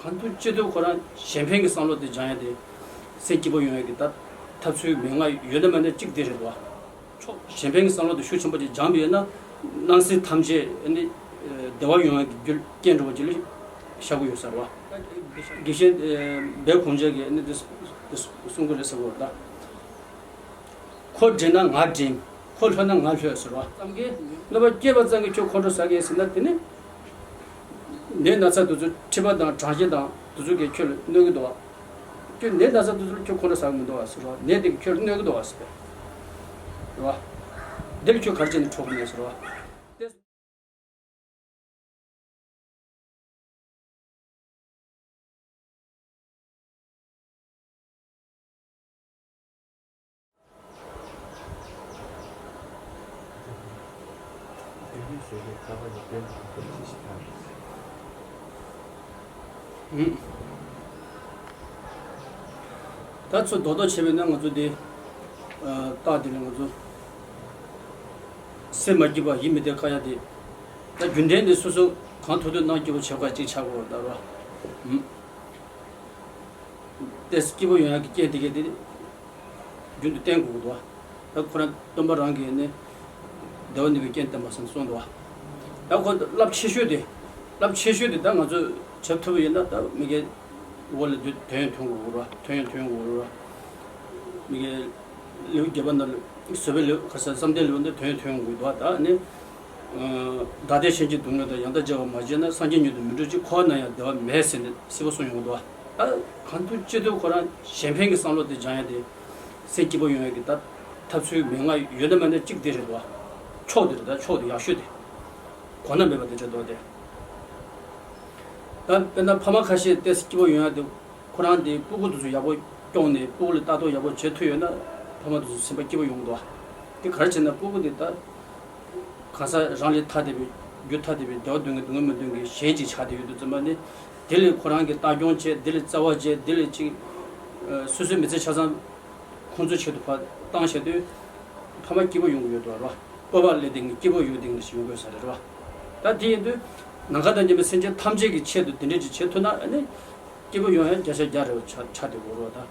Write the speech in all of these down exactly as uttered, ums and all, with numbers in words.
གང་ཐུབ་ཅི་ཐུབ་ཁོ་རང་གཞན་ཕན་གྱི་བསམ་བློ་དེ་སྦྱང་ཡ་དེ། སེམས་སྐྱིད་པོ་ཡོང་ཡ་གི་ད་ཐབས་ཚུལ་མན་ངག་ཡོད་ན་མེད་ན་གཅིག་དེ་རེད་བ། ཕྱོགས་གཞན་ཕན་གྱི་བསམ་བློ་དེ་ཤུགས་ཆེན་པོ་ཅིག་སྦྱངས་པ་ཡིན་ན། སྣང་སྲིད་ཐམས་ཅད་ནི་བདེ་བ་ཡོང་ཡ་གི་རྒྱུ་རྐྱེན་འགྲོ་བ་ཅིག་ལ་བཞག་གི་ཡོད་ཟེར་བ། དགེ་བཤེས་སྦས་གུང་བྱེད་ཀྱིས་ནི་དེ་གསུང་གི་རེད་ཟེར་བ་ད། ཁོ་འདྲེན་ན་ང་འདྲེན། ཁོ་ལྷོད་ན་ང་ལྷོད་ཟེར་བ། ཙམ་གྱིས་གནོད་པ་སྐྱེས་པ་ཙམ་གྱིས་ཁྱོད་ཁོང་ཁྲོ་ཟ་གི་ཟེར་ན་དེ་ནི། ནད་ན་ཚ་དེ་ཚོ་མཁྲིས་པ་དང་གྲང་སྐྱེད་དང་དེ་ཚོ་གིས་ཁྱོད་ལ་གནོད་ཀྱི་འདུག་བ། ཁྱོད་ནད་ན་ཚ་དེ་ཚོ་ལ་ཁྱོད་ཁོང་ཁྲོ་ཟ་གི་མི་འདུག་བ་ཟེར་བ། ནད་དེ་གིས་ཁྱོད་ལ་གནོད་ཀྱི་འདུག་བ་ཟེར་བས། རེད་བ། འདི་ལ་ཁྱོད་ག་རེ་བྱས་ནས་ཁྲོ་གི་མེད་ཟེར་བ། ད་ཚོ་རྡོག་རྡོག་བྱས་པས་ན་ང་ཚོ་འདི། རྟགས་འདི་ལ་ང་ཚོ་སེམས་མ་སྐྱིད་པ་ཡིད་མི་བདེ་དཀའ་ཡ་དེ། ད་རྒྱུན་ལྡན་འདི་སོ་སོ་གང་ཐུབ་ཐུབ་གནང་སྐྱིད་པོ་བྱེད་དགོས་གཅིག་ཆགས་དགོས་ད་རོ། ཏེས་སྐྱིད་པོ་ཡོང་ཡག་གི་རྐྱེན་དེ་གས་དེ་རྒྱུན་དུ་བསྟེན་དགོས་ཀྱི་འདུག་བ། ད་ཁོ་རང་སྟོན་པ་རང་གིས་ནི་བདེ་བ་འདོད་པའི་རྐྱེན་བསྟེན་པ་ཟེར་ནས་གསུངས་འདུག་བ། ད་ཁོ་རླབས་ཆེ་ཤོས་དེ། རླབས་ཆེ་ཤོས་དེ་ད་ང་ཚོས་བྱེད་ཐུབ་པ་ཡིན་ན་ད་མི་དགེ་བ་ལས་དོན་ཡོད་དོན་དགོས་ར། དོན་ཡོད་དོན་དགོས་ར། མི་དགེ་ལེའུ་བརྒྱད་པ་ནང་ལ་བཟོད་པའི་ལེའུ་ཁ་སང་བསམ་གཏན་ལེའུ་འདི་དོན་ཡོད་དོན་དགོས་འདུག་བ། ད་ནི། བདག་བདེ་གཤིན་རྗེའི་སྡུག་བསྔལ་དང་། ཡང་དག་བརྗེ་བར་མ་བྱས་ན། སངས་རྒྱས་མྱུར་དུ་མི་འགྲུབ་ཅིང་། འཁོར་བ་ན་ཡང་བདེ་བ་མེད་ཟེར་ནས་གསལ་པོ་གསུངས་ཡོང་གི་འདུག་བ། ད་གང་ཐུབ་ཅི་ཐུབ་ཁོ་རང་གཞན་ཕན་གྱི་བསམ་བློ་དེ་སྦྱང་ཡ་དེ། སེམས་སྐྱིད་པོ་ཡོང་ཡ་གི་ད་ཐབས་ཚུལ་མན་ངག་ཡོད་ན་མེད་ན་གཅིག་དེ་རེད་འདུག་བ། ཕྱོགས་དེ་རེད། ད་ཕྱོགས་དེ་ཡག་ཤོས་དེ། གོང་ན་མེད་པ་དེ་རེད་འདུག་དེ། ད་དཔེར་ན་ཕ་མ་ཁ་ཤས་ཏོག་ཙམ་སྐྱིད་པོ་ཡོང་ཡ་དེ། ཁོ་རང་དེ་སྤུ་གུ་དེ་ཚོ་ཡག་པོ་སྐྱོང་ནས་སྤུ་གུ་ལ་ལྟ་རྟོག་ཡག་པོ་བྱེད་ཐུབ་ཡོད་ན་ཕ་མ་དེ་ཚོ་སེམས་པ་སྐྱིད་པོ་ཡོང་གི་འདུག་བ། དེ་ག་རེ་བྱས་ན་སྤུ་གུ་དེ་ད་གང་ཟག་རང་ལས་ཐ་དད་པའི་རྒྱུ་ཐ་དད་པའི་བདེ་བ་འདོད་མཁན་འདོད་མཁན་མི་འདོད་མཁན་གཞན་ཅིག་ཆགས་བསྡད་ཡོད་དུས་ཙམ་པ་ནི། དེ་ལས་ཁོ་རང་གིས་ལྟ་སྐྱོང་བྱས། དེ་ལས་བརྩེ་བ་བྱས། དེ་ལས་ཅིག་ཨ་སོ་སོའི་མི་ཚེ་ཆ་ཚང་ཁོང་ཚོའི་ཆེད་དུ་ཕར་བཏང་བྱས་དུས་ཕ་མ་སྐྱིད་པོ་ཡོང་གི་ཡོད་འདུག་བ། སྤོབས་པ་སླེབས་བསྡད་མཁན་སྐྱིད་པོ་ཡོང་བསྡད་མཁན་ཞིག་ཡོང་དགོས་ས་རེད་བ། ད་དེ་ཡིན་དུས་ནམ་མཁའ་དང་མཉམ་པའི་སེམས་ཅན་ཐམས་ཅད་ཀྱི་ཆེད་དུ་དེ་འདྲས་ཅིག་བྱེད་ཐུབ་ན་ཨ་ནི། སྐྱིད་པོ་ཡོང་ཡ་བརྒྱ་ཆ་བརྒྱ་རེད་བ། ཆ་ཆ་དེ་གོ་རོགས་ད།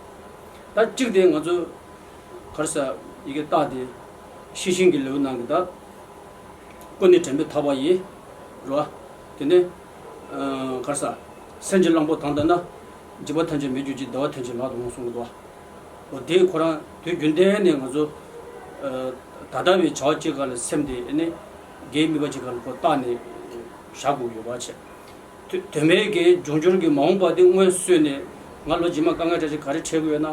ད་གཅིག་དེ་ང་ཚོ་ག་རེ་ཟ་ཡི་གེ་རྟགས་དེ་ཤེར་ཕྱིན་གྱི་ལེའུ་ནང་གི་ད་ཀུན་ནས་དྲན་པས་ཐག་པ་ཡིས་རོ། དེ་ནས་ཨ་ག་རེ་ཟ་སེམས་ཀྱི་གླང་པོ་དང་ལྡན་ན་འཇིགས་པ་ཐམས་ཅད་མེད་གྱུར་ཅིང་བདེ་བ་ཐམས་ཅད་ལག་ཏུ་འོང་གསུང་གི་འདུག་བ། འོ་དེ་ཁོ་རང་དུས་རྒྱུན་གཏན་ནས་ང་ཚོ་ཨ་ད་ལྟ་བའི་བྱ་བ་གཅིག་སྒང་ལ་སེམས་དེ་ཨ་ནི་གེགས་མེད་པ་གཅིག་སྒང་ལ་ཁོ་བརྟགས་ནས་བཞག་དགོས་ཡོད་པ་བྱས། དོན་དོན་མེད་ཀྱི་འབྱུང་འགྱུར་གྱི་མ་འོངས་པ་དེ་སྔོན་བསུས་ནས་ང་ལོ་རྗེས་མ་དཀའ་ངལ་འདྲ་ཞིག་ག་རེ་འཕྲད་ཀྱི་ཡོད་ན།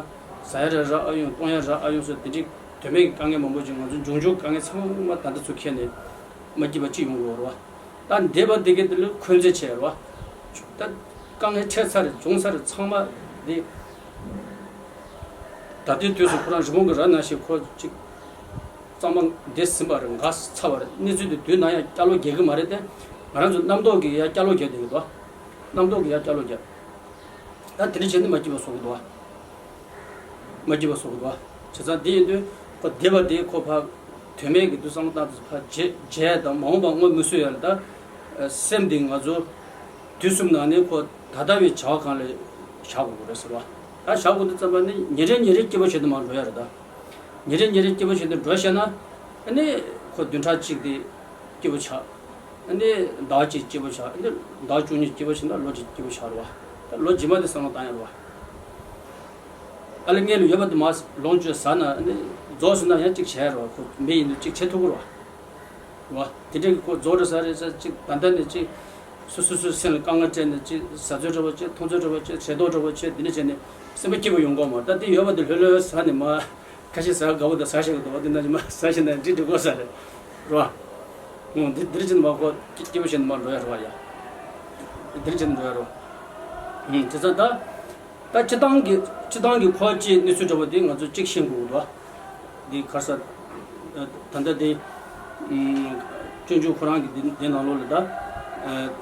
ཟ་ཡ་ར་རག་ཨ་ཡོང་། བཏུང་ཡ་རག་ཨ་ཡོང་ཟེར་དེ་འདྲའི་དོན་མེད་ཀྱི་དཀའ་ངལ་མང་པོ་ཅིག་ང་ཚོ་འབྱུང་འགྱུར་དཀའ་ངལ་ཚང་མ་ད་ལྟ་ཚུར་འཁྱེར་ནས་མ་སྐྱིད་པ་ཅིག་ཡོང་གི་ཡོད་རེད་བ། ད་འདས་པ་དེ་གའི་དེ་ལ་འཁོན་འཛིན་བྱས་རེད་བ། ད་དཀའ་ངལ་འཕྲད་ཚར་རེད། བྱུང་ཚར་རེད། ཚང་མ་དེ། ད་ལྟའི་དུས་སུ་ཁོ་རང་རི་བོང་གི་རྭ་ནང་བཞིན་ཁོ་ཅིག་གཙང་མ་འདི་ཟིན་པ་རེད། འགག་ཚར་བ་རེད། གནས་ཚུལ་དེ་དུས་ནམ་ཡང་བསྐྱར་ལོག་རྒྱག་གི་མ་རེད་དེ། ང་རང་ཚོ་རྣམ་རྟོག་གིས་ཡར་བསྐྱར་ལོག་རྒྱག་བསྡད་ཀྱི་འདུག་རྣམ་རྟོག་གིས་ཡར་བསྐྱར་ལོག་རྒྱག་ད་དེ་འདྲ་བྱས་ནས་མ་སྐྱིད་པ་བཟོ་གི་འདུག་མ་སྐྱིད་པ་བཟོ་གི་འདུག་བྱས་ཙང་དེ་ཡིན་དུས་ཁོ་འདས་པ་དེ་ཁོ་ཕར་དོན་མེད་ཀྱི་དུས་བསམ་བློ་བཏང་དུས་ཕར་བརྗེད་བརྗེད་དང་མ་འོངས་པ་སྔོན་མི་བསུ་ཡ་ལ། ད་སེམས་འདི་ང་ཚོ་དུས་གསུམ་ནང་ནས་ཁོ་ད་ལྟ་བའི་བྱ་བ་སྒང་ལ་བཞག་དགོས་ཀྱི་རེད་ཟེར་བ། ད་བཞག་དགོས་དུས་ཙམ་པ་ནི་ཉིན་རེ་ཉིན་རེ་སྐྱིད་པོ་བྱས་ནས་མར་འགྲོ་ཡ་རེད་ད། ཉིན་རེ་ཉིན་རེ་སྐྱིད་པོ་བྱས་ནས་འགྲོ་ཤེས་ན། ཨ་ནི་ཁོ་བདུན་ཕྲག་གཅིག་དེ་སྐྱིད་པོ་ཆགས། ཨ་ནི་ཟླ་བ་གཅིག་སྐྱིད་པོ་ཆགས། ཨ་ནི་ཟླ་བ་བཅུ་གཉིས་སྐྱིད་པོ་བྱས་ན་ལོ་གཅིག་སྐྱིད་པོ་ཆགས་རེད་བ། ད་ལོ་རྗེས་མ་དེ་བསམ་བློ་བཏང་ཡ་རེད་བ། ཨ་ལེ་སྔོན་ལ་ཡོད་པ་དེ་མར་ལོངས་སྤྱོད་ཟ་ན། ཨ་ནི་རྫོགས་སོང་ན་ཡང་གཅིག་བྱས་རེད་བ། ཁོ་མི་ཡིན་དུས་གཅིག་བྱེད་ཐུབ་ཀྱི་རེད་བ། རེད་བ། དེ་འདྲའི་ཁོ་རྫོགས་རེད་ཟ་རེད་ཟ་ཅིག་ད་ལྟ་ནས་ཅིག་སོ་སོ་སོའི་སེམས་ལ་དཀའ་ངལ་སྤྲད་ནས་ཅིག་ཟ་ཚོད་འདྲ་བོ་བྱས། འཐུང་ཚོད་འདྲ་བོ་བྱས། བྱེད་ཐོག་འདྲ་བོ་བྱས། དེ་འདྲ་བྱས་ནས་སེམས་པ་སྐྱིད་པོ་ཡོང་གི་མ་རེད། ད་དེ་ཡོད་པ་དེ་ལྷོད་ལྷོད་ཟ་ནས་མར་ཁ་ཤས་ཟ་དགའ་པོ་དང་ཟ་ཤེས་ཀྱི་འདུག་བ། དེ་འདྲ་ཅིག་མར་ཟ་ཤེས་ན་འགྲིག་འགྲིག་གོ་ས་རེད། རེད་བ། འོ་དེ་དེ་འདྲ་བྱས་ནས་མར་ཁོ་སྐྱིད་སྐྱིད་པོ་བྱས་ནས་མར་འགྲོ་ཡ་རེད་བ་ཡ། དེ་འདྲ་བྱས་ནས་འགྲོ་ཡ་རེད་བ། ཨུམ། བྱས་ཙང་ད། ད་སྤྱིར་བཏང་གི་སྤྱིར་བཏང་གི་འཁོར་བཅས་གནས་ཚུལ་འདྲ་བོ་དེ་ང་ཚོས་གཅིག་ཤེས་དགོས་འདུག་འདི་ག་རེ་ཟ། ད་ལྟ་དེ་ཨུམ། སྤྱོད་འཇུག་ཁོ་རང་གི་དེ་དེ་ནང་ལོགས་ལ་ད།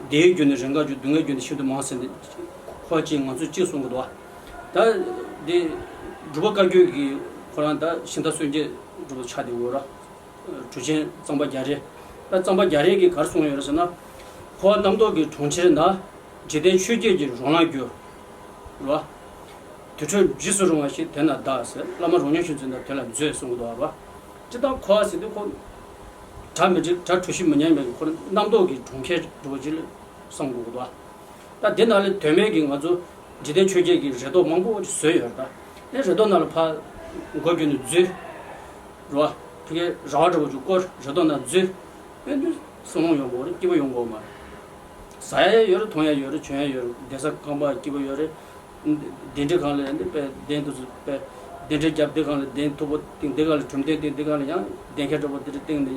བདེ་བའི་རྒྱུ་ནི་རེས་འགའ་འབྱུང་། སྡུག་བསྔལ་རྒྱུ་ནི་ཤིན་ཏུ་མང་ཟེར་ནས་འཁོར་བཅས་ང་ཚོས་གཅིག་གསུང་གི་འདུག་ད་དེ་འབྲུག་པ་བཀའ་བརྒྱུད་ཀྱི་ཁོ་རང་ད་ཤིང་རྟ་གསོད་བྱེད་འདྲ་བོ་ཆགས་བསྡད་ཡོད་ར། གྲུབ་ཆེན་གཙང་པ་རྒྱ་རས། ད་གཙང་པ་རྒྱ་རས་ཀྱིས་ག་རེ་གསུངས་ཡོད་རེད་ཟེར་ན། འཁོར་བ་རྣམ་རྟོག་གི་གྲོང་ཁྱེར་ན། འཇིག་རྟེན་ཆོས་བརྒྱད་ཀྱི་རོ་ལངས་རྒྱུ། རེད་བ། དུར་ཁྲོད་འཇིགས་སུ་རུང་བ་ཞིག་དེ་ན་གདའ་ཟེར། བླ་མ་རོ་སྙོམས་ཆོས་འཛིན་དང་དེ་ལ་མཛོད་གསུང་གི་འདུག་བ། སྤྱིར་བཏང་འཁོར་བ་ཟེར་དུས་ཁོ། གྲ་མི་འགྲིག་གྲ་གྲུ་བཞི་མི་ཉན་པའི་ཁོ་རྣམ་རྟོག་གི་གྲོང་ཁྱེར་འདྲ་བོ་ཅིག་ལ་བསམ་དགོས་ཀྱི་འདུག་བ། ད་དེ་ནང་ལ་དོན་མེད་ཀྱི་ང་ཚོ་འཇིག་རྟེན་ཆོས་བརྒྱད་ཀྱི་རེ་དོགས་མང་པོ་ཅིག་བཟོས་ཡོད་རེད་ད། ཨེ་རེ་དོགས་ནང་ལ་ཕར་མགོ་བརྒྱུད་ནས་འཛུལ། རེད་བ། ཕ་གིའི་ར་བ་འདྲ་བོ་ཅིག་བསྐོར། རེ་དོགས་ནང་འཛུལ། ཨེ་འདི་བསམ་བློ་ཡོང་དགོས་རེད། སྐྱིད་པོ་ཡོང་དགོས་མ་རེད། ཟ་ཡ་ཡོད་རེད། འཐུང་ཡ་ཡོད་རེད། གྱོན་ཡ་ཡོད་རེད། བསྡད་ས་ཁང་པ་སྐྱིད་པོ་ཡོད་རེད། གདན་ཁྲི་སྒང་ལ་ཡང་འདི་དཔེ་གདན་དུ་དཔེ་གདན་ཁྲི་རྒྱབ་འདི་སྒང་ལ་གདན་མཐུག་པོ་བཏིང་། འདི་སྒང་ལ་གྲུམ་གདན་བཏིང་། འདི་སྒང་ལ་ཡང་གདན་ཁྲི་འདྲ་པོ་འདི་འདྲ་བཏིང་ནས་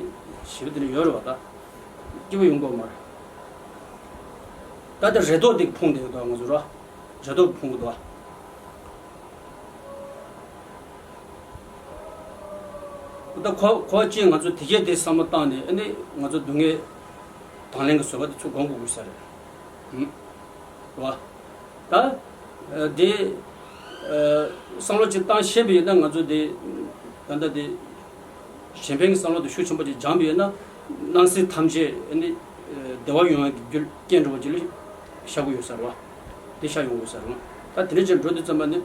ཞེ་པོ་འདི་འདྲ་ཡོད་རེད་བ། ད་སྐྱིད་པོ་ཡོང་དགོས་མ་རེད། ད་ལྟ་རེ་དོགས་འདི་ཕུང་བསྡད་ཡོད་དོ། ང་ཚོ་ར་རེ་དོགས་ཕུང་གི་འདུག་བ། ད་ཁོ་ཁོ་ཅིག་ང་ཚོ་དེ་གས་དེ་བསམ་བློ་བཏང་ནས། ཨ་ནི་ང་ཚོ་སྡུག་བསྔལ་དང་ལེན་གྱི་བཟོད་པ་དེ་ཚུར་སྒོམ་དགོས་ཀྱི་ས་རེད། ཧུམ། རེད་བ། ད་ཨ་དེ་ཨ་བསམ་བློ་ཅིག་བཏང་ཤེས་པ་ཡིན་ན། ང་ཚོ་དེ་ད་ལྟ་དེ་གཞན་ཕན་གྱི་བསམ་བློ་དེ་ཤུགས་ཆེན་པོ་ཅིག་སྦྱངས་པ་ཡིན་ན། སྣང་སྲིད་ཐམས་ཅད་ཨ་ནི་ཨ་བདེ་བ་ཡོང་ཡག་གི་རྒྱུ་རྐྱེན་འདྲ་བོ་ཅིག་ལ་ཤར་གྱི་ཡོད་ས་རེད་བ། དེ་ཤར་ཡོང་གི་ཡོད་ས་རེད་བ། ད་དེ་འདྲ་ཅིག་འགྲོ་དུས་ཙམ་པ་ནི།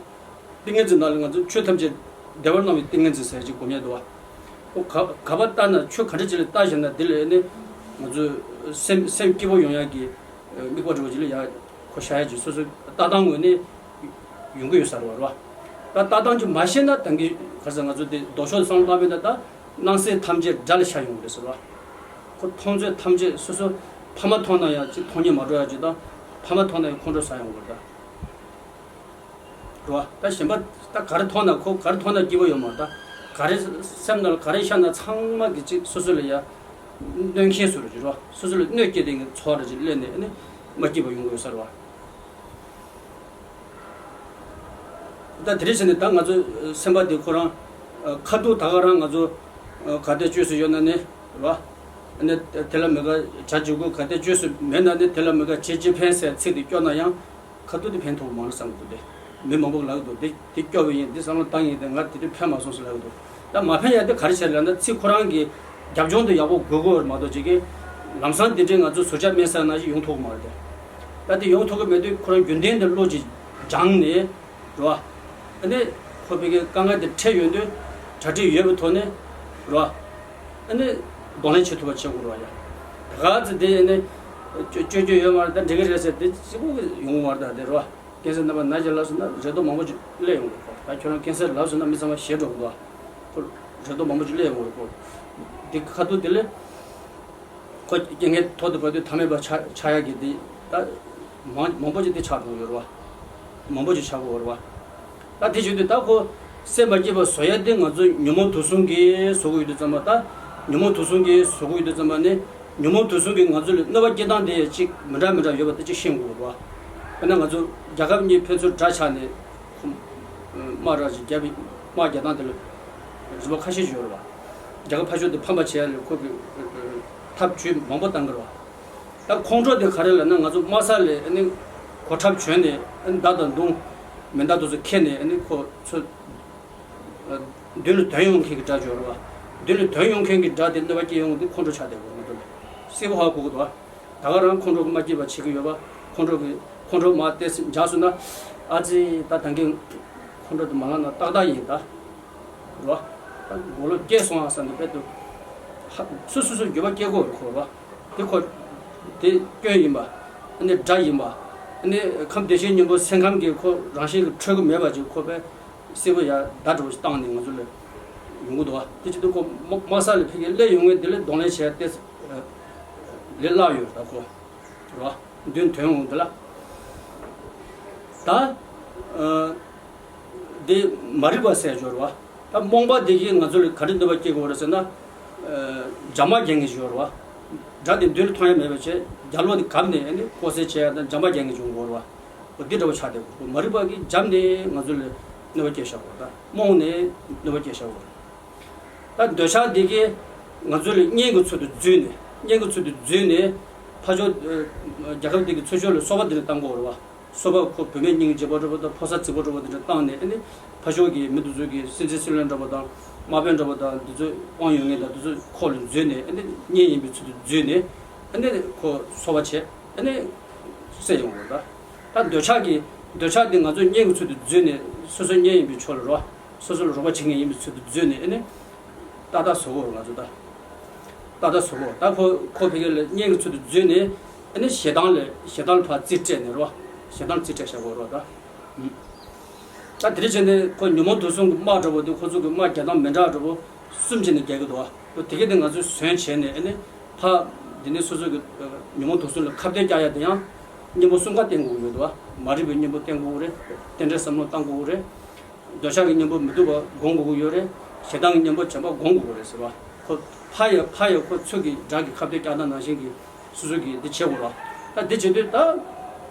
ཏིང་ངེ་འཛིན་ནང་ལ་ང་ཚོ་ཆོས་ཐམས་ཅད་བདེ་བར་སྣང་བའི་ཏིང་ངེ་འཛིན་ཟེར་ཅིག་སྒོམ་ཡ་འདུག་བ། ཁོ་ག་ག་པར་ལྟ་ན། ཆོས་ག་འདྲ་ཅིག་ལ་ལྟ་བཞིན་ན། འདི་ལ་ནི་ང་ཚོ་སེམས་སེམས་སྐྱིད་པོ་ཡོང་ཡ་གི་དམིགས་པ་འདྲ་བོ་ཅིག་ལ་ཡ་ཁོ་ཤར་ཡ་ཅིག་སོ་སོའི་ལྟ་སྟངས་ངོས་ནས་ཡོང་གི་ཡོད་ས་རེད་བ། རེད་བ། ད་ལྟ་སྟངས་ཅིག་མ་ཤེས་ན། ད་གིན་ག་རེ་ཟེར། ང་ཚོ་དེ་ལྡོག་ཕྱོགས་བསམ་བློ་བཏང་བས་ན། ད་སྣང་སྲིད་ཐམས་ཅད་དགྲ་ལ་ཤར་ཡོང་གི་རེད་ཟེར་བ། ཁོ་མཐོང་ཚོད་ཐམས་ཅད་སོ་སོ་ཕ་མ་མཐོང་ན་ཡང་ཅིག་མཐོང་སྙིང་མ་འདོད་ཡ་ཅིག་དང་། ཕ་མ་མཐོང་ན་ཡང་ཁོང་ཁྲོ་ཟ་ཡོང་གི་རེད་ད། རེད་བ། ད་གཞན་པ་ད་ག་རེ་མཐོང་ན། ཁོ་ག་རེ་མཐོང་ན་སྐྱིད་པོ་ཡོད་མ་རེད་ད། ག་རེ་སེམས་ནང་ལ་ག་རེ་ཤར་ན་ཚང་མ་གི་ཅིག་སོ་སོ་ལ་ཡ་གནོད་མཁན་བཟོ་འདྲ་ཅིག་རེད་བ། སོ་སོ་ལ་གནོད་སྐྱེལ་དེ་གི་ཚོར་བ་འདྲ་ཅིག་སླེབས་ནས་ཨ་ནི་མ་སྐྱིད་པ་ཡོང་གི་ཡོད་ས་རེད་བ། ད་དེ་རེད་ཟེར་ནས་ད་ང་ཚོ་སེམས་པ་དེ་ཁོ་རང་ཁ་ཐུག་ད་ག་རང་ང་ཚོ་ག་དེ་བཅོས་སུ་ཡོད་ན་ནི་རེད་བ། ཨ་ནི་དེ་ལ་མི་དགའ་བྱ་བྱེད་དགོས། ག་དེ་བཅོས་སུ་མེད་ན་ནི་དེ་ལ་མི་དགའ་བྱེད་ཅི་ཕན་ཟེར་ཚིག་དེ་སྐྱོར་ན་ཡང་། ཁ་ཐུག་དེ་ཕན་ཐོགས་མ་རེད་བསམ་གྱི་འདུག་སྟེ། མི་མང་པོ་ལབ་ཀྱི་འདུག་འདི་འདི་སྐྱོ་བོ་ཡིན། འདི་བསམ་བློ་བཏང་ཡིན་ཏེ། ང་དེ་དུས་ཕན་མ་སོང་ཟེར་ལབ་ཀྱི་འདུག་ད་མ་ཕན་ཡ་དེ་ག་རེ་བྱས་ལབ་ན། ཚིག་ཁོ་རང་གི་རྒྱབ་ལྗོངས་དེ་ཡག་པོ་དགོས་ཀྱི་ཡོད་རེད་མ་གཏོགས། ཅིག་གིས་ལམ་སང་དེ་འདྲའི་ང་ཚོ་ཟུར་ཆ་དམན་ས་ནང་བཞིན་ཡོང་ཐུབ་ཀྱི་མ་རེད་དེ། ད་དེ་ཡོང་ཐུབ་ཀྱི་མེད་དུས། ཁོ་རང་རྒྱུན་ལྡན་དུ་བློ་ཅིག་སྦྱངས་ནས། རེད་བ། ཨ་ནི་ཁོ་པའི་གི་དཀའ་ངལ་དེ་འཕྲད་ཡོང་དུས་གྲ་སྒྲིག་ཡོད་པའི་ཐོག་ནས། རེད་བ། ཨ་ནི་གདོང་ལེན་བྱེད་ཐུབ་པ་བྱེད་དགོས་རེད་བ་ཡ། ད་ག་ཚོད་དེ་ཨ་ནི་སྐྱོ་སྐྱོ་སྐྱོ་ཡོད་མ་རེད། ད་འགྲིག་གི་རེད་ཟེར་དེ་གཅིག་པོ་གི་ཡོང་གི་མ་རེད། ད་དེ་རེད་བ། ཀན་སར་ནད་པ་ན་ཅིག་ལབ་སོང་ན་རེ་དོགས་མང་པོ་ཅིག་སླེབས་ཡོང་གི་རེད་ཁོ། ད་ཁྱོད་རང་ཀན་སར་ལབ་སོང་ན་མི་ཚང་མ་ཞེད་འགྲོ་གི་འདུག་བ། ཁོ་རེ་དོགས་མང་པོ་ཅིག་སླེབས་ཡོང་གི་རེད་ཁོ། དེ་ཁ་ཐུག་དེ་ལས། ཁོ་རྐྱེན་ངན་ཐོག་ཏུ་བབས་དུས་ཐ་མལ་པ་ཆགས་ཆགས་ཡག་གི་དེ་ད་མང་མང་པོ་ཅིག་དེ་ཆགས་འགྲོ་གི་ཡོད་རེད་བ། མང་པོ་ཅིག་ཆགས་ཀྱི་ཡོད་རེད་བ། ད་དེ་བྱེད་དུས་ད་ཁོ་སེམས་མ་སྐྱིད་པ་བཟོ་ཡ་དེ་ང་ཚོ་ཉོན་མོངས་དུག་གསུམ་གྱིས་བཟོ་གི་ཡོད་དུས་ཙམ་པ། ད་ཉོན་མོངས་དུག་གསུམ་གྱིས་བཟོ་གི་ཡོད་དུས་ཙམ་པ་ནི། ཉོན་མོངས་དུག་གསུམ་གྱིས་ང་ཚོ་ལ་གནོད་པ་སྐྱེལ་སྟངས་དེ་ཅིག་མི་འདྲ་མི་འདྲ་ཡོད་པ་དེ་ཅིག་ཤེས་དགོས་རེད་བ། དཔེར་ན་ང་ཚོ་རྒྱལ་ཁབ་གཉིས་ཕན་ཚུན་དགྲ་ཆགས་ནས། ཁོ་དམག་ར་ཅིག་བརྒྱབ་པའི་དམག་རྒྱག་སྟངས་དེ་ལ་རིམ་པ་ཁ་ཤས་ཤིག་ཡོད་རེད་བ། རྒྱལ་ཁབ་ཕར་ཕྱོགས་དེ་ཕམ་པ་བྱེད་ཡ་ལ་ཁོ་གི་ཐབས་ཇུས་མང་པོ་བཏང་གི་རེད་བ། ད་ཁོང་ཁྲོ་དེ་ག་རེ་ལབ་ན། ང་ཚོ་དམག་ས་ལས་ཨ་ནི་གོ་ཁྲབ་གྱོན་ནས། ཨ་ནི་མདའ་དང་མདུང་མེ་མདའ་དེ་ཚོ་འཁྱེར་ནས། ཨ་ནི་ཁོ་ཚོ་མདུན་ལ་དོན་ཡོང་མཁན་གྱི་དགྲ་ཅིག་ཡོད་རེད་བ། མདུན་ལ་དོན་ཡོང་མཁན་གྱི་དགྲ་དེ་གནོད་པ་སྐྱེལ་ཡོང་དུས་ཁོང་ཁྲོ་ཆགས་བསྡད་དགོས། ང་ཚོ་ལ་གསལ་པོ་ཧ་གོ་གི་འདུག་བ། ད་ག་རང་ཁོང་ཁྲོ་གི་མ་སྐྱིད་པ་བྱེད་ཀྱི་ཡོད་པ། ཁོང་ཁྲོ་གི་ཁོང་ཁྲོ་མར་ཏོག་ཙམ་འཇགས་སོང་ན། ཨ་ཙི། ད་ད་གིན་ཁོང་ཁྲོ་དེ་མ་ལངས་ན་ཏག་ཏག་ཡིན་ད། རེད་བ། ད་མགོ་ལོག་སྐྱེས་སོང་ཨ་བསམ་ནས་དཔེ་དུ། ཧ། སོ་སོ་སོ་འགྱོད་པ་སྐྱེ་དགོས་རེད་ཁོ། རེད་བ། དེ་ཁོ་དེ་སྐྱོན་ཡིན་པ། ཨ་ནི་དགྲ་ཡིན་པ། ཨ་ནི་ཁམས་བདེ་གཤེགས་སྙིང་པོ་སེམས་ཁམས་ཀྱི་ཁོ་རང་བཞིན་གྱི་འཕྲོད་ཀྱི་མེད་པ་ཅིག་ཁོ་དཔེ་གསལ་པོ་ཡ་བརྡ་འདྲ་བོ་ཞིག་བཏང་ནས་ང་ཚོ་ལ་ཡོང་གི་འདུག་བ། དེ་བྱེད་དུས་ཁོ་དམག་དམག་ས་ལ་ཕ་གིར་སླེབས་ཡོང་མཁན་དེ་ལ་གདོང་ལེན་བྱེད་ཡ་ཏོག་ཙམ་ལས་སླ་ཡོད་ད་ཁོ། རེད་བ། མདུན་དོན་འོང་འདི་ལ། ད་ཨ་འདི་མ་རིག་པ་ཟེར་ཡ་ཅིག་ཡོད་རེད་བ། ད་རྨོངས་པ་འདི་གིས་ང་ཚོ་ལ་ག་རེ་གནོད་པ་སྐྱེལ་གྱི་ཡོད་རེད་ཟེར་ན། ཨ་རྒྱ་མ་རྒྱག་མཁན་ཅིག་ཡོད་རེད་བ། དགྲ་དེ་མདུན་ལ་མཐོང་ཡ་མེད་པ་བྱས། རྒྱ་གློག་དེ་བཀབ་ནས་ཨ་ནི་ལྐོག་ཟ་བྱེད་ཡ་དང་རྒྱ་མ་རྒྱག་མཁན་ཅིག་ཡོང་གི་ཡོད་རེད་བ། འོ་འདི་འདྲ་བོ་ཆགས་བསྡད་ཡོད་རེད། མ་རིག་པ་གིས་རྒྱབ་ནས་ང་ཚོ་ལ་གནོད་པ་སྐྱེལ་བཞག་ཡོད་རེད། ད་རྨོངས་ནས་གནོད་པ་སྐྱེལ་བཞག་ཡོད་རེད། ད་འདོད་ཆགས་འདི་གིས་ང་ཚོ་ལ་གཉེན་གྱི་ཚུལ་དུ་འཛུལ་ནས། གཉེན་གྱི་ཚུལ་དུ་འཛུལ་ནས་ཕར་ཕྱོགས་ཨ་རྒྱལ་ཁབ་འདི་གི་ཚུར་ཕྱོགས་ལ་སོ་པ་འདི་འདྲ་བཏང་གི་ཡོད་རེད་བ། སོ་པ་ཁོ་བུད་མེད་སྙིང་རྗེ་པོ་འདྲ་པོ་དང་ཕོ་གསར་རྫིག་པོ་འདྲ་པོ་འདི་འདྲ་བཏང་ནས། ཨ་ནི་ཕར་ཕྱོགས་ཀྱི་མི་འདི་ཚོ་གི་སྲིད་འཛིན་སྲིད་བློན་འདྲ་པོ་དང་། དམག་དཔོན་འདྲ་པོ་དང་། འདི་ཚོ་དབང་ཡོད་མཁན་དང་འདི་ཚོ་ཁོག་ལ་འཛུལ་ནས། ཨ་ནི་གཉེན་ཡིན་པའི་ཚུལ་དུ་འཛུལ་ནས། ཨ་ནི་ཁོ་སོ་པ་བྱས། ཨ་ནི་ སེ་ཡོང་དགོས་ད། ད་འདོད་ཆགས་ཀྱི་འདོད་ཆགས་འདི་ང་ཚོ་གཉེན་གྱི་ཚུལ་དུ་འཛུལ་ནས་སོ་སོ་གཉེན་ཡིན་པའི་ཕྱོགས་ལ་རོ། སོ་སོ་ལ་རོགས་པ་བྱེད་མཁན་ཡིན་པའི་ཚུལ་དུ་འཛུལ་ནས་ཨེ་ནི། ཏག་ཏག་བཟོ་དགོས་རེད་ང་ཚོ་ད། ཏག་ཏག་བཟོ་དགོས་ད་ཁོ་ཁོ་ཕ་གི་ལ་གཉེན་གྱི་ཚུལ་དུ་འཛུལ་ནས་ཨེ་ནི་ཞེ་སྡང་ལ་ཞེ་སྡང་ལ་ཕར་རྩིས་སྤྲད་ནས་རོ། ཞེ་སྡང་ལ་རྩིས་སྤྲད་བཞག་དགོས་རོ་ད། ད་དེ་འདྲ་བྱས་ནས་ཁོ་ཉོན་མོངས་དུག་གསུམ་གྱི་དམག་འདྲ་པོ་དེ་ཁོ་ཚོ་གི་དམག་རྒྱག་སྟངས་མི་འདྲ་འདྲ་པོ་གསུམ་བྱས་ནས་རྒྱག་གི་འདུག་ཨ། དེ་ག་དེ་ང་ཚོས་ཟོན་བྱས་ནས་ཨེ་ནི་ཕ་འདི་ནས་སོ་སོ་གི་ཉོན་མོངས་དུག་གསུམ་ལ་ཁ་གཏད་བཀྱག་ཡ་དེ་ཡང་གཉེན་པོ་གསུམ་ཀ་བསྟེན་དགོས་ཀྱི་ཡོད་འདུག་ཨ། མ་རིག་པའི་གཉེན་པོ་བསྟེན་དགོས་ཀྱི་རེད། རྟེན་འབྲེལ་བསམ་བློ་བཏང་དགོས་ཀྱི་རེད། འདོད་ཆགས་ཀྱི་གཉེན་པོ་མི་སྡུག་པ་སྒོམ་དགོས་ཀྱི་ཡོད་རེད། ཞེ་སྡང་གི་གཉེན་པོ་བྱམས་པ་སྒོམ་དགོས་ཀྱི་རེད་ཟེར་བ། ཁོ་ཕ་ཡི་ཕ་ཡི་ཁོ་ཚུར་གི་དགྲ་གི་ཁ་གཏད་བཀྱག་སྟངས་ནང་བཞིན་གྱི་སོ་སོ་གི་འདི་བྱེད་དགོས་ར། ད་འདི་བྱེད་དུས་ད།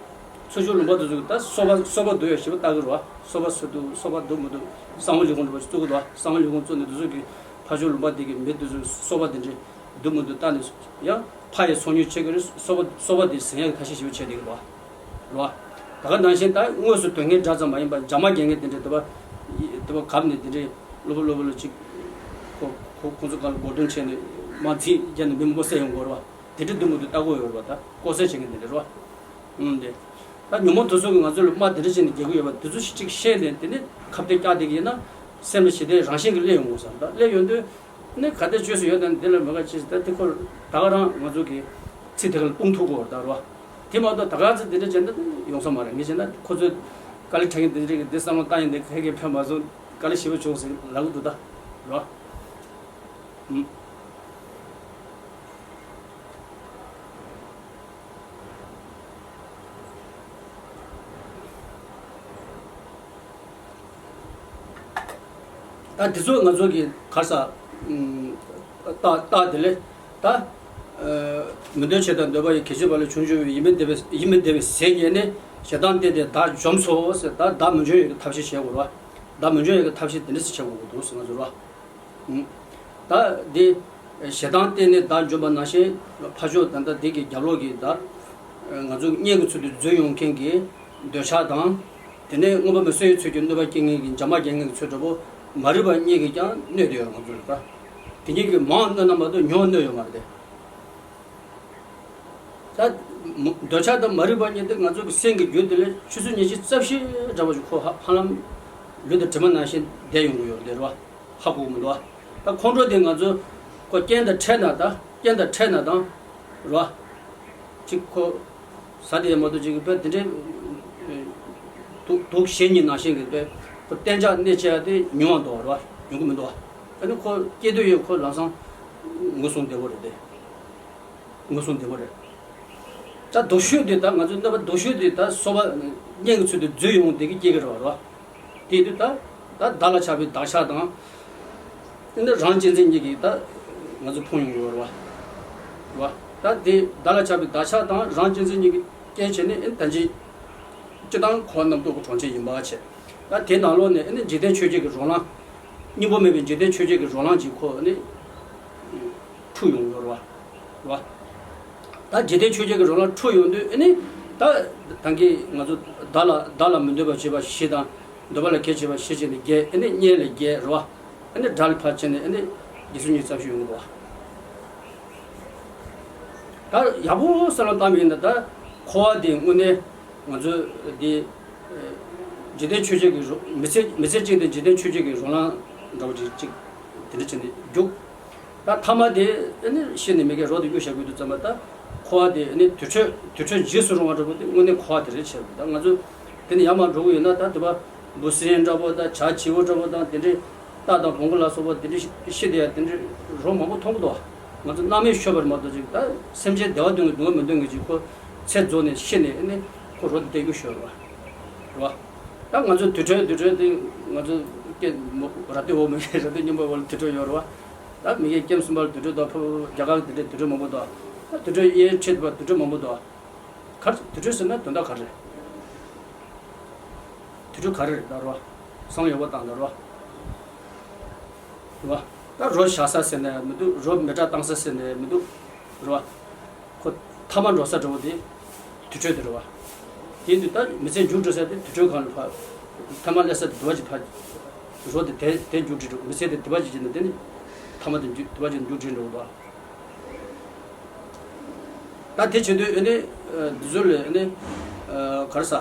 ཚོ་ཆུང་ལུང་པ་དེ་ཚོ་གི་ད་སོ་པ་སོ་པ་སྡུག་ཡོད་ཞེ་པོ་ལྟ་གི་ར། སོ་པ་སུ་སྡུག་སོ་པ་སྡུག་མི་སྡུག་གསང་བ་ལས་ཁུངས་འདྲ་པོ་ཞིག་བཙུགས་གི་འདུག་གསང་བ་ལས་ཁུངས་བཙུགས་ནས་དེ་ཚོ་གི་ཕ་ཆུང་ལུང་པ་དེ་གི་མི་དེ་ཚོ་སོ་པ་དེ་འདྲས་སྡུག་མི་སྡུག་ལྟ་ནས་ཡང་ཕ་ཡི་ཚོང་ཉོས་བྱེད་གི་རེད། སོ་པ་སོ་པ་དེ་ཟིན་ཡག་གི་ཐབས་ཤེས་ཞེ་པོ་བྱས་བསྡད་གི་ར། རེད་བ། ད་ག་ནང་བཞིན་ད་དངོས་སུ་དོན་གཉེར་འདྲ་ཙམ་མ་ཡིན་པར་འཇབ་མ་རྒྱག་མཁན་དེ་འདྲ་དེ་བ། དེ་བ་གབ་ནས་དེ་འདྲའི་གློ་བུར་གློ་བུར་ལ་ཅིག་ཁོ་ཁོ་ཁོང་ཚོ་སྒང་ལ་མགོ་རྡུང་བྱས་ནས་དམག་འཛིང་བརྒྱབ་ནས་མི་མང་པོ་བསད་ཡོང་གི་རེད་བ། དེ་འདྲ་འདུག་མི་འདུག་ལྟ་དགོས་ཡོད་རེད་བ། ད་ལྐོག་ཟ་བྱེད་མཁན་དེ་འདྲ་རེད་བ། ཨང་དེ། ད་ཉོན་མོངས་དུག་གསུམ་གྱིས་ང་ཚོ་ལ་དམག་དེ་འདྲ་བྱས་ནས་རྒྱག་གི་ཡོད་པ་དེ་ཚོ་ཞིག་ཅིག་ཤེས་ནས་དེ་ནས་ཁ་གཏད་བཀྱག་བསྡད་ཀྱི་ཡིན་ན་སེམས་ལ་ཞི་བདེ་རང་བཞིན་གྱིས་སླེབས་ཡོང་དགོས་བསམ། ད་སླེབས་ཡོང་དུས། ནི་ག་དེ་བཅོས་སུ་ཡོད་དམ་འདི་ལ་མི་དགའ་ཅི་ཞིག་ད་དེ་ཁོ་ད་ག་རང་ང་ཚོ་གི་ཚིག་དེ་ག་ལ་སྤུངས་ཐུབ་དགོས་ད་རོ། དེ་མ་གཏོགས་ད་ག་ཚོད་འདི་འདྲ་བྱས་ན་ད་ཡོང་ས་མ་རེད། ངས་བྱས་ན་ཁོ་ཚོས་དཀའ་ལས་འཕྲད་མཁན་འདི་འདྲ་གི་འདི་བསམ་བློ་བཏང་ཡིན་འདི་ཁ་གི་ཕན་མ་སོང་དཀའ་ལས་ཞེ་པོ་བྱུང་ཟེར་ལབ་གི་འདུག་ད་རོ། ཨུམ། ད་དེ་ཚོ་ང་ཚོ་གི་གར་ས་ཨུམ། ད་ད་དེ་ལས་ད་ཨ། མི་འདོད་ཆེ་དང་འདོད་པ་ཡི་གེ་ཆེ་བ་ལས་བྱུང་བྱུང་བའི་ཡིད་མི་བདེ་བའི་ཡིད་མི་བདེ་བའི་ཟས་རྙེད་ནས་ཞེ་སྡང་བརྟས་ཏེ་བདག་འཇོམས་སོ་ཟེར། ད་བདག་མི་འཇོམས་ཡག་གི་ཐབས་ཤེས་བྱེད་དགོས་ར། བདག་མི་འཇོམས་ཡག་གི་ཐབས་ཤེས་དེ་འདྲ་ཞིག་བྱེད་དགོས་ཀྱི་འདུག་ཟེར་ང་ཚོ་ར། ད་འདི་ཞེ་སྡང་བརྟས་ནས་བདག་འཇོམས་པ་ནང་བཞིན་ཕ་ཕྱོགས་ད་ལྟ་འདི་གི་རྒྱབ་ལོགས་ཀྱི་ད་ང་ཚོ་གཉེན་གྱི་ཚུལ་དུ་འཛུལ་ཡོང་མཁན་གྱི་འདོད་ཆགས་དང་། དེ་ནས་མངོན་པ་མི་བཟོད་པའི་ཚུལ་གྱིས་གནོད་པ་སྐྱེལ་མཁན་གྱི་འཇབ་མ་རྒྱག་མཁན་གྱི་ཚུལ་འདྲ་པོ་མ་རིག་པ་གཉིས་ཀྱིས་ཀྱང་གནོད་བསྡད་ཡོད་རེད་ང་ཚོ་ལ་ད། དེ་གཉིས་ཀྱིས་མང་གནོད་ན་མ་གཏོགས་ཉུང་གནོད་ཡོད་མ་རེད་དེ། ད་འདོད་ཆགས་དང་མ་རིག་པ་གཉིས་དེ་ང་ཚོ་གི་སེམས་ཀྱི་རྒྱུད་དེ་ལས་ཆུ་ཚོད་ཉི་ཤུ་རྩ་བཞི་འདྲ་པོ་ཞིག་ཁོ་ཧ་ཧ་ལམ་ལུས་དང་གྲིབ་མ་ནང་བཞིན་བསྡད་ཡོང་གི་ཡོད་རེད་དེ་རེད་བ། ཧ་གོ་གི་མི་འདུག་བ། ད་ཁོང་ཁྲོ་དེ་ང་ཚོ་ཁོ་རྐྱེན་དང་འཕྲད་ན་ད་རྐྱེན་དང་འཕྲད་ན་དང་རེད་བ། ཅིག་ཁོ་ཟ་དེ་མ་གཏོགས་ཅིག་གི་དཔེ་དེ་འདྲའི་དུག་དུག་གཞན་གཉིས་ནང་བཞིན་གྱི་དཔེ་ཁོ་གཏན་འཇགས་གནས་བཅས་དེ་ཉུང་བ་འདུག་རེད་བ། ཡོང་གི་མི་འདུག་བ། ཨ་ནི་ཁོ་སྐྱེ་དུས་ཡོད་ཁོ་ལམ་སང་ངོ་སྲུང་བདེ་བོ་རེད་དེ། ངོ་སྲུང་བདེ་བོ་རེད། ད་སྡུག་ཤོས་དེ་ད་ང་ཚོ་གནོད་པ་སྡུག་ཤོས་དེ་ད་སོ་པ་གཉེན་གྱི་ཚུལ་དུ་འཛུལ་ཡོང་དེ་གི་སྐྱེ་གི་རེད་བ་རེད་བ། དེ་དུས་ད་ད་བདག་ལ་ཆགས་པའི་བདག་ཆགས་དང་། དེ་ནས་རང་གཅེས་འཛིན་གཉིས་ཀྱིས་ད་ང་ཚོ་ཕུང་ཡོང་གི་ཡོད་རེད་བ། རེད་བ། ད་དེ་བདག་ལ་ཆགས་པའི་བདག་ཆགས་དང་རང་གཅེས་འཛིན་གཉིས་ཀྱི་རྐྱེན་བྱས་ནས་ཨེ་ད་ཅི། སྤྱི་བཏང་འཁོར་བ་རྣམ་རྟོག་གི་གྲོང་ཁྱེར་ཡིན་པ་བྱས། ད་དེ་ནང་ལོགས་ནས་ཨེ་ནི་འཇིག་རྟེན་ཆོས་བརྒྱད་ཀྱི་རོ་ལངས། སྙིང་པོ་མེད་པའི་འཇིག་རྟེན་ཆོས་བརྒྱད་ཀྱི་རོ་ལངས་ཀྱིས་ཁོ་ཨེ་ནི། འཁྲུག་ཡོང་གི་ཡོད་རེད་བ། རེད་བ། ད་འཇིག་རྟེན་ཆོས་བརྒྱད་ཀྱི་རོ་ལངས་འཁྲུག་ཡོང་དུས་ཨེ་ནི། ད་ད་གིན་ང་ཚོ་བདག་ལ་བདག་ལ་མི་འདོད་པ་བྱེད་པ་བཞི་དང་། འདོད་པ་ལ་གེགས་བྱེད་པ་བཞི་བྱས་ནས་བརྒྱད་ཨེ་ནི་གཉེན་ལ་བརྒྱད་རེད་བ། ཨེ་ནི་དགྲ་ལ་ཕར་བྱས་ནས་ཨེ་ནི་བརྒྱད་ཅུ་ཉི་ཤུ་རྩ་བཞི་ཡོང་གི་འདུག་བ། ད་ཡག་པོ་བསམ་བློ་བཏང་བ་ཡིན་ན་ད་འཁོར་བ་འདི་དངོས་གནས་ང་ཚོ་འདི་འཇིག་རྟེན་ཆོས་བརྒྱད་ཀྱི་རོ་མི་ཚེ་མི་ཚེ་གཅིག་དེ་འཇིག་རྟེན་ཆོས་བརྒྱད་ཀྱི་རོ་ལངས་འདྲ་བོ་ཅིག་ཅིག་དེ་འདྲ་བྱས་ནས་རྒྱུག་ད་ཐ་མ་དེ་ཨ་ནི་ཤི་ནས་མི་དགེ་རོ་དེ་གཡུག་བཞག་དགོས་དུས་ཙམ་པ་ད་འཁོར་བ་དེ་ཨ་ནི་དུར་ཁྲོད་དུར་ཁྲོད་འཇིགས་སུ་རུང་བ་འདྲ་བོ་དེ་དངོས་གནས་འཁོར་བ་དེ་རེད་བྱས་པ་ད་ང་ཚོ་དེ་ནས་ཡར་མར་འགྲོ་གི་ཡོད་ན་ད་དེ་བ། འབུ་སྲིན་འདྲ་པོ་དང་བྱ་བྱིའུ་འདྲ་པོ་དང་དེ་འདྲའི་རྟ་དང་བོང་གུ་ལ་སོགས་པ་དེ་འདྲའི་ཤི་དེ་ཡང་དེ་འདྲའི་རོ་མང་པོ་མཐོང་གི་འདུག་ང་ཚོ་སྣང་མེད་ཤོར་བར་མ་གཏོགས་ཅིག་ད་སེམས་ཅན་བདེ་བ་འདོད་མཁན་སྡུག་བསྔལ་མི་འདོད་མཁན་ཅིག་ཁོ་ཚེ་རྫོགས་ནས་ཤི་ནས་ཨེ་ནི་ཁོ་རོ་དེ་གཡུག་ཤོར་བ་རེད་བ། ད་ང་ཚོ་དུར་ཁྲོད་དུར་ཁྲོད་དེ་ང་ཚོ་སྐད་མོ་ར་ཏི་འོ་མི་ར་ཏི་སྙིང་པོ་བ་ལ་དུར་ཁྲོད་ཡོད་རེད་བ། ད་མི་གེ་ཀེམ་གསུམ་པ་ལ་དུར་ཁྲོད་དང་ཕུ་རྒྱ་གར་དེ་འདྲའི་དུར་ཁྲོད་མང་པོ་འདུག་ད་དུར་ཁྲོད་གཡས་འཕྲེད་པ་དུར་ཁྲོད་མང་པོ་འདུག་གར་དུར་ཁྲོད་ཟེར་ན་དོན་དག་ག་རེ། དུར་ཁྲོད་ག་རེ་རེད་ད་རོ། སང་ཡོད་པ་དང་ད་རོ། རེད་བ། ད་རོ་བཞག་ས་ཟེར་ན་ཡང་མི་འདུག་རོ་མེ་སྲེག་བཏང་ས་ཟེར་ན་ཡང་མི་འདུག་རེད་བ། ཁོ་ཐ་མ་འགྲོ་ས་འགྲོ་བ་དེ་དུར་ཁྲོད་དེ་རེད་བ། དེ་དུས་ད་མི་ཚེ་མཇུག་འགྲོ་ས་དེ་དུར་ཁྲོད་གང་ལ་ཕར། ཐ་མ་སླེབས་ས་དེ་དུ་བ་ཅིག་ཕར། རོ་དེ་དེ་དེ་མཇུག་སྒྲིལ་འགྲོ་མི་ཚེ་དེ་དུ་བ་ཅིག་བྱས་ན་དེ་ནི་ཐ་མ་དེ་མཇུག་དུ་བ་ཅིག་མཇུག་སྒྲིལ་འགྲོ་བ། ད་དེ་བྱེད་དུས་ཨེ་ནི་ འདི་ཚོ་ལས་ནི་ག་རེ་ཟ།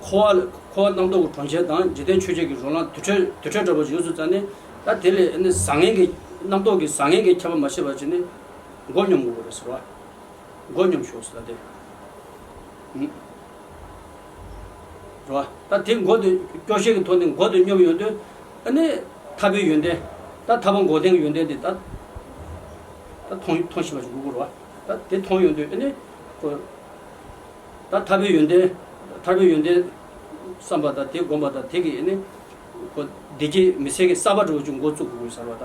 འཁོར་བ་འཁོར་བ་རྣམ་རྟོག་གི་གྲོང་ཁྱེར་དང་འཇིག་རྟེན་ཆོས་བརྒྱད་ཀྱི་རོ་ལངས་དུར་ཁྲོད་དུར་ཁྲོད་འདྲ་པོ་ཞིག་ཡོད་ཚུལ་ཙང་ནི། ད་དེ་ལས་ནི་བཟང་ངན་གྱི་རྣམ་རྟོག་གི་བཟང་ངན་གྱི་ཁྱད་པར་མ་ཤེས་པ་བྱས་ནི་མགོ་སྙོམས་དགོས་རེད་ཟེར་བ། མགོ་སྙོམས་ཤོག་ཟེར་ད་དེ། རེད་བ། ད་དེ་མགོ་དེ་སྐྱོ་ཤས་ཀྱི་ཐོག་ནས་མགོ་དེ་སྙོམས་ཡོང་དུས། ཨ་ནི་ཐར་པའི་ཡོན་ཏན། ད་ཐར་པ་མགོ་ལྡན་གྱི་ཡོན་ཏན་དེ་ད་ད་མཐོང་མཐོང་ཤེས་པ་ཞིག་དགོས་ཀྱི་རེད་བ། ད་དེ་མཐོང་ཡོང་དུས་ཨ་ནི་ཁོ། ད་ཐར་པའི་ཡོན་ཏན། ཐར་པའི་ཡོན་ཏན་བསམ་པ་དང་དེ་སྒོམ་པ་དང་དེ་གིས་ཨ་ནི་ཁོ་བདེ་སྐྱིད་མི་ཚེ་གི་གསར་པ་འདྲ་བོ་ཅིག་འགོ་བཙུགས་དགོས་ཟེར་བ་ད།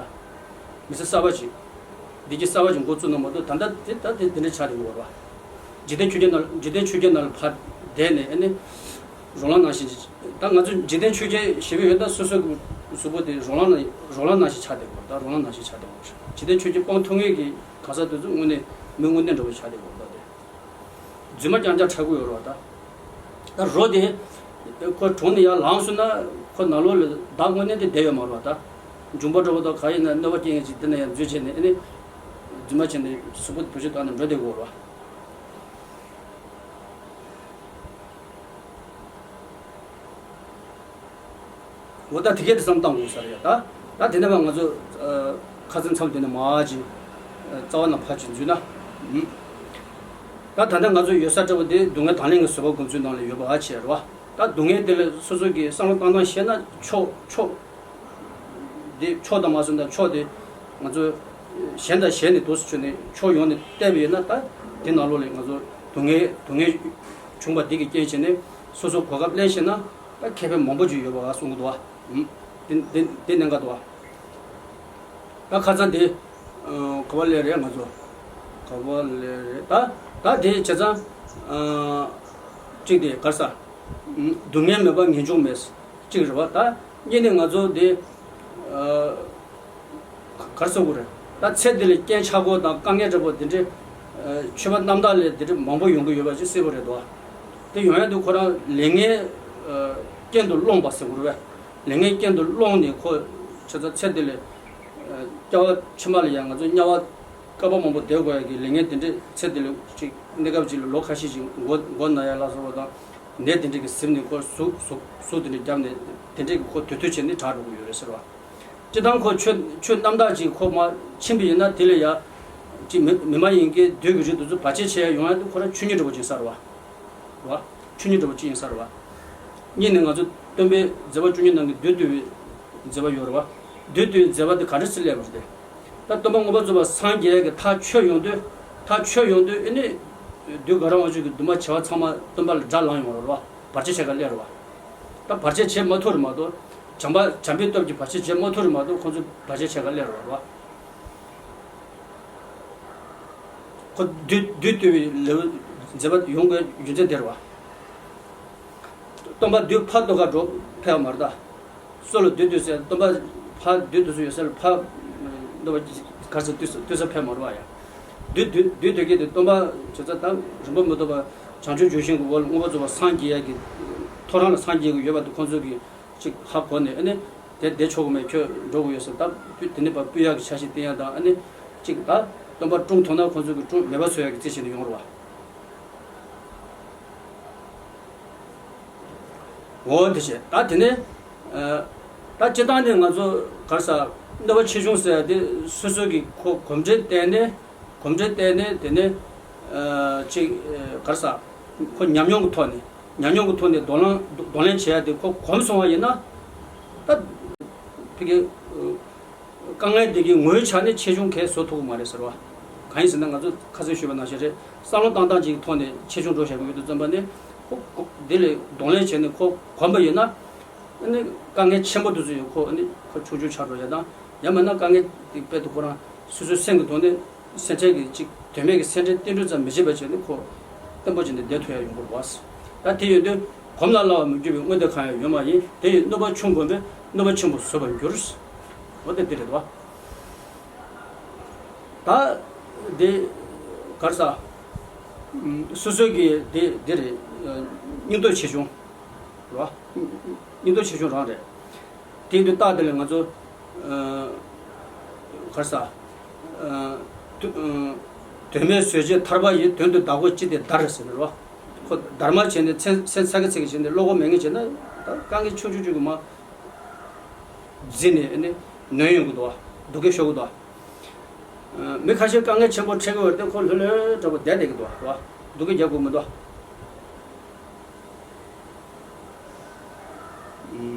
མི་ཚེ་གསར་པ་ཅིག་བདེ་སྐྱིད་གསར་པ་ཅིག་འགོ་བཙུགས་ན་མ་གཏོགས། ད་ལྟ་དེ་ད་དེ་དེ་འདྲ་ཆགས་བསྡད་ཡོད་རེད་བ། འཇིག་རྟེན་ཆོས་བརྒྱད་ནང་འཇིག་རྟེན་ཆོས་བརྒྱད་ནང་ལ་ཕར་བསྡད་ནས་ཨ་ནི་རོ་ལངས་ནང་བཞིན། ད་ང་ཚོ་འཇིག་རྟེན་ཆོས་བརྒྱད་ཞེས་པའི་ཡོད་ད་སོ་སོ་གི་གཟུགས་པོ་དེ་རོ་ལངས་ནང་རོ་ལངས་ནང་བཞིན་ཆགས་བསྡད་ཡོད་རེད། ད་རོ་ལངས་ནང་བཞིན་ཆགས་བསྡད་ཡོད་རེད། འཇིག་རྟེན་ཆོས་བརྒྱད་སྤང་ཐུབ་མཁན་གྱི་གང་ཟག་དེ་ཚོ་དངོས་གནས་མི་དངོས་གནས་འདྲ་བོ་ཆགས་བསྡད་ཡོད་རེད་ད་དེ། རྫུན་མ་རྐྱང་རྐྱང་ཆགས་ཀྱི་ཡོད་རེད་བ་ད། ད་རོ་དེ་ཁོ་གྲོངས་ནས་ཡར་ལངས་སོང་ན་ཁོ་ནང་ལོགས་ལ་བདག་དངོས་གནས་དེ་བསྡད་ཡོད་མ་རེད་བ་ད། འབྱུང་པོ་འདྲ་བོ་དང་ག་ཡིན་ན་གནོད་པ་སྐྱེལ་མཁན་ཅིག་དེ་ན་ཡར་འཛུལ་བྱས་ནས་ཨ་ནི་རྫུན་མ་བྱས་ནས་གཟུགས་པོ་བེད་སྤྱོད་བཏང་ནས་འགྲོ་བསྡད་ཀྱི་ཡོད་རེད་བ། འོ་ད་དེ་གས་དེ་བསམ་བཏང་དགོས་ས་རེད་ཡ་ད། ད་དེ་ནས་མ་ང་ཚོ་ཨ་ཁ་སང་མཚམས་དེ་ནས་མར་ཅིག་ཨ་རྩ་བ་ནས་ཕར་ཅིག་འཛུལ་ན། ཨུམ། ད་ད་ལྟ་ང་ཚོ་ཡོད་ས་འདྲ་བོ་དེ་སྡུག་བསྔལ་དང་ལེན་གྱི་བཟོད་པ་སྒོམ་ཚུལ་ནང་ལ་ཡོད་པ་ཨ་ཆེ་རེད་བ། ད་སྡུག་བསྔལ་དེ་ལ་སོ་སོ་གིས་བསམ་བློ་བཏང་སྟངས་ཤེས་ན་ཕྱོགས་ཕྱོགས་དེ་ཕྱོགས་དང་མ་སོན་དང་ཕྱོགས་དེ་ང་ཚོ་གཞན་དང་གཞན་ནས་འདུག་སེ་བྱས་ནས་ཕྱོགས་ཡོངས་ནས་བལྟས་པ་ཡིན་ན། ད་དེ་ནང་ལོགས་ལ་ང་ཚོ་སྡུག་བསྔལ་སྡུག་བསྔལ་བྱུང་བ་དེ་གི་རྐྱེན་བྱས་ནས་སོ་སོ་གོ་སྐབས་ལེན་ཤེས་ན། ད་ཁེ་ཕན་མང་པོ་ཅིག་ཡོད་པ་གསུང་གི་འདུག་བ། ཨུམ། དེ་དེ་དེ་གནད་འགག་འདུག་བ། ད་ཁ་སང་དེ་ཨ་ག་པར་སླེབས་རེད་ང་ཚོ། ག་པར་སླེབས་རེད་ད། ད་དེ་བྱས་ཙང་ཨ་གཅིག་དེ་ག་རེ་ཟ། ཨུམ། སྡུག་བསྔལ་མེད་པར་ངེས་འབྱུང་མེད། གཅིག་རེད་བ། ད་གཉིས་ནས་ང་ཚོ་དེ་ཨ་ག་རེ་ཟེར་དགོས་རེད། ད་ཚེ་འདི་ལ་རྐྱེན་ཆག་སྒོ་དང་དཀའ་ངལ་འདྲ་པོ་དེ་འདྲའི་ཨ་ཆོས་པ་རྣམ་དག་ལས་དེ་འདྲ་མང་པོ་ཡོང་གི་ཡོད་པ་ཅིག་གསལ་པོ་རེད་དོ། དེ་ཡོང་ཡ་དེ་ཁོ་རང་ལས་ངན་ཨ་རྐྱེན་དུ་སློང་བ་ཟེར་དགོས་རེད་བས། ལས་ངན་རྐྱེན་དུ་སློང་ནས་ཁོ་བྱས་ཙང་ཚེ་འདི་ལ་ཨ་སྐྱེ་བ་ཕྱི་མ་ལ་ཡང་ང་ཚོ་དམྱལ་བ་བསྐལ་པ་མང་པོ་བསྡད་དགོས་ཡ་གི་ལས་ངན་དེ་འདྲའི་ཚེ་འདི་ལ་ཅིག་གནས་སྐབས་ཅིག་ལ་ལོ་ཁ་ཤས་ཅིག་མགོ་མགོ་ན་ཡ་ལ་སོགས་པ་དང་ནད་དེ་འདྲ་གི་ཟིན་ནས་ཁོ་ཟུག་ཟུག་ཟུག་དེ་འདྲ་བརྒྱབ་ནས་དེ་འདྲ་གི་ཁོ་དུས་ཐོག་བྱས་ནས་དྲག་འགྲོ་གི་ཡོད་རེད་ཟེར་བ། སྤྱིར་བཏང་ཁོ་ཆོས་ཆོས་རྣམ་དག་ཅིག་ཁོ་མ་ཕྱིན་པ་ཡིན་ན་དེ་ལ་ཡ་ཅིག་མི་མི་མ་ཡིན་གྱི་བདུད་ཀྱི་རིགས་དེ་ཚོ་བར་ཆད་བྱེད་ཡ་ཡོང་ཡ་དེ་ཁོ་རང་ཆོས་ཉིད་འདྲ་པོ་ཅིག་ཡིན་ས་རེད་བ། རེད་བ། ཆོས་ཉིད་འདྲ་པོ་ཅིག་ཡིན་ས་རེད་བ། གཉིས་ནི་ང་ཚོ་སྟོན་པའི་མཛད་པ་བཅུ་གཉིས་ནང་གི་བདུད་བཏུལ་བའི་མཛད་པ་ཡོད་རེད་བ། བདུད་བཏུལ་བའི་མཛད་པ་དེ་ག་འདྲ་སེ་སླེབས་པ་རེད་དེ། ད་སྟོན་པ་མངོན་པར་རྫོགས་པར་སངས་རྒྱས་ཀྱི་ཐག་ཆོད་ཡོང་དུས། ཐག་ཆོད་ཡོང་དུས་ཨེ་ནི། བདུད་དགའ་རབ་དབང་ཕྱུག་གི་འདུན་པ་བྱེ་བ་ཚང་མ་སྟོན་པ་ལ་དགྲ་ལངས་ཡོང་བ་རེད་བ། བར་ཆད་བྱེད་ག་སླེབས་རེད་བ། ད་བར་ཆད་བྱེད་མ་ཐུབ་རེད་མ་གཏོགས། བྱམས་པ་བྱམས་པའི་སྟོབས་ཀྱིས་བར་ཆད་བྱེད་མ་ཐུབ་རེད་མ་གཏོགས་ཁོང་ཚོས་བར་ཆད་བྱེད་ག་སླེབས་རེད་བ། ཁོ་བདུད་བདུད་བཏུལ་བའི་ལེའུ་མཛད་པ་ཡོང་དགོས་རྒྱུ་མཚན་དེ་རེད་བ། སྟོན་པ་བདུད་ཕ་ལྟོ་ག་འགྲོ་ཕེབས་པ་མ་རེད་ད། སོ་ལ་བདུད་བཏུལ་ཟེར་སྟོན་པ་ཕ་བདུད་དེ་ཚོ་ཡོད་ས་ལ་ཕ་ལྟོ་བ་གར་ས་བཏུལ་ས་བཏུལ་ས་ཕེབས་མ་རེད་བ་ཡ། བདུད་བདུད་བདུད་དེ་གས་དེ་སྟོན་པ་བྱེད་ས་དང་རིན་པོ་མི་ཐོགས་པ་བྱང་ཆུབ་ལྗོན་ཤིང་གི་འོག་ལ་མངོན་པར་རྫོགས་པ་སངས་རྒྱས་ཡ་གི་ཐོ་རངས་ལ་སངས་རྒྱས་གི་ཡོད་པ་དེ་ཁོང་ཚོ་གི་ཅིག་ཧ་གོ་ནས་ཨ་ནི་དེ་བསྡད་ཆོག་གི་མེད་ཁྱོད་འགྲོ་དགོས་ཡོད་ཟེར་ད་དེ་ནས་ཕར་སྤུད་ཡག་གི་ཆ་ཤས་བསྟན་ཡ་དང་ཨ་ནི་ཅིག་ད་སྟོན་པ་བཀྲོངས་ཐུབ་ན་ཁོང་ཚོ་གི་བཀྲོངས་མེད་པ་བཟོ་ཡག་གི་རྩིས་བྱས་ནས་ཡོང་རེད་བ། འོ་དེ་བྱས་ད་དེ་ནས་ཨ་ད་སྤྱིར་བཏང་ནས་ང་ཚོ་ག་རེ་ཟ་གནོད་པ་ཆེ་ཆུང་ཟེར་ཡ་དེ་སོ་སོ་གི་ཁོ་གོམས་འདྲིས་བསྟན་ནས་གོམས་འདྲིས་བསྟན་ནས་དེ་ནས་ཨ་ཅིག་ཨ་ག་རེ་ཟ་ཁོ་ཉམས་མྱོང་གི་ཐོག་ནས་ཉམས་མྱོང་གི་ཐོག་ནས་གདོང་ལེན་གདོང་ལེན་བྱེད་ཡ་དེ་ཁོ་གོམས་སོང་བ་ཡིན་ན་ད་ཕ་གི་དཀའ་ངལ་དེ་གི་ངོའི་ཆ་ནས་ཆེ་ཆུང་གས་བཟོ་ཐུབ་ཀྱི་མ་རེད་ཟེར་བ། གང་ཡིན་ཟེར་ན་ང་ཚོ་ཁ་སང་ཞུས་པ་ནང་བཞིན་རེད། བསམ་བློ་བཏང་སྟངས་ཅིག་གི་ཐོག་ནས་ཆེ་ཆུང་འགྲོ་བཞག་གི་ཡོད་དུས་ཙམ་པ་ནས་ཁོ་ཁོ་དེ་ལས་གདོང་ལེན་བྱས་ནས་ཁོ་གོམས་པ་ཡིན་ན་ཨ་ནི་དཀའ་ངལ་ཆེན་པོ་དེ་ཚོ་ཡང་ཁོ་ཨ་ནི་ཁོ་ཆུང་ཆུང་ཆགས་འགྲོ་ཡ་དང་ཡང་མིན་ན་དཀའ་ངལ་དེ་དཔེ་དེ་ཁོ་རང་སོ་སོའི་སེམས་ཀྱི་ཐོག་ནས། སེམས་ཁྲལ་གྱི་ཅིག་དོན་མེད་ཀྱི་སེམས་ཁྲལ་ཏིལ་འབྲུ་ཙམ་མི་བྱེད་པ་བྱས་ནས་ཁོ་བརྟན་པོ་བྱས་ནས་བསྡད་ཐུབ་ཡ་ཡོང་གི་རེད་བ། ད་དེ་ཡོད་དུས་གོམས་ལ་སླ་བ་མི་འགྱུར་བའི་དངོས་འདི་གང་ཡང་ཡོད་མ་ཡིན། དེ་ཡིས་གནོད་པ་ཆུང་བསྒོམས་པས་གནོད་པ་ཆེན་པོ་བཟོད་པར་འགྱུར། འོ་དེ་འདི་རེད་བ། ད་དེ་གར་ས་སོ་སོ་གི་དེ་དེ་རེད། སྙིང་སྟོབས་ཆེ་ཆུང་རེད་བ། སྙིང་སྟོབས་ཆེ་ཆུང་རང་རེད། དེ་དུས་རྟགས་དེ་ལས་ང་ཚོ་ཨ་ག་རེ་ཟ། ཨ་དུ་ཨ་ དོན་མེད་བཟོད་བྱེད་ཐར་པ་ཡི། དོན་དུ་བདག་པོ་ཅི་སྟེ་བདར་ཟེར་ནས་རོ། ཁོ་བདར་མ་བྱས་ནས་མཚན་མཚན་ཚ་གི་ཚིག་གི་བྱས་ནས་བློ་ཁོག་མེད་མཁན་བྱས་ན་ད་དཀའ་ངལ་ཆུང་ཆུང་ཆུང་གི་མ་འཛིན་ནས་ཨ་ནི་ནོན་ཡོང་གི་འདུག་བ། སྡུག་སྐད་ཤོར་གི་འདུག་བ། མི་ཁ་ཤས་དཀའ་ངལ་ཆེན་པོ་འཕྲད་ཀྱི་ཡོད་རེད་དེ་ཁོ་ལྷོད་ལྷོད་འདྲ་པོ་བསྡད་བསྡད་ཀྱི་འདུག་བ། སྡུག་སྐད་རྒྱག་དགོས་མི་འདུག་བ།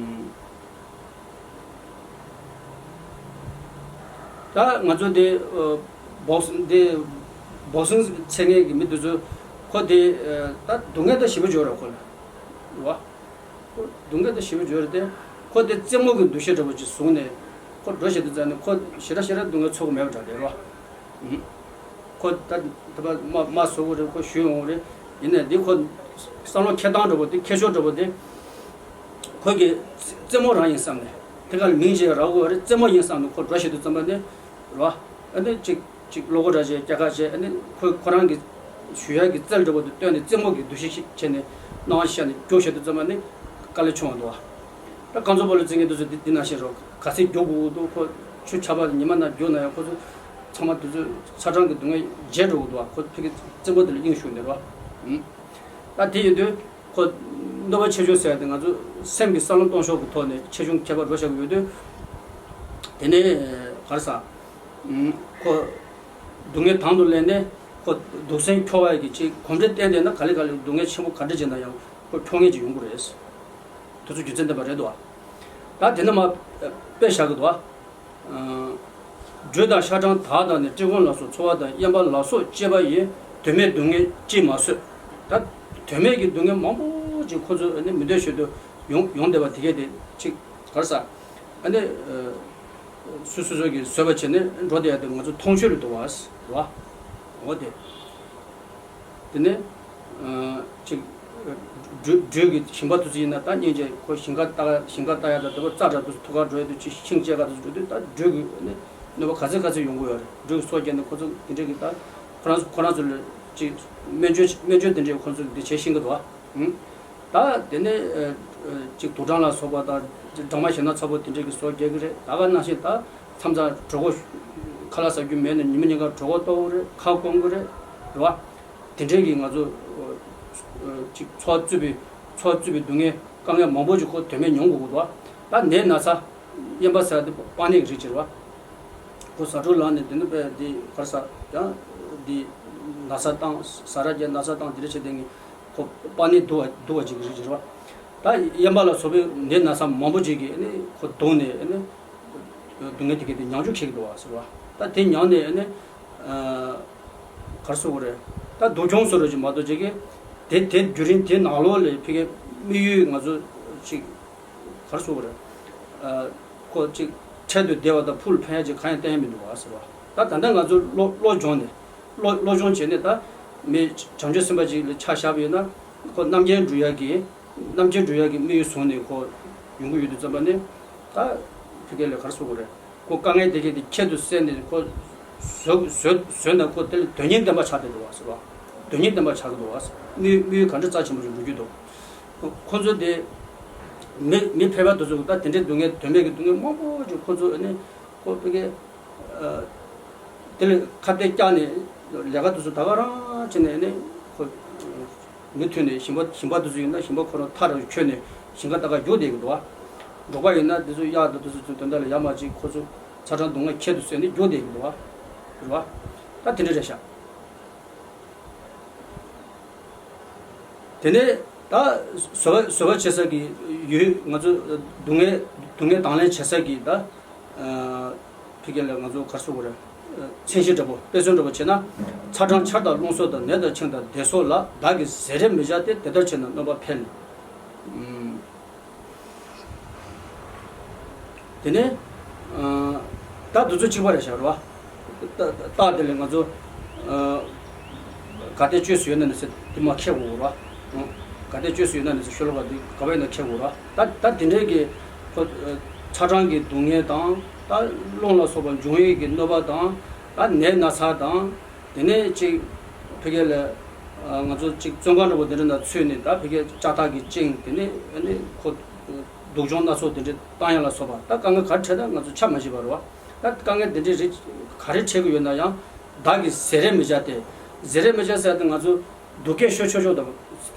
ད་ང་ཚོ་འདི་བོགས་འདི་བོགས་སིང་འཚོལ་མཁན་གྱི་མི་འདི་ཚོ་ཁོ་འདི་ད་སྡུག་བསྔལ་ད་ཞེ་པོ་ཅིག་ཡོད་རེད་ཁོ་ལ། རེད་བ། ཁོ་སྡུག་བསྔལ་ད་ཞེ་པོ་ཅིག་ཡོད་རེད་དེ་ཁོ་འདི་རྩེད་མོ་གི་འདུ་ཤེས་འདྲ་པོ་ཅིག་བཟུང་ནས་ཁོ་འགྲོ་བྱེད་དུ་བཙལ་ནས་ཁོ་ཞེ་དྲག་ཞེ་དྲག་སྡུག་བསྔལ་ཚོར་གི་མེད་པ་འདྲ་རེད་བ། ཁོ་ད་ད་མ་མ་བཟོ་གི་རེད། ཁོ་ཞུས་ཡོང་གི་རེད། ཡིན་ནའི་འདི་ཁོ་བསམ་བློ་འཁྱེར་སྟངས་འདྲ་པོ་དེ་འཁྱེར་ཕྱོགས་འདྲ་པོ་དེ་ཁོ་གི་རྩེད་མོ་རང་ཡིན་བསམ་ནས་དེ་ག་ལ་མིང་ཅིག་རག་དགོས་རེད། རྩེད་མོ་ཡིན་བསམ་ནས་ཁོ་འགྲོ་བྱེད་དུ་བཙམ་པ་ནི་རེད་བ། ཨ་ནི་ཅིག་ཅིག་བློ་ཁོག་འདྲ་བྱས་སྐྱ་ཁ་བྱས་ཨ་ནི་ཁོ་ཁོ་རང་གི་ཞུ་ཡག་གི་རྩལ་འདྲ་པོ་དེ་བཏོན་ནས་རྩེད་མོ་གི་འདུ་ཤེས་ཤིག་བྱས་ནས་སྣང་བ་ཤར་ནས་རྒྱུགས་བྱེད་དུ་བཙམ་པ་ནི་དཀའ་ལས་ཆུང་བ་འདུག་བ། ད་རྐང་བཙུགས་སྤོ་ལོ་རྩེད་མཁན་དེ་ཚོ་འདི་འདི་ནང་བཞིན་རོ། ག་ཚད་རྒྱུག་དགོས་འདུག་ཁོ་ཆུ་ཚ་བ་ཉི་མ་ནང་རྒྱུག་ན་ཡང་ཁོ་ཚོ་ཚང་མ་དེ་ཚོ་ཚ་གྲང་གི་སྡུག་བསྔལ་བརྗེད་འགྲོ་གི་འདུག་བ། ཁོ་ཕ་གི་རྩེད་མོ་དེ་ལ་དབྱིངས་ཞུགས་ནས་རོ། ད་དེ་ཡིན་དུས་ཁོ་གནོད་པ་ཆེ་ཆུང་ཟེར་ཡ་དེ་ང་ཚོ་སེམས་ཀྱི་བསམ་བློ་གཏོང་ཕྱོགས་ཀྱི་ཐོག་ནས་ཆེ་ཆུང་ཁྱད་པར་འགྲོ་བཞག་གི་ཡོད་དུས། དེ་ནས་ག་རེ་ཟ། ཁོ་སྡུག་བསྔལ་དང་དུ་ལེན་ནས་ཁོ་སྡུག་སྲན་འཁྱོག་པ་ཡི་གི་ཅིག་གོམས་འདྲིས་བསྟེན་བསྡད་ན་ག་ལེ་ག་ལེ་སྡུག་བསྔལ་ཆེན་པོ་ག་འདྲ་བྱས་ན་ཡང་ཁོ་འཁྱོག་མཁན་ཅིག་ཡོང་གི་རེད། དེ་ཚོ་རྒྱུ་མཚན་ལྡན་པ་རེད་དོ། ད་དེ་ནས་མ་དཔེ་བཞག་གི་འདུག་བ། སྦྲུལ་དང་ཤ་སྦྲང་དག་དང་ནི་སྤྲེའུ་ཁོང་ལ་སོགས་ཚོ་བ་དང་གཡན་པ་ལ་སོགས་གཅེས་པ་ཡིས། དོན་མེད་སྡུག་བསྔལ་ཅིས་མ་བཟོད། ད་དོན་མེད་ཀྱི་སྡུག་བསྔལ་མང་པོ་ཅིག་ཁོ་ཚོ་ནི་མི་འདོད་ཞོར་དུ་ཡོང་ཡོང་བསྡད་པ་དེ་གས་དེ་ཅིག་ག་རེ་ཟ། ཨ་ནི། སུ་སོ་སོ་གིས་བཟོད་པ་བྱས་ནས་འགྲོ་བསྡད་ཡ་དེ་ང་ཚོ་མཐོང་ཆོས་རེད་འདུག་བ། རེད་བ། འོ་དེ། དེ་ནས་ཅིག་སྦྲུལ་སྦྲུལ་གྱི་ཞིང་པ་དེ་ཚོ་ཡིན་ན་ད་སྙིང་རྗེ་ཁོ་ཞིང་ཁ་བཏགས་ཞིང་ཁ་བཏགས་ཡ་ད་དེ་པ་རྩྭ་འདྲ་དེ་ཚོ་ཐུག་ག་འགྲོ་ཡ་དེ་ཅིག་ཤིང་བཅད་ག་དེ་ཚོ་འགྲོ་དུས་ད་སྦྲུལ་གྱི་ནི་གནོད་པ་ག་ཚོད་ག་ཚོད་ཡོང་གི་ཡོད་རེད། སྦྲུལ་གྱི་སྲོག་བསྐྱལ་ནས་ཁོ་ཚོ་དེ་འདྲས་ཀྱི་ད་ཁོ་རང་ཁོ་རང་ཚོ་ལ་ཅིག་སྨན་བཅོས་སྨན་བཅོས་དེ་འདྲས་ཁོ་ཚོ་འདི་བྱེད་ཤེས་ཀྱི་འདུག་བ། ད་དེ་ནས་ཅིག་དུག་སྦྲང་ལ་སོགས་པ་དང་སྦྲང་མ་ཞེ་ན་ཚ་པོ་དེ་འདྲས་ཀྱི་སྲོག་བསྐྱལ་གི་རེད། ད་ག་ནང་བཞིན་ད་མཚམས་མཚམས་གྲོད་ཁོག་ཁ་ལག་ཟ་རྒྱུ་མེད་ནས་ཉི་མ་ཉིན་གང་གྲོད་ཁོག་ལྟོགས་གི་རེད། ཁ་སྐོམ་གི་རེད། རེད་བ། དེ་འདྲས་ཀྱི་ང་ཚོ་ཅིག་འཚོ་བ་རྩུབ་པའི་འཚོ་བ་རྩུབ་པའི་སྡུག་བསྔལ་དཀའ་ངལ་མང་པོ་ཅིག་ཁོ་དོན་མེད་མྱོང་དགོས་ཀྱི་འདུག་བ། ད་ནད་ན་ཚ་གཡན་པ་ཟེར་བ་དེ་པགས་ནད་ཀྱི་རིགས་ཅིག་རེད་བ། ཁོ་ཟ་འཕྲུག་ལངས་ནས་དེ་ནི་པས་འདི་གར་ཟ་ཡང་འདི་ན་ཚ་བཏང་ཟ་ར་རྒྱ་ན་ཚ་བཏང་དེ་འདྲ་བྱས་དེ་ངས་ཁོ་པགས་ནད་འདུ་བ་འདུ་བ་ཅིག་གི་རིགས་རེད་བ། ད་གཡན་པ་ལ་སོགས་པའི་ནད་ན་ཚ་མང་པོ་ཅིག་གིས་ནི་ཁོ་གདུང་ནས་ནི་སྡུག་བསྔལ་དེ་གས་དེ་མྱང་ཆུ་ཁེགས་འདུག་བ་ཟེར་བ། ད་དེ་མྱང་ནས་ནི་གར་སོ་གི་རེད། ད་སྡུག་གྱོང་སོ་རོ་ཅིག་མ་གཏོགས་ཅིག་གི་དེ་དེ་རྒྱུན་རིང་དེ་ནང་ལོགས་ལས་ཕི་གའི་དམིགས་ཡུལ་ང་ཚོ་ཅིག་གར་སོང་བ་རེད། ཁོ་ཅིག་འཕྲལ་དུ་བདེ་བ་དང་ཕུགས་ལ་ཕན་ཡ་ཅིག་གང་ཡང་བསྟན་ཡ་མི་འདུག་བ་ཟེར་བ། ད་ད་ལྟ་ང་ཚོ་བློ་བློ་སྦྱོང་ནས་བློ་བློ་སྦྱོང་བྱས་ནས་ད་མི་བྱང་ཆུབ་སེམས་དཔའ་ཅིག་ལ་ཆ་བཞག་པ་ཡིན་ན་ཁོ་རྣམ་མཁྱེན་འགྲུབ་ཡ་གི་རྣམ་མཁྱེན་འགྲུབ་ཡ་གི་དམིགས་ཡུལ་བཟུང་ནས་ཁོ་ཡོང་གི་ཡོད་དུས་ཙམ་པ་ནི་ད་ཕི་གེ་ལ་གར་སོང་བ་རེད། ཁོ་དཀའ་ངལ་དེ་གས་དེ་ཁྱད་དུ་བསད་ནས་ཁོ་བཟོད་བཟོད་བཟོད་ན་ཁོ་དེ་ལ་དོན་སྙིང་ལྡན་པ་ཆགས་བསྡད་འདུག་བ་ཟེར་བ། དོན་སྙིང་ལྡན་པ་ཆགས་ཀྱི་འདུག་བ། དམིགས་དམིགས་ཡུལ་ག་འདྲ་རྩ་ཆེན་པོ་ཞིག་འགྲུབ་ཀྱི་འདུག་ཁོ་ཚོ་དེ་མི་མི་ཕལ་པ་དེ་ཚོ་ད་དེ་འདྲའི་སྡུག་བསྔལ་དོན་མེད་ཀྱི་སྡུག་བསྔལ་མང་པོ་ཅིག་ཁོ་ཚོ་ཨ་ནི་ཁོ་ཕ་གི་དེ་ལ་ཁ་གཏད་བཀྱགས་ནས་ལས་ཀ་དེ་ཚོ་ད་ག་རང་བྱས་ནས་ཨ་ནི་ཁོ་མུ་མཐུད་ནས་ཞིང་པ་ཞིང་པ་དེ་ཚོ་ཡིན་ན་ཞིང་པ་ཁོ་རང་ཐག་རིང་ཁྱོན་ནས་ཞིང་ཁ་ད་ག་རྒྱུག་བསྡད་ཀྱི་འདུག་བ། འབྲོག་པ་ཡིན་ན་དེ་ཚོ་གཡག་དང་དེ་ཚོ་ཚོ་དོན་དག་ལ་ཡ་མ་ཅིག་ཁོ་ཚོ་ཚ་གྲང་སྡུག་བསྔལ་ཁྱད་དུ་བསད་ནས་རྒྱུག་བསྡད་ཀྱི་འདུག་བ། རེད་བ། ད་དེ་འདྲ་རེད་ཤག་དེ་ནས་ད་བཟོད་པ་བཟོད་པ་བྱེད་ས་ཀྱི་ཡུལ་ང་ཚོ་སྡུག་བསྔལ་སྡུག་བསྔལ་དང་ལེན་བྱེད་ས་ཀྱི་ད་ཕི་གེ་ལ་ང་ཚོ་གར་སོང་བ་རེད། མཚན་གཞི་འདྲ་པོ་དཔེ་མཚོན་འདྲ་པོ་བྱས་ན། ཚ་གྲང་ཆར་དང་རླུང་སོགས་དང་ནད་དང་འཆིང་དང་བདེ་སོགས་ལ་བདག་གིས་བཟོད་རེ་མི་བྱ་སྟེ། དེ་ལྟར་བྱས་ན་གནོད་པ་འཕེལ། དེ་ནས་ད་དུས་ཚོད་གཅིག་པ་རེད་ཤག་རེད་བ། རྟགས་དེ་ལས་ང་ཚོ་ག་དེ་བཅོས་སུ་ཡོད་ན་ནི་ཟེར་དེ་མ་ཁྱེར་དགོས་རེད་བ། ག་དེ་བཅོས་སུ་ཡོད་ན་ནི་ཟེར་ཤོ་ལོ་ཀ་དེ་ག་བས་ན་ཁྱེར་དགོས་རེད་བ། ད་ད་དེ་འདྲའི་གི་ཁོ་ཚ་གྲང་གི་སྡུག་བསྔལ་དང་ད་རླུང་ལ་སོགས་པ་འབྱུང་བའི་གི་གནོད་པ་དང་ད་ནད་ན་ཚ་དང་། དེ་ནས་ཅིག་ཕ་གི་ལ་ང་ཚོ་ཅིག་བཙོན་ཁང་འདྲ་པོ་དེ་འདྲ་ན་ཚུད་ནས་ད་ཕ་གི་ལྕགས་ཐག་གིས་བཅིངས། དེ་ནས་ཨ་ནི་ཁོ་སྡུག་སྦྱོང་སྣ་ཚོགས་དེ་འདྲ་བཏང་ཡ་ལ་སོགས་པ་ད་དཀའ་ངལ་ག་རེ་འཕྲད་ན་ང་ཚོ་ཆ་མ་ཤེས་པ་རེད་བ། ད་དཀའ་ངལ་དེ་འདྲའི་རིགས་ག་རེ་འཕྲད་ཀྱི་ཡོད་ན་ཡང་ བདག་གིས་བཟེ་རེ་མི་བྱ་སྟེ། བཟེ་རེ་མི་བྱ་ཟེར་ཏེ་ང་ཚོ་སྡུག་སྐད་ཤོད་ཆོག་ཆོག་དང་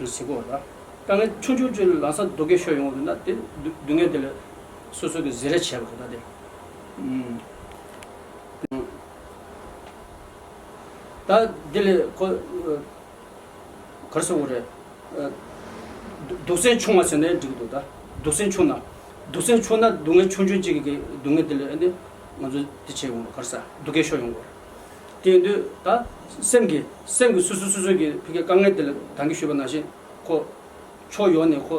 ཟེར་གོ་ད། དཀའ་ངལ་ཆུང་ཆུང་ཅིག་ལ་ལམ་སང་སྡུག་སྐད་ཤོད་ཡོང་བ་ན་དེ་སྡུག་སྡུག་བསྔལ་དེ་ལས་སོ་སོ་གིས་བཟེ་རེ་བྱས་པ་རེད་ད་དེ། ད་དེ་ལས་ཁོ། ག་རེ་ཟེར་དགོས་རེད། ཨ། སྡུག་སྡུག་སེམས་ཆུང་བ་ཟེར་ནའི་འགྲིག་གི་འདུག་ད། སྡུག་སེམས་ཆུང་ན། སྡུག་སེམས་ཆུང་ན་སྡུག་བསྔལ་ཆུང་ཆུང་གཅིག་གི་སྡུག་བསྔལ་དེ་ལས་ཨ་ནི་ང་ཚོ་དེ་བྱེད་ཡོང་གི་ག་རེ་ཟེར་སྡུག་སྐད་ཤོར་ཡོང་གི་རེད། དེ་ཡིན་དུས་ད་སེམས་ཀྱི་སེམས་ཀྱི་སོ་སོ་སོ་སོ་གི་ཕ་གིའི་དཀའ་ངལ་དེ་ལ་ད་གིན་ཞུས་པ་ནང་བཞིན་ཁོ་ཕྱོགས་ཡོངས་ནས་ཁོ་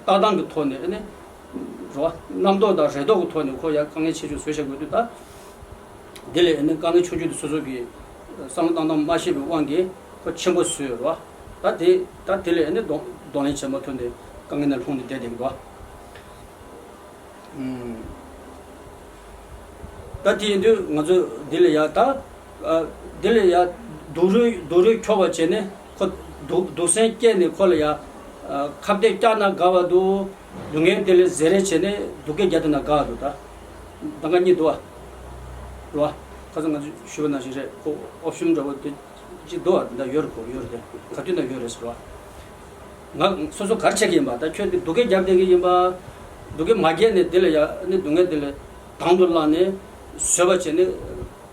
ལྟ་སྟངས་ཀྱི་ཐོག་ནས་ཨ་ནི་རེད་བ། རྣམ་རྟོག་དང་རེ་དོགས་ཀྱི་ཐོག་ནས་ཁོ་ཡ་དཀའ་ངལ་ཆེ་ཆུང་བཟོས་བཞག་དགོས་དུས་ད། དེ་ལས་ཨ་ནི་དཀའ་ངལ་ཆུང་ཆུང་དེ་སོ་སོ་གིས་བསམ་བློ་བཏང་སྟངས་མ་ཤེས་པའི་དབང་གིས་ཁོ་ཆེན་པོ་བཟོས་ཡོད་རེད་བ། ད་དེ་ད་དེ་ལས་ཨ་ནི་གདོང་གདོང་ལེན་བྱེད་མ་ཐུབ་ནས་དཀའ་ངལ་ནང་ལྷུང་ནས་བསྡད་བསྡད་ཀྱི་འདུག་བ། ཨུམ། ད་དེ་ཡིན་དུས་ང་ཚོ་འདི་ལ་ཡ་ད། ཨ། འདི་ལ་ཡ་སྡུག་རུས་སྡུག་རུས་འཁྱོག་པ་བྱས་ནས་ཁོ་སྡུག་སྡུག་སེམས་སྐྱེས་ནས་ཁོ་ལ་ཡ། ཨ། ཁ་གཏད་བཀྱག་ན་དགའ་བ་འདུག་སྡུག་བསྔལ་དེ་ལས་བཟེ་རེ་བྱས་ནས་སྡུག་སྐད་རྒྱག་བསྡད་ན་དགའ་བ་འདུག་ད། ད་ག་གཉིས་འདུག་བ། རེད་བ། ཁ་སང་ང་ཚོ་ཞུས་པ་ནང་བཞིན་རེད་ཁོ་ཨོབ་ཤམ་འདྲ་བོ་དེ་གཅིག་འདུག་བ། འདི་འདྲ་ཡོད་རེད་ཁོ་ཡོད་རེད་དེ་ག་དུས་ན་ཡོད་རེད་ཟེར་བ། ང་སོ་སོ་ག་རེ་བྱེད་ཀྱི་ཡིན་པ། ད་ཁྱོད་འདི་སྡུག་སྐད་རྒྱབ་བསྡད་ཀྱི་ཡིན་པ། སྡུག་སྐད་མ་རྒྱབ་ནས་འདི་ལ་ཡ་ནི་སྡུག་བསྔལ་འདི་ལ་དང་དུ་བླངས་ནས་བཟོད་པ་བྱས་ནས་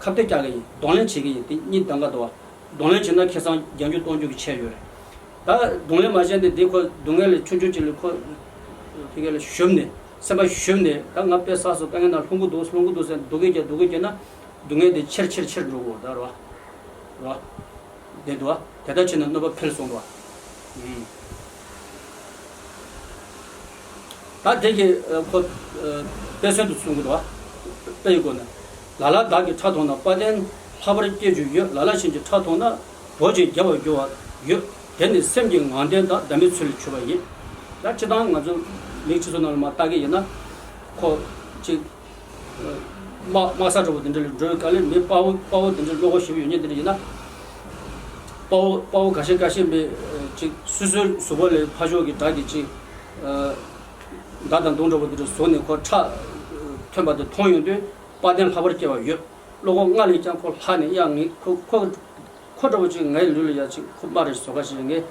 ཁ་གཏད་རྒྱག་གི་ཡིན། གདོང་ལེན་བྱེད་ཀྱི་ཡིན། དེ་གཉིས་གདམ་ག་འདུག་བ། གདོང་ལེན་བྱེད་ན་ཁ་སང་བརྒྱ་འགྱུར་སྟོང་འགྱུར་གྱི་ཆད་ཡོད་རེད། ད་གདོང་ལེན་མ་བྱས་ནས་འདི་ཁོ་སྡུག་བསྔལ་ལས་ཆུང་ཆུང་ཅིག་ལ་ཁོ་དེ་ག་ལ་ཞུམ་ནས་སེམས་པ་ཞུམ་ནས་ད་ང་དཔེ་བསགས་སོང་དཀའ་ངལ་ནང་ལྷུང་གི་འདུག་ལྷུང་གི་འདུག་ཟེར་སྡུག་སྐད་རྒྱབ་སྡུག་སྐད་རྒྱབ་ན་སྡུག་བསྔལ་དེ་ཆེར་ཆེར་ཆེར་འགྲོ་གི་འོ་ད་རེད་བ། རེད་བ། བསྡད་འདུག་བ། དེ་ལྟར་བྱས་ན་གནོད་པ་འཕེལ་སོང་འདུག་བ། ད་དེ་གི་ཁོ་དཔེ་མཚོན་དུ་གསུང་གི་འདུག་བ། དཔེ་ཡི་སྒོ་ནས། ལ་ལ་བདག་གིས་ཁྲག་འཐུང་ན། དཔལ་ལྡན་ལྷག་པར་སྐྱེ་རྒྱུ་ཡོད། ལ་ལ་གཞན་གྱིས་ཁྲག་འཐུང་ན། བོར་ཅིང་བརྒྱལ་བར་འགྱུར་བ་ཡོད། དེ་ནི་སེམས་ཀྱི་ངང་བརྟན་དང་བདག་མེད་ཚུལ་ལས་གྱུར་པ་ཡིན། ད་སྤྱིར་བཏང་ང་ཚོ་མིའི་སྤྱི་ཚོགས་ནང་ལ་མར་བལྟ་གི་ཡིན་ན། ཁོ་གཅིག་དམག་དམག་ས་འདྲ་བོ་དེ་འདྲ་ལ་འགྲོ་བའི་སྐབས་ལ་མི་དཔའ་བོ་དཔའ་བོ་དེ་འདྲ་བློ་ཁོག་ཞེ་པོ་ཡོད་མཁན་དེ་འདྲ་ཡིན་ན། དཔའ་བོ་དཔའ་བོ་འགའ་ཤས་འགའ་ཤས་མི་གཅིག་སོ་སོའི་གཟུགས་པོ་ལ་ཕར་ཕྱོགས་ཀྱི་དགྲ་གིས་གཅིག་མདའ་དང་མདུང་འདྲ་བོ་དེ་འདྲ་བཟུང་ནས་ཁོ་ཁྲག་ཐོན་པ་དེ་མཐོང་ཡོང་དུས་དཔའ་གདེང་ལྷག་པར་སྐྱེ་བ་ཡོད། བློ་ཁོག་སྔར་ལས་ཀྱང་ཁོ་ལྷག་ནས་ཡ་ངས་ཁོ་ཁོ། ཁོ་འདྲ་བོ་ཅིག་ངའི་ལུས་ལ་ཡ་ཅིག་ཁོ་དམག་རེ་བཟོ་ག་ཞིག་ངས་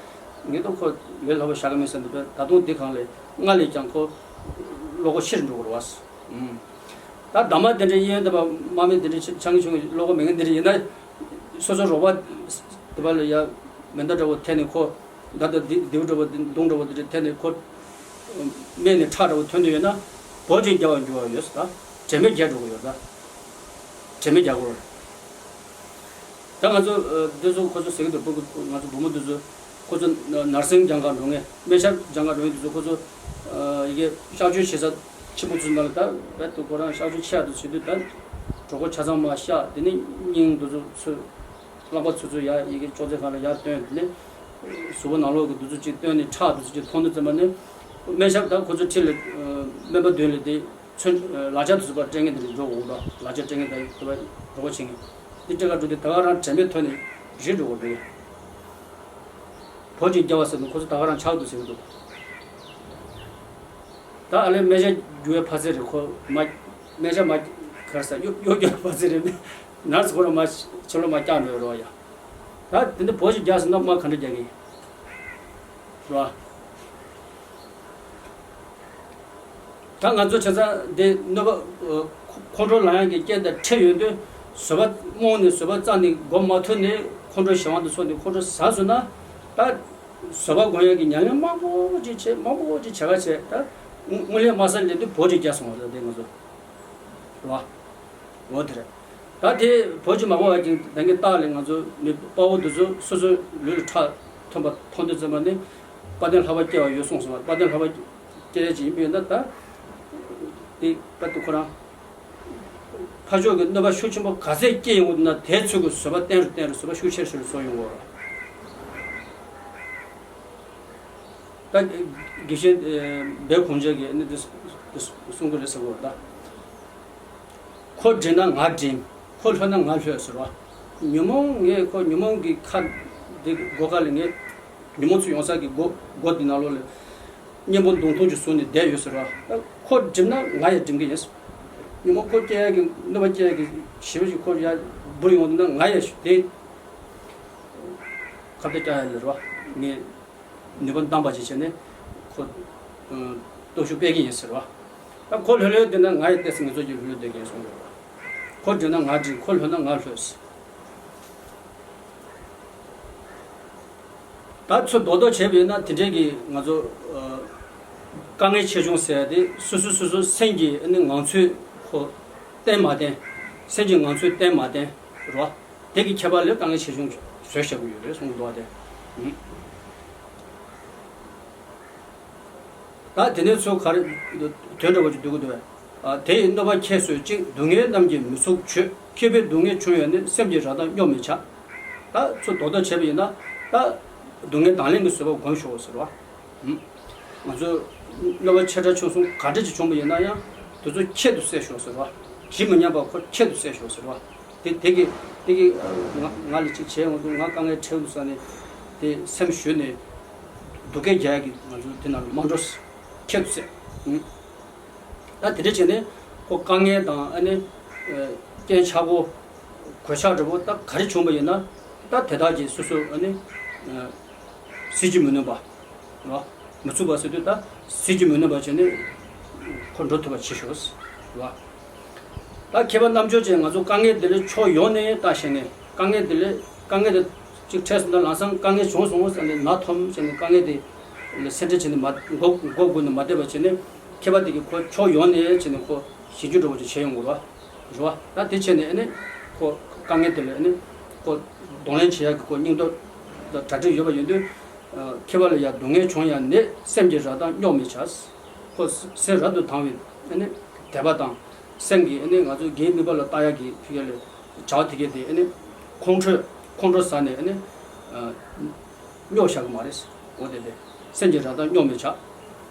ངས་ད་ཁོ་ལས་སླ་པོ་བཞག་གི་མིན་བསམ་འདུག་པས། ད་དུང་འདི་གང་ལས་སྔར་ལས་ཀྱང་ཁོ་བློ་ཁོག་ཆེར་འགྲོ་གི་རེད་བ། ཨུམ། ད་འདབ་མ་དེ་འདྲ་གཡས་གཡོན་དེ་པ་དམག་མི་དེ་འདྲ་ཆ་ཆང་གི་ཆུང་གི་བློ་ཁོག་མེད་མཁན་དེ་འདྲ་ཡིན་ན། སོ་སོ་རོགས་པ་དེ་པ་ལ་ཡ་མེ་མདའ་འདྲ་བོ་འཐེན་ནས་ཁོ་མདའ་དང་མདེའུ་འདྲ་བོ་དེ་མདུང་འདྲ་བོ་དེ་འདྲ་འཐེན་ནས་ཁོ་སྨད་ནས་ཁྲག་འདྲ་བོ་ཐོན་དུས་ཡོད་ན་བོར་ཅིང་བརྒྱལ་བར་འགྱུར་བ་ཡོད་ཟེར། ད་དྲན་མེད་བརྒྱལ་འགྲོ་གི་ཡོད་ད། དྲན་མེད་བརྒྱལ་གི་རེད། ད་ང་ཚོ་ཨ་འདི་ཚོ་ཁོ་ཚོ་ཟེར་གི་འདུག་བུ་ང་ཚོ་བུ་མོ་འདི་ཚོ་ཁོ་ཚོ་ན་ནར་སིང་སྦྱང་གར་འགྲོ་མཁན་སྨན་ཞབས་སྦྱང་གར་འགྲོ་མཁན་འདི་ཚོ་ཁོ་ཚོ་ཨ་ཡི་གེ་གཤག་བཅོས་བྱེད་ས་ཆེན་པོ་ཚོ་ནང་ལ་ད་རྦད་དེ་ཁོ་རང་གཤག་བཅོས་བྱེད་ཡག་འདུག་བྱེད་དུས་ད་གྲོད་ཁོག་ཆ་ཚང་མ་གཤག་དེ་ནས་སྙིང་འདི་ཚོ་ཚོས་རླངས་པ་ཚོ་ཚོ་ཡར་ཡི་གེ་ཅོག་ཙེ་སྒང་ལ་ཡར་བཏོན་དེ་ནས་གཟུགས་པོ་ནང་ལོགས་ཀྱི་འདི་ཚོ་གཅིག་བཏོན་ནས་ཁྲག་འདི་ཚོ་གཅིག་མཐོང་དུས་ཙམ་པ་ནས་སྨན་ཞབས་ད་ཁོ་ཚོ་འཁྲིས་ལ་ཨ་སྨན་པ་མདུན་ལ་དེ། ཚོན་ལག་ཆ་དེ་ཚོ་ཕར་སྤྲད་མཁན་དེ་འདྲ་འགྲོ་འོང་དོ། ལག་ཆ་སྤྲད་མཁན་དང་དེ་བ་རོགས་པ་བྱེད་མཁན་དེ་སྤྲད་ག་འགྲོ་དུས་ད་ག་རང་དྲན་པའི་ཐོག་ནས་རིལ་འགྲོ་གི་རེད། བོར་ཅིང་བརྒྱལ་བ་ཟེར་ནས་ཁོ་ཚོ་ད་ག་རང་ཆགས་འདུག་ཟེར་གི་འདུག་ད་ཨ་ལས་སྨན་ཞབས་རྒྱུག་པའི་ཕ་ཚེ་རེད་ཁོ་མ། སྨན་ཞབས་མ་གར་ས་གཡོ་གཡོ་སྒྱུ་ཕ་ཚེ་རེད། ནར་སི་ཁོ་རང་མ་ཕྱི་ལོགས་མ་བཀྱག་འགྲོ་རོགས་ཡ། ད་དེ་འདྲ་བོར་ཅིང་བརྒྱལ་ཟེར་ན་མ་ག་འདྲ་རྒྱག་གི་ཡིན། རེད་བ། ད་ང་ཚོ་བྱས་ཙང་འདི་གནོད་པ་ཁོང་ཁྲོ་ལངས་ཡག་གི་རྐྱེན་དང་འཕྲད་ཡོང་དུས་བཟོད་པ་རྨོངས་ནས་བཟོད་པ་རྩ་ནས་སྒོམ་མ་ཐུབ་ནས་ཁོང་ཁྲོ་གཞན་དབང་དུ་སོང་ནས་ཁོང་ཁྲོ་ཟ་སོང་ན་ད་བཟོད་པ་སྒོམ་ཡག་གི་ཉམས་ལེན་མང་པོ་ཅིག་བྱེད་མང་པོ་ཅིག་བྱེད་ག་བྱེད་ད་དངོས་གནས་དམའ་ས་སླེབས་དུས་བོར་ཅིག་བརྒྱལ་སོང་བ་རེད་དེ་ང་ཚོ་རེད་བ། འོ་དེ་རེད། ད་དེ་བོད་ཀྱི་མ་འོངས་པ་ཅིག་ད་གིན་ལྟ་ལས་ང་ཚོ་མི་དཔའ་བོ་འདི་ཚོ་སོ་སོའི་ལུས་ལ་ཁྲག་ཐོན་པ་མཐོང་དུས་ཙམ་པ་ནི་དཔའ་གདེང་ལྷག་པ་སྐྱེ་བ་ཡོད་གསུངས་སོང་བ། དཔའ་གདེང་ལྷག་པ་སྐྱེ་ཡ་ཅིག་ཡིན་པས་ན་ད་དེ་ད་དེ་ཁོ་རང་ཕར་ཕྱོགས་ཀྱི་གནོད་པ་ཤུགས་ཆེན་པོ་ག་ཚད་སྐྱེ་ཡོང་ན་དེ་ཚོད་ཀྱི་བཟོད་པ་བརྟན་རུ་བརྟན་རུ་བཟོད་པ་ཤུགས་ཆེ་ཆེ་རུ་བཟོ་ཡོང་གི་རེད། ད་དགེ་བཤེས་སྦས་གུང་རྒྱལ་གྱིས་ནི་དེ་གསུང་གི་རེད་ཟེར་གོ་ད། ཁོ་འདྲེན་ན་ང་འདྲེན། ཁོ་ལྷོད་ན་ང་ལྷོད་ཟེར་བ། ཉོན་མོངས་ངས་ཁོ་ཉོན་མོངས་ཀྱི་ཁ་འདི་སྒོ་ཁ་ལ་ངས་ཉོན་མོངས་ཚུར་ཡོང་ས་ཀྱི་སྒོ་སྒོ་འདི་ནང་ལོགས་ལ་གཉེན་པོ་མདུང་ཐུང་ཅིག་བཟུང་ནས་བསྡད་ཡོད་ཟེར་བ། ཁོ་འགྲིམ་ན་ང་ཡང་འགྲིམ་གི་ཡིན། ཉོན་མོངས་ཁོ་སྐྱེ་ཡ་གི་གནོད་པ་སྐྱེ་ཡ་གི་ཞི་བ་ཞིག་ཁོ་ཡ་ འབུར་ཡོང་དུས་ན་ང་ཡང་དེ་ཁ་གཏད་བཀྱག་ཡ་ལ་རེད་བ། ངས་ནུས་པ་འདང་བ་ཅིག་བྱས་ནས་ཁོ་སྟོབས་ཤུགས་སྤེལ་གྱི་ཡིན་ཟེར་བ། ད་ཁོ་ལྷོད་ལྷོད་བསྡད་ན་ང་ཡང་ཏོག་ཙམ་ངལ་རྩོལ་གྱིས་ལྷོད་ལྷོད་བསྡད་ཀྱི་ཡིན་གསུངས་རེད་བ། ཁོ་འགྲིག་ན་ང་འགྲིག་ཁོ་ལྷོད་ན་ང་ལྷོད་ཟེར། ད་ཚུར་རྡོག་རྡོག་བྱས་པ་ཡིན་ན་དེ་འདྲའི་གི་ང་ཚོ་ཨ་དཀའ་ངལ་ཆེ་ཆུང་ཟེར་ཡ་དེ་སོ་སོ་སོ་སོ་སེམས་ཀྱི་ཨ་ནི་ངང་ཚུལ་ཁོ་བརྟན་མ་བརྟན། སེམས་ཀྱི་ངང་ཚུལ་བརྟན་མ་བརྟན་རེད་བ། དེ་གི་ཁྱད་པར་ལས་དཀའ་ངལ་ཆེ་ཆུང་བཟོས་བཞག་གི་ཡོད་རེད་གསུངས་འདུག་བ་དེ། ད་དེ་ནས་ཚུར་ག་རེ་དོན་འདྲ་བོ་ཅིག་བསྡུ་གི་འདུག་བས། ཨ་དེ་ཡི་གནོད་པ་ཁྱད་གསོད་ཅིང་། སྡུག་བསྔལ་རྣམས་ཀྱིས་མི་ཚུགས་བྱོས། མཁས་པས་སྡུག་བསྔལ་བྱུང་ཡོད་ནས། སེམས་ཀྱི་རང་མདངས་སྙོག་མི་བྱ། ད་ཚུར་རྡོག་རྡོག་བྱས་པ་ཡིན་ན་ད་སྡུག་བསྔལ་དང་ལེན་གྱི་བཟོད་པ་སྒོམ་ཤོག་ཟེར་བ། ཧུམ། ང་ཚོ་གནོད་པ་ཆེ་ཕྲ་ཆུང་གསུམ་ག་འདྲ་ཅིག་བྱུང་བ་ཡིན་ན་ཡང་དེ་ཚོ་ཁྱད་དུ་བསད་ཤོག་ཟེར་བ། ཇི་མི་སྙམ་པ་ཁོ་ཁྱད་དུ་བསད་ཤོག་ཟེར་བ། དེ་དེ་གི་དེ་གི་ང་ང་ལ་ཅིག་བྱས་ཡོང་དུས་ང་དཀའ་ངལ་འཕྲད་འདུག་ས་ནས་དེ་སེམས་ཞུམ་ནས་སྡུག་སྐད་རྒྱག་ཡ་གི་ང་ཚོ་དེ་ནང་ལ་མ་འགྲོ་ཟེར། ཁྱད་དུ་བསད། ཧུམ། ད་དེ་འདྲ་བྱས་ནས་ཁོ་དཀའ་ངལ་དང་ཨ་ནི་ཨ་རྐྱེན་ཆག་སྒོ་གོད་ཆག་འདྲ་པོ་ད་ག་རེ་བྱུང་བ་ཡིན་ན་ད་དེ་དག་གིས་སོ་སོ་ཨ་ནི་ཨ་ཟིལ་གྱིས་མི་ནོན་པ་རེད་བ། མི་ཚུགས་པ་ཟེར་དུས་ད་ཟིལ་གྱིས་མི་ནོན་པ་བྱས་ནས་ཁོ་འགྲོ་ཐུབ་པ་བྱེད་ཤོག་རེད་བ། ད་མཁས་པ་རྣམ་དཔྱོད་ཅན་ང་ཚོ་དཀའ་ངལ་འདི་ལ་ཕྱོགས་ཡོངས་ནས་ལྟ་ཤེས་ནས་དཀའ་ངལ་འདི་ལ་དཀའ་ངལ་འདི་གཅིག་འཕྲད་སོང་ན་ལམ་སང་དཀའ་ངལ་བྱུང་སོང་ཟེར་ནས་ན་ཐོམ་བྱས་ནས་དཀའ་ངལ་དེ་ལ་སེམས་ཁྲལ་བྱས་ནས་མ་མགོ་མགོ་སྒུར་ནས་མ་བསྡད་པ་བྱས་ནས་མཁས་པ་དེ་གིས་ཁོ་ཕྱོགས་ཡོངས་ནས་བྱས་ནས་ཁོ་ཞིབ་འཇུག་འདྲ་པོ་ཅིག་བྱས་ཡོང་དགོས་རེད་བ། རེད་བ། ད་དེ་བྱས་ནས་ཨ་ནི་ཁོ་དཀའ་ངལ་དེ་ལ་ཨ་ནི་ཁོ་གདོང་ལེན་བྱེད་ཡག་གི་ཁོ་སྙིང་སྟོབས་དང་གྲ་སྒྲིག་ཡོད་པ་ཡིན་དུས་མཁས་པ་ལ་ཡང་སྡུག་བསྔལ་བྱུང་ཡང་ནི་སེམས་ཀྱི་རང་མདངས་སྙོག་མི་བྱ། ཁོ་སེམས་རབ་ཏུ་དང་བའི་ཨ་ནི་དད་པ་དང་སེམས་ཀྱི་ཨ་ནི་ང་ཚོའི་དགེ་བའི་དམིགས་པ་ལ་ལྟ་ཡག་གི་ཕི་ག་ལ་བྱ་བ་དེ་གས་དེ་ཨ་ནི་ཁོང་ཁྲོས་ཁོང་ཁྲོ་ཟ་ནས་ཨ་ནི་སྙོག་བཞག་གི་མ་རེད། འོ་དེ་དེ་སེམས་ཀྱི་རང་མདངས་སྙོག་མི་བྱ། སྙོག་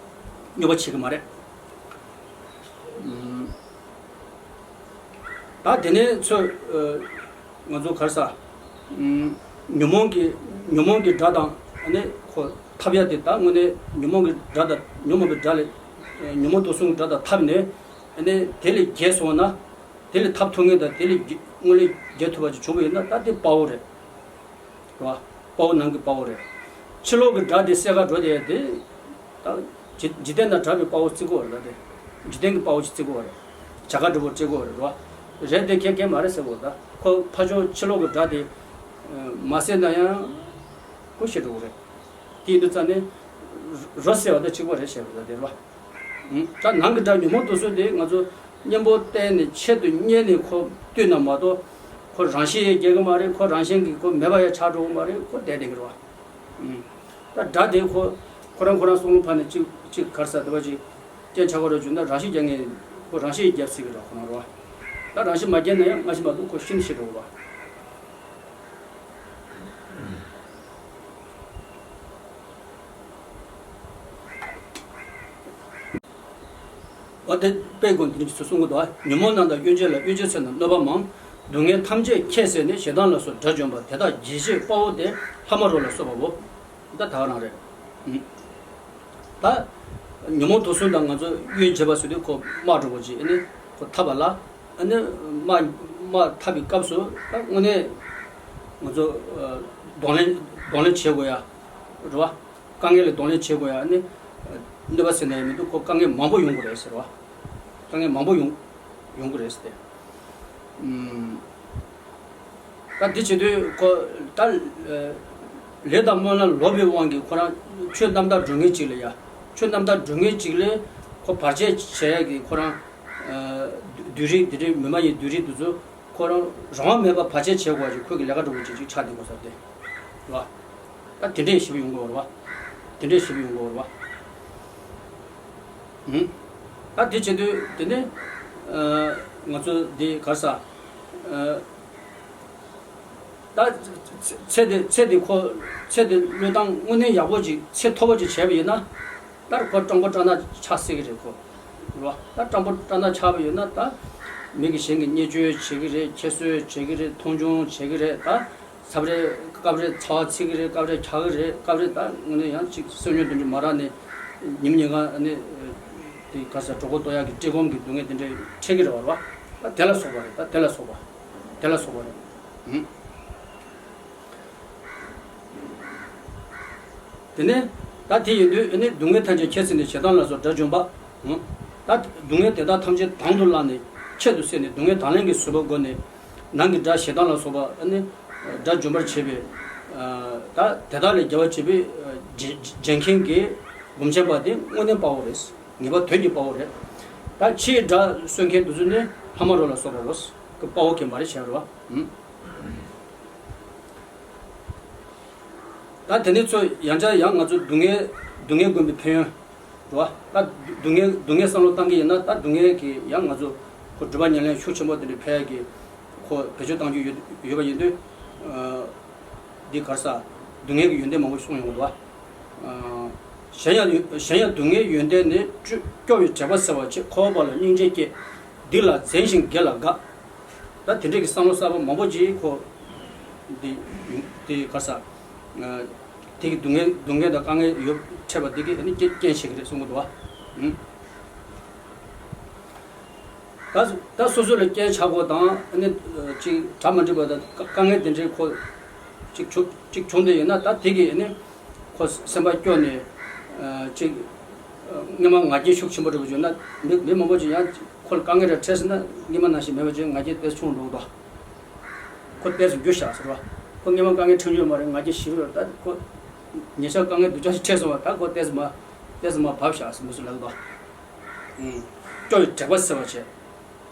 པ་བྱེད་ཀྱི་མ་རེད། ཨུམ། ད་དེ་ནས་ཚོ་ཨ་ང་ཚོ་ག་རེ་ཟ། ཨུམ། ཉོན་མོངས་ཀྱི་ཉོན་མོངས་ཀྱི་དགྲ་དང་ཨ་ནི་ཁོ་འཐབ་ཡ་དེ་ད་དངོས་གནས་ཉོན་མོངས་ཀྱི་དགྲ་དང་ཉོན་མོངས་པའི་དགྲ་ལས་ཨ་ཉོན་མོངས་དུག་གསུམ་གྱི་དགྲ་དང་འཐབ་ནས་ཨ་ནི་དེ་ལས་རྒྱལ་སོང་ན་དེ་ལས་འཐབ་ཐུབ་མཁན་དང་དེ་ལས་རྒྱལ་དངོས་གནས་རྒྱལ་ཐུབ་པ་ཅིག་བྱུང་བ་ཡིན་ན་ད་དེ་དཔའ་བོ་རེད། རེད་བ། དཔའ་བོ་ནང་གི་དཔའ་བོ་རེད། ཕྱི་ལོགས་ཀྱི་དགྲ་དེ་བསད་ག་འགྲོ་དེ་དེ། ད། འཇིག་འཇིག་རྟེན་དང་འདྲ་བའི་དཔའ་བོ་བརྩི་གི་ཡོད་རེད་ད་དེ། འཇིག་རྟེན་གྱི་དཔའ་བོ་ཞིག་བརྩི་གི་ཡོད་རེད། བྱ་དགའ་འདྲ་པོ་སྤྲད་གི་ཡོད་རེད་རེད་བ། རེད་དེ་ཁྱད་ཁྱད་མ་རེད་ཟེར་གི་ཡོད་ད་ཁོ་ཕར་ཕྱོགས་ཕྱི་ལོགས་ཀྱི་དགྲ་དེ། མ་བསད་ན་ཡང་། ཁོ་ཤི་འགྲོ་གི་རེད། དེ་ཡིན་དུས་ཙང་ནས། རོ་བསད་པ་དང་གཅིག་པ་རེད་བཤད་པ་ད་དེ་རེད་བ། ད་ནང་གི་དགྲ་ཉོན་མོངས་དུག་གསུམ་དེ་ང་ཚོ་གཉེན་པོ་བསྟེན་ནས་ཆེད་དུ་གཉེར་ནས་ཁོ་བཏུལ་ན་མ་གཏོགས། ཁོ་རང་ཤི་ཡང་རྒྱག་གི་མ་རེད། ཁོ་རང་བཞིན་གྱིས་ཁོ་མེད་པ་ཡང་ཆགས་འགྲོ་གི་མ་རེད། ཁོ་བསྡད་བསྡད་ཀྱི་རེད་བ། ད་དགྲ་དེ་ཁོ་ཁོ་རང་ཁོ་རང་སྲོག་རླུང་འཕར་ནས་གཅིག་གཅིག་གར་ས་དེ་བ་ཅིག་རྐྱེན་ཆགས་ཀྱི་རེད་བྱུང་ན་རང་ཤི་རྒྱག་མཁན་ཁོ་རང་ཤི་རྒྱག་སྲིད་ཀྱི་རེད་ཁོ་རང་རེད་བ། ད་རང་ཤི་མ་རྒྱག་ན་ཡང་སྔ་ཕྱི་མ་གཏོགས་ཁོ་ཤི་ནས་ཤི་འགྲོ་གི་རེད་བ། འོ་དེ་དཔེ་དགོངས་དེ་ནི་ཚུར་གསུང་གི་འདུག་ཉོན་མོངས་རྣམས་དང་གཡོ་བྱད་ལ། གཡོ་བྱད་ཚེ་རྣམས་གནོད་པ་མང་། སྡུག་བསྔལ་ཐམས་ཅད་ཁྱད་བསད་ནས། ཞེ་སྡང་ལ་སོགས་དགྲ་འཇོམས་པ། དེ་དག་བརྗེད་བྱེད་དཔའ་བོ་སྟེ། ལྷ་མ་རུ་ལ་སོགས་པའོ། ད་ད་ག་རང་རེད། ད། ཉོན་མོངས་དུག་གསུམ་དང་ང་ཚོ་གཡོལ་བྱེད་པ་ཟེར་དུས་ཁོ་དམག་འགྲོ་བ་ཅིག་ཨ་ནི་ཁོ་འཐབ་པ་ལ་ཨ་ནི་དམག་དམག་འཐབ་པའི་སྐབས་སུ་ད་དངོས་གནས་ང་ཚོ་གདོང་ལེན་གདོང་ལེན་བྱེད་དགོས་ཡ་རེད་བ། དཀའ་ངལ་ལ་གདོང་ལེན་བྱེད་དགོས་ཡ་ཨ་ནི་གནོད་པ་ཟེར་ན་ཡང་མི་འདུག་ཁོ་དཀའ་ངལ་མང་པོ་ཡོང་གི་རེད་ཟེར་བ། དཀའ་ངལ་མང་པོ་ཡོང་ཡོང་གི་རེད་ཟེར་ཏེ། ཨུམ། ད་འདི་བྱེད་དུས་ཁོ་ད་ལས་དང་སྨོན་ལམ་ལོག་པའི་དབང་གིས་ཁོ་རང་ཆོས་རྣམ་དག་སྒྲུབ་མཁན་ཅིག་ལ་ཡ། ཆོས་རྣམ་དག་སྒྲུབ་མཁན་ཅིག་ལ་ཁོ་བར་ཆད་བྱེད་ཡ་གི་ཁོ་རང་བདུད་རིགས་འདི་འདྲའི་མི་མ་ཡིན་བདུད་རིགས་འདི་ཚོ་ཁོ་རང་རང་དབང་མེད་པར་བར་ཆད་བྱེད་དགོས་ཅིག་ཁོ་གི་ལས་ཀ་འགྲོ་དགོས་ཅིག་ཅིག་ཆགས་བསྡད་དགོས་ས་དེ་རེད་བ། ད་དེ་འདྲས་ཞིག་ཡོང་གི་ཡོད་རེད་བ། དེ་འདྲས་ཞིག་ཡོང་གི་ཡོད་རེད་བ། ཨུམ། ད་དེ་བྱེད་དུས་དེ་ནས་ང་ཚོ་འདི་ག་རེ་ཟ། ད་ཚེ་འདི་ཚེ་འདི་ཁོ་ཚེ་འདི་བློས་བཏང་དངོས་གནས་ཡག་པོ་ཅིག་ཚེ་མཐོ་པོ་ཅིག་བྱས་པ་ཡིན་ན་ད་ཁོ་སྤྲང་པོ་སྤྲང་ནག་ཆགས་སྲིད་ཀྱི་རེད་ཁོ། རེད་བ། ད་སྤྲང་པོ་སྤྲང་ནག་ཆགས་པ་ཡིན་ན་ད་མི་གི་གཞན་གྱི་བརྙས་བཅོས་བྱེད་ཀྱི་རེད། ཁྱད་གསོད་བྱེད་ཀྱི་རེད། མཐོང་ཆུང་བྱེད་ཀྱི་རེད། ད་ཚབ་རེད། སྐབས་རེ་ཚ་བ་ཚིག་གི་རེད། སྐབས་རེ་འཁྱག་གི་རེད། སྐབས་རེ་ད་དངོས་གནས་ཡང་ཅིག་བསོད་སྙོམས་དེ་འདྲ་མ་རག་ནས་ཉིན་ཉིན་གང་ནས་དེ་ག་ས་གྲོད་ཁོག་ལྟོགས་ཡག་གི་བཀྲེས་སྐོམ་གྱི་སྡུག་བསྔལ་དེ་འདྲ་འཕྲད་ཀྱི་རེད་བ། རེད་བ། ད་དེ་ལ་སོགས་པ་རེད། ད་དེ་ལ་སོགས་པ་དེ་ལ་སོགས་པ་རེད། ཨང་། དེ་ནས་ད་དེ་ཡིན་དུས་ཨ་ནི་སྡུག་བསྔལ་ཐམས་ཅད་ཁྱད་བསད་ནས་ཞེ་སྡང་ལ་སོགས་དགྲ་བཅོམ་པ། ཨང་། ད་སྡུག་བསྔལ་དེ་དག་ཐམས་ཅད་དང་དུ་བླངས་ནས་ཁྱད་དུ་བསད་ནས་སྡུག་བསྔལ་དང་ལེན་གྱི་བཟོད་པ་བསྒོམས་ནས་ནང་གི་དགྲ་ཞེ་སྡང་ལ་སོགས་པ་ཨ་ནི་དགྲ་བཅོམ་པར་བྱེད་པའི། ད་དེ་དག་ལས་རྒྱལ་བ་བྱེད་པའི་ལྗན་ལྗན་མཁན་གྱི་སྒོམ་ཆེན་པ་དེ་དངོས་གནས་དཔའ་བོ་རེད། ངེས་པར་དོན་གྱི་དཔའ་བོ་རེད། ད་ཕྱིའི་དགྲ་གསོད་མཁན་དེ་ཚོ་ནི་ལྷ་མ་རོ་ལ་སོགས་པ་རེད། དཔའ་བོ་གན་མ་རེད་བྱས་རེད་བ། ཨང་། ད་དེ་ནས་ཚོ་ཡང་བསྐྱར་ཡང་ང་ཚོ་སྡུག་བསྔལ་སྡུག་བསྔལ་སྒོམ་པའི་ཕན་ཡོན་རེད་བ། ད་སྡུག་བསྔལ་སྡུག་བསྔལ་བསམ་བློ་བཏང་གི་ཡིན་ན། ད་སྡུག་བསྔལ་གྱི་ཡང་ང་ཚོ་ཁོ་སྒྲུབ་པ་ཉམས་ལེན་ཤུགས་ཆེན་པོ་དེ་འདྲ་ཕན་ཡག་གི་ཁོ་བེད་སྤྱོད་གཏང་རྒྱུ་ཡོད་ཡོད་པ་ཡིན་དུས། འདི་ག་རེ་ཟ། སྡུག་བསྔལ་གྱི་ཡོན་ཏན་མང་པོ་གསུངས་ཡོང་གི་འདུག་བ། གཞན་ཡང་གཞན་ཡང་སྡུག་བསྔལ་ཡོན་ཏན་ནི། སྐྱོ་སྐྱོ་བའི་དྲེགས་པ་སེལ་བར་བྱེད། འཁོར་བ་ལ་སྙིང་རྗེ་སྐྱེ། སྡིག་ལ་འཛེམ་ཞིང་དགེ་ལ་དགའ། ད་དེ་འདྲས་ཀྱི་བསམ་བློ་གསར་པ་མང་པོ་ཅིག་ཁོ་འདི་འདི་ག་རེ་ཟ། དེ་གི་སྡུག་བསྔལ་སྡུག་བསྔལ་དང་དཀའ་ངལ་ཡོད་འཕྲད་པ་འདི་གི་ཨ་ནི་རྐྱེན་རྐྱེན་བྱེད་ཀྱི་རེད་གསུང་གི་འདུག་བ། ཨང་། ད་ད་སོ་སོ་ལ་རྐྱེན་ཆགས་པ་དང་ཨ་ནི་ཅིག་གྲ་མ་འགྲིག་པ་དང་དཀའ་དཀའ་ངལ་དེ་འདྲའི་ཁོ་ཅིག་བྱུང་ཅིག་བྱུང་བསྡད་ཡོད་ན། ད་དེ་གི་ཨ་ནི་ཁོ་སེམས་པ་སྐྱོ་ནས་ཅིག་སྔོན་མ་ང་རྒྱལ་ཤུགས་ཆེན་པོ་འདྲ་པོ་བྱུང་ན། མི་མི་མང་པོ་ཅིག་ཡང་ཁོ་ལ་དཀའ་ངལ་རེ་འཕྲད་ཟིན་ན་སྔོན་མ་ནང་བཞིན་མེད་པ་ཅིག་ང་རྒྱལ་ཏོག་ཙམ་ཆུང་འགྲོ་གི་འདུག་ཁོ་ཏོག་ཙམ་འགྱུར་བཞག་ཟེར་བ། ཁོ་སྔོན་མ་དཀའ་ངལ་འཕྲད་རྒྱུ་ཡོད་མ་རེད། ང་རྒྱལ་ཞི་རུ་ཡོད། ད་ཁོ་ཉེ་ཆར་དཀའ་ངལ་སྡུག་ཅག་ཞིག་འཕྲད་སོང་བ། ད་ཁོ་ཏོག་ཙམ་མ་ཏོག་ཙམ་མ་བབས་བཞག་ཟེར་མི་ཚོ་ལབ་གི་འདུག་སྐྱོ་བའི་དྲེགས་པ་སེལ་བར་བྱེད།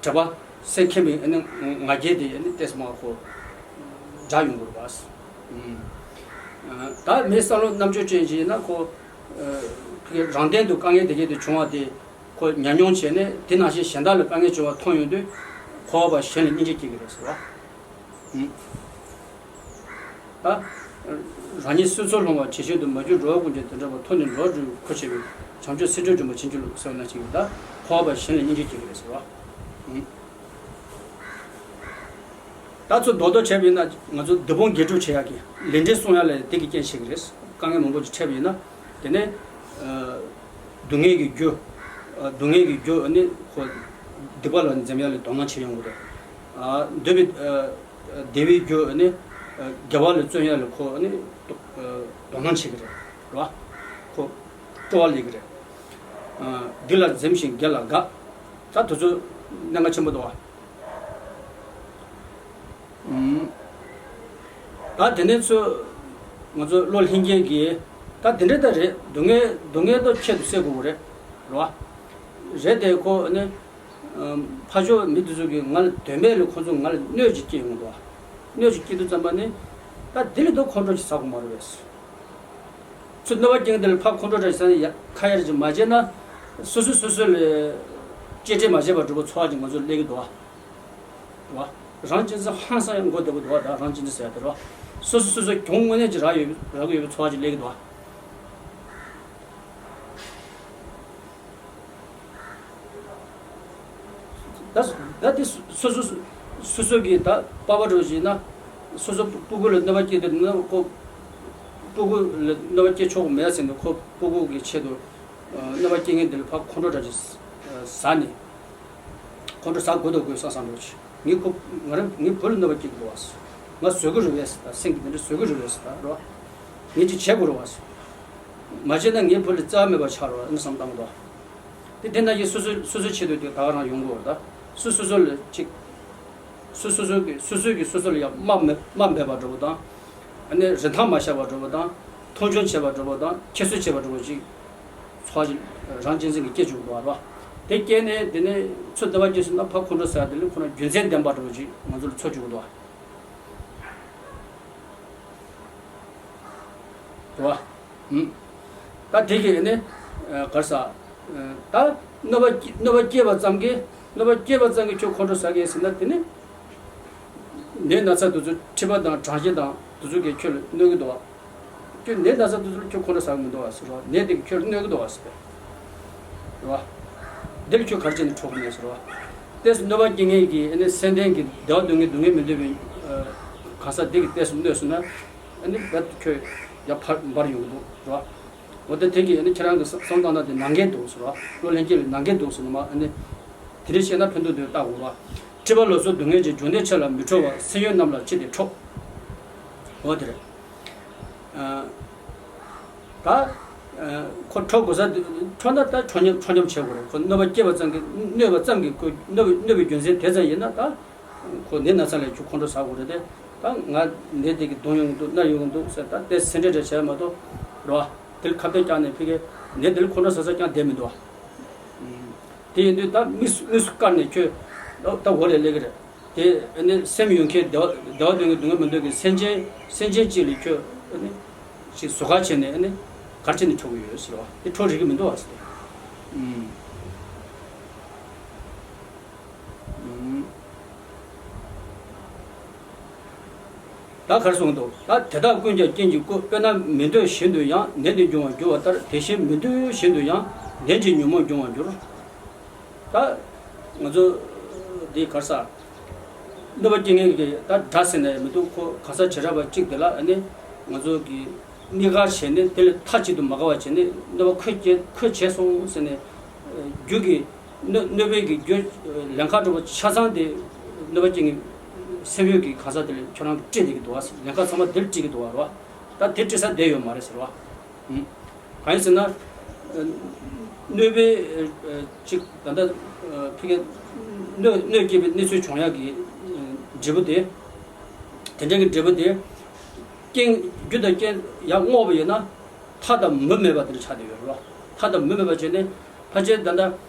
དྲེགས་པ་སེལ་མཁན་པའི་ཨ་ནི་ང་རྒྱལ་དེ་ཨ་ནི་ཏོག་ཙམ་མ་ཁོ་འཇགས་ཡོང་དགོས་པ། ད་མི་བསམ་བློ་རྣམ་དཔྱོད་ཅན་ཞིག་ཡིན་ན་ཁོ་རང་སྟེང་དུ་དཀའ་ངལ་དེ་གས་དེ་བྱུང་བ་དེ་ཁོ་ཉམས་མྱོང་བྱས་ནས། དེ་ནང་བཞིན་གཞན་དག་ལ་དཀའ་ངལ་བྱུང་བ་མཐོང་ཡོང་དུས་འཁོར་བ་པ་གཞན་ལ་སྙིང་རྗེ་སྐྱེ་གི་རེད་ཟེར་བ། ད་རང་ཉིད་སོ་སོར་ལྷུང་བ་ཇི་བཞིན་དུ། མ་གྱུར་འགྲོ་བ་ཀུན་ཀྱང་དེ་འདྲ་བར། ཐོབ་ནས་འགྲོ་བ་སྒྲོལ་བའི་གོ་ཆོད་པའི། བྱང་ཆུབ་སེམས་མཆོག་འབྱོངས་པར་བྱིན་གྱིས་རློབས་ཟེར་བ་ནང་བཞིན་གྱི། ད་འཁོར་བ་པ་གཞན་ལ་སྙིང་རྗེ་སྐྱེ་གི་རེད་ཟེར་བ། ད་ཚོ་རྡོག་རྡོག་བྱས་པ་ཡིན་ན་ང་ཚོ་སྡིག་སྤོང་དགེ་སྒྲུབ་བྱེད་ཡག་གི་ལས་འབྲས་སྲུང་ཡག་ལ་དེ་གི་རྐྱེན་བྱེད་ཀྱི་རེད། དཀའ་ངལ་མང་པོ་ཅིག་འཕྲད་པ་ཡིན་ན། དེ་ནས་སྡུག་བསྔལ་གྱི་རྒྱུ། སྡུག་བསྔལ་གྱི་རྒྱུ་ནི་ཁོ་སྡིག་པ་ལ་འཛེམ་ཡག་ལ་དོ་སྣང་བྱེད་ཡོང་གི་རེད། འདོད་པའི་བདེ་བའི་རྒྱུ་ནི་དགེ་བ་ལ་བརྩོན་ཡག་ལ་ཁོ་ནི་དོ་སྣང་བྱེད་ཀྱི་རེད། རེད་བ། ཁོ་སྤྲོ་བ་སླེབས་ཀྱི་རེད། སྡིག་ལ་འཛེམ་ཞིང་དགེ་ལ་དགའ། ད་དེ་ཚོ་གནད་འགག་ཆེན་པོ་འདུག་བ། ད་དེ་ནས་ཚོ་ང་ཚོ་བློ་ལྷན་སྐྱེས་ཀྱིས་ད་དེ་འདྲ་ད་རེད། སྡུག་བསྔལ་སྡུག་བསྔལ་དང་ཁྱད་དུ་བསད་དགོས་རེད། རེད་བ། རེད་དེ་ཁོ་ནི་ཕར་ཕྱོགས་མི་དེ་ཚོ་གིས་ང་ལ་དོན་མེད་ལ་ཁོ་ཚོ་ང་ལ་གནོད་ཅིག་སྐྱེལ་ཡོང་འདུག་བ། གནོད་ཅིག་སྐྱེལ་དུས་ཙམ་པ་ནི་ད་དེ་ལ་ད་ཁོང་ཁྲོ་ཅིག་ཟ་དགོས་མ་རེད་བས། ཚུར་གནོད་པ་སྐྱེལ་མཁན་དེ་ལ་ཕར་ཁོང་ཁྲོ་ཅིག་ཟ་ནས་ཡ་ཁ་ཡ་རེ་ཅིག་མ་བྱས་ན། སོ་སོས་སོ་སོ་ལ་གཅེས་སྤྲས་མ་བྱས་པ་འདྲ་པོ་ཚོར་བ་ཅིག་ང་ཚོར་སླེབས་ཀྱི་འདུག་བ། རེད་བ། རང་གཅེས་འཛིན་ཧང་སང་ཡང་མགོ་བདེ་པོ་འདུག་བ། ད་རང་གཅེས་འཛིན་ཟེར་ཡ་དེ་རེད་བ། སོ་སོས་སོ་སོ་གྱོང་དངོས་གནས་ཅིག་རག་ཡོད་རག་གི་ཡོད་པའི་ཚོར་བ་ཅིག་སླེབས་ཀྱི་འདུག་བ། ད་ད་དེ་སོ་སོ་སོ་སོ་གི་ད་པ་ཕ་འདྲ་པོ་ཞིག་ཡིན་ན། སོ་སོ་སྤུ་གུ་ལ་གནོད་པ་སྐྱེལ་དུས་ན་ཁོ་སྤུ་གུ་ལ་གནོད་པ་སྐྱེལ་ཆོག་གི་མེད་ཟེར་ནས་ཁོ་སྤུ་གུ་གི་ཆེད་དུ་གནོད་པ་སྐྱེལ་མཁན་དེ་ལ་ཕར་ཁོང་ཁྲོ་འདྲ་ཅིག་ཟ་ནས། ཁོང་ཁྲོ་ཟ་དགོས་དང་དགོས་བསམ་བསམ་འདྲ་པོ་ཅིག་ངས་ཁོ་ང་རང་ངའི་བུ་ལ་གནོད་པ་སྐྱེལ་གི་འདུག་བ། ང་བཟོད་ཀྱི་རེད་བས་ད། སེམས་ཀྱི་དེ་འདྲ་བཟོད་ཀྱི་རེད་བས་ད་རོ། ངས་ཅིག་བྱེད་དགོས་རེད་བ། མ་བྱས་ན་ངའི་བུ་ལ་རྩ་བ་མེད་པ་ཆགས་རོགས་ཨ་ནི་བསམ་བཏང་གི་འདུག་དེ་དེ་འདྲ་ཡིན་སོ་སོ་སོ་སོའི་ཆེད་དུ་དེ་ད་ག་རང་ཡོང་དགོས་རེད་ད། སུ་སོ་སོ་ལ་ཅིག་སུ་སོ་སོ་གི་སུ་སོ་གིས་སོ་སོ་ལ་ཡང་དམའ་མེད་དམའ་འབེབས་པ་འདྲ་པོ་དང་། ཨ་ནི་རིན་ཐང་མ་བཞག་པ་འདྲ་པོ་དང་། མཐོང་ཆུང་བྱེད་པ་འདྲ་པོ་དང་ཁྱད་གསོད་བྱེད་པ་འདྲ་པོ་ཅིག་ཚོར་བ་ཅིག་རང་གཅེས་འཛིན་གྱིས་སྐྱེ་བཅུག་འདུག་བ། དེ་སྐྱེས་ནས་དེ་ནས་ཚུར་གནོད་པ་སྐྱེལ་སོང་ན་ཕར་ཁོང་ཁྲོ་ཟ་དེ་ལས་ཁོ་རང་རྒྱུ་མཚན་ལྡན་པ་འདྲ་པོ་ཅིག་ང་ཚོ་ལ་ཚོར་བཅུག་འདུག་བ། རེད་བ། ཨུམ། ད་དེ་གིས་ནི་ག་རེ་ཟ། ད་གནོད་པ་སྐྱེ་གནོད་པ་སྐྱེས་པ་ཙམ་གྱིས་གནོད་པ་སྐྱེས་པ་ཙམ་གྱིས་ཁྱོད་ཁོང་ཁྲོ་ཟ་གི་ཟེར་ན་དེ་ནི། ནད་ན་ཚ་དེ་ཚོ་མཁྲིས་པ་དང་གྲང་ཤ་དང་དེ་ཚོ་གིས་ཁྱོད་ལ་གནོད་ཀྱི་འདུག་བ། ཁྱོད་ནད་ན་ཚ་དེ་ཚོ་ལ་ཁྱོད་ཁོང་ཁྲོ་ཟ་གི་མི་འདུག་བ་ཟེར་རོ། ནད་དེ་གིས་ཁྱོད་ལ་གནོད་ཀྱི་འདུག་བ་ཟེར་བས། རེད་བ། འདི་ལ་ཁྱོད་ག་རེ་བྱས་ནས་ཁྲོ་གི་མེད་ཟེར་རོ། ཏོག་ཙམ་གནོད་པ་སྐྱེལ་མཁན་གྱི་ཨ་ནི་སེམས་ལྡན་གྱི་བདེ་བ་འདོད་མཁན་སྡུག་བསྔལ་མི་འདོད་པའི་གང་ཟག་འདི་གིས་ཏོག་ཙམ་གནོད་སོང་ན། ཨ་ནི་རྦད་དེ་ཁྱོད་ཡར་འཕར་འབར་ཡོང་གི་འདུག་རེད་བ། འོ་ད་དེ་གིས་ཨ་ནི་ཁྱེད་རང་གི་བསམ་བསམ་བཏང་ན་དེ་ནང་འགལ་འདུག་ཟེར་བ། བློ་ལྷན་སྐྱེས་ལ་ནང་འགལ་འདུག་ཟེར་ནས་མ་ཨ་ནི། དེ་འདྲ་བཤད་ན་ཕན་ཐོགས་འདུག་བལྟ་དགོས་རེད་བ། སྲིད་པ་ལ་སོགས་སྡུག་བསྔལ་གྱི། འབྱུང་ལྡན་ཆོས་ལ་མི་ཁྲོ་བར། སེམས་ཡོད་རྣམས་ལ་ཅི་སྟེ་ཁྲོ། འོ་དེ་རེད། ཨ། ད། ཨ། ཁོ་ཁྲོ་དགོས་ས་དེ་ཁྲོ་ན་ད་ཁྲོ་སྙོམས་ཁྲོ་སྙོམས་བྱེད་དགོས་རེད། ཁོ་གནོད་པ་སྐྱེས་པ་ཙམ་གྱིས་གནོད་པ་ཙམ་གྱིས་ཁོ་གནོད་པའི་གནོད་པའི་རྒྱུ་མཚན་དེ་ཙམ་ཡིན་ན་ད། ཁོ་ནད་ན་ཚ་ལས་ཁྱོད་ཁོང་ཁྲོ་ཟ་དགོས་རེད་དེ། ད་ང་ནད་དེ་གིས་གདོང་ཡོང་གི་འདུག་སྣ་ཡོང་གི་འདུག་ཟེར་ད་དེ་སེམས་ཁྲལ་རེ་བྱས་མ་གཏོགས་རེད་བ། དེ་ལ་ཁ་གཏད་བཀྱགས་ནས་ཕ་གིའི་ནད་དེ་ལ་ཁོང་ཁྲོ་ཟ་ས་ཀྱང་བསྡད་མི་འདུག་བ། དེ་ཡིན་དུས་ད་དམིགས་སུ་དམིགས་སུ་བཀར་ནས་ཁྱོད་ད་ད་འོག་ལས་སླེབས་ཀྱི་རེད། དེ་ཨ་ནི་སེམས་ཡོད་མཁན་བདེ་བ་བདེ་བ་འདོད་མཁན་འདོད་མ་འདོད་མཁན་སེམས་ཅན་སེམས་ཅན་གཅིག་ལ་ཁྱོད་ཨ་ནི་ཅིག་ཟུར་བཀག་བྱས་ནས་ཨ་ནི་ག་རེ་བྱས་ནས་ཁྲོ་གི་ཡོད་ཟེར་བ། དེ་ཁྲོ་རིགས་ཀྱི་མི་འདུག་བ་ཟེར་ཏེ། ཨུམ། ཨུམ། ད་ག་རེ་གསུངས་འདུག་ད་དེ་དག་ཀུན་ཀྱང་རྐྱེན་གྱིས་བསྐོས། དཔེར་ན་མི་འདོད་བཞིན་དུ་ཡང་ནད་འདི་འབྱུང་བར་འགྱུར་བ་ལྟར། དེ་བཞིན་མི་འདོད་བཞིན་དུ་ཡང་ནད་ཀྱིས་ཉོན་མོངས་འབྱུང་བར་འགྱུར། ད་ང་ཚོ་འདི་ག་རེ་ཟ། གནོད་པ་སྐྱེལ་མཁན་གྱི་ད་དགྲ་ཟེར་ན་ཡང་མི་འདུག་ཁོ་གང་ཟག་བྱེ་བྲག་པ་གཅིག་དེ་ལ་ཨ་ནི་ང་ཚོ་གི་གཉིས་ཀ་བྱས་ནས་དེ་ལས་མཐའ་གཅིག་ཏུ་མ་དགའ་བ་བྱས་ནས་གནོད་པ་ཁོས་བསྐྱལ་ཁོས་བྱས་སོང་ཟེར་ནས་རྒྱུ་གི་གནོད་གནོད་པའི་གི་རྒྱུ་ལན་ཁག་འགྲོ་བ་ཆ་ཚང་དེ་གནོད་པ་སྐྱེལ་མཁན་སེམས་ཡོད་ཀྱི་གང་ཟག་དེ་ལ་ཁྱོད་རང་གིས་སྤྲད་བསྡད་ཀྱི་འདུག་བ། ལན་ཁག་ཚང་མ་དེར་སྤྲད་ཀྱི་འདུག་བ་རེད་བ། ད་དེ་སྤྲད་ས་བསྡད་ཡོད་མ་རེད་ཟེར་བ། ཨུམ། གང་ཡིན་ཟེར་ན། གནོད་པའི་ཅིག་ད་ལྟ་ཕ་གི་གནོད་གནོད་སྐྱེལ་བའི་གནས་ཚུལ་བྱུང་ཡག་གི་འབྲས་བུ་དེ། དེ་འདྲ་གི་འབྲས་བུ་དེ། རྐྱེན་རྒྱུ་དང་རྐྱེན་ཡང་བསྔོགས་པ་ཡིན་ན། མཐའ་དང་མུ་མེད་པ་དེ་འདྲ་ཆགས་བསྡད་ཡོད་རེད་བ། མཐའ་དང་མུ་མེད་པ་བྱས་ནས་ཕལ་ཆེར་ད་ལྟ་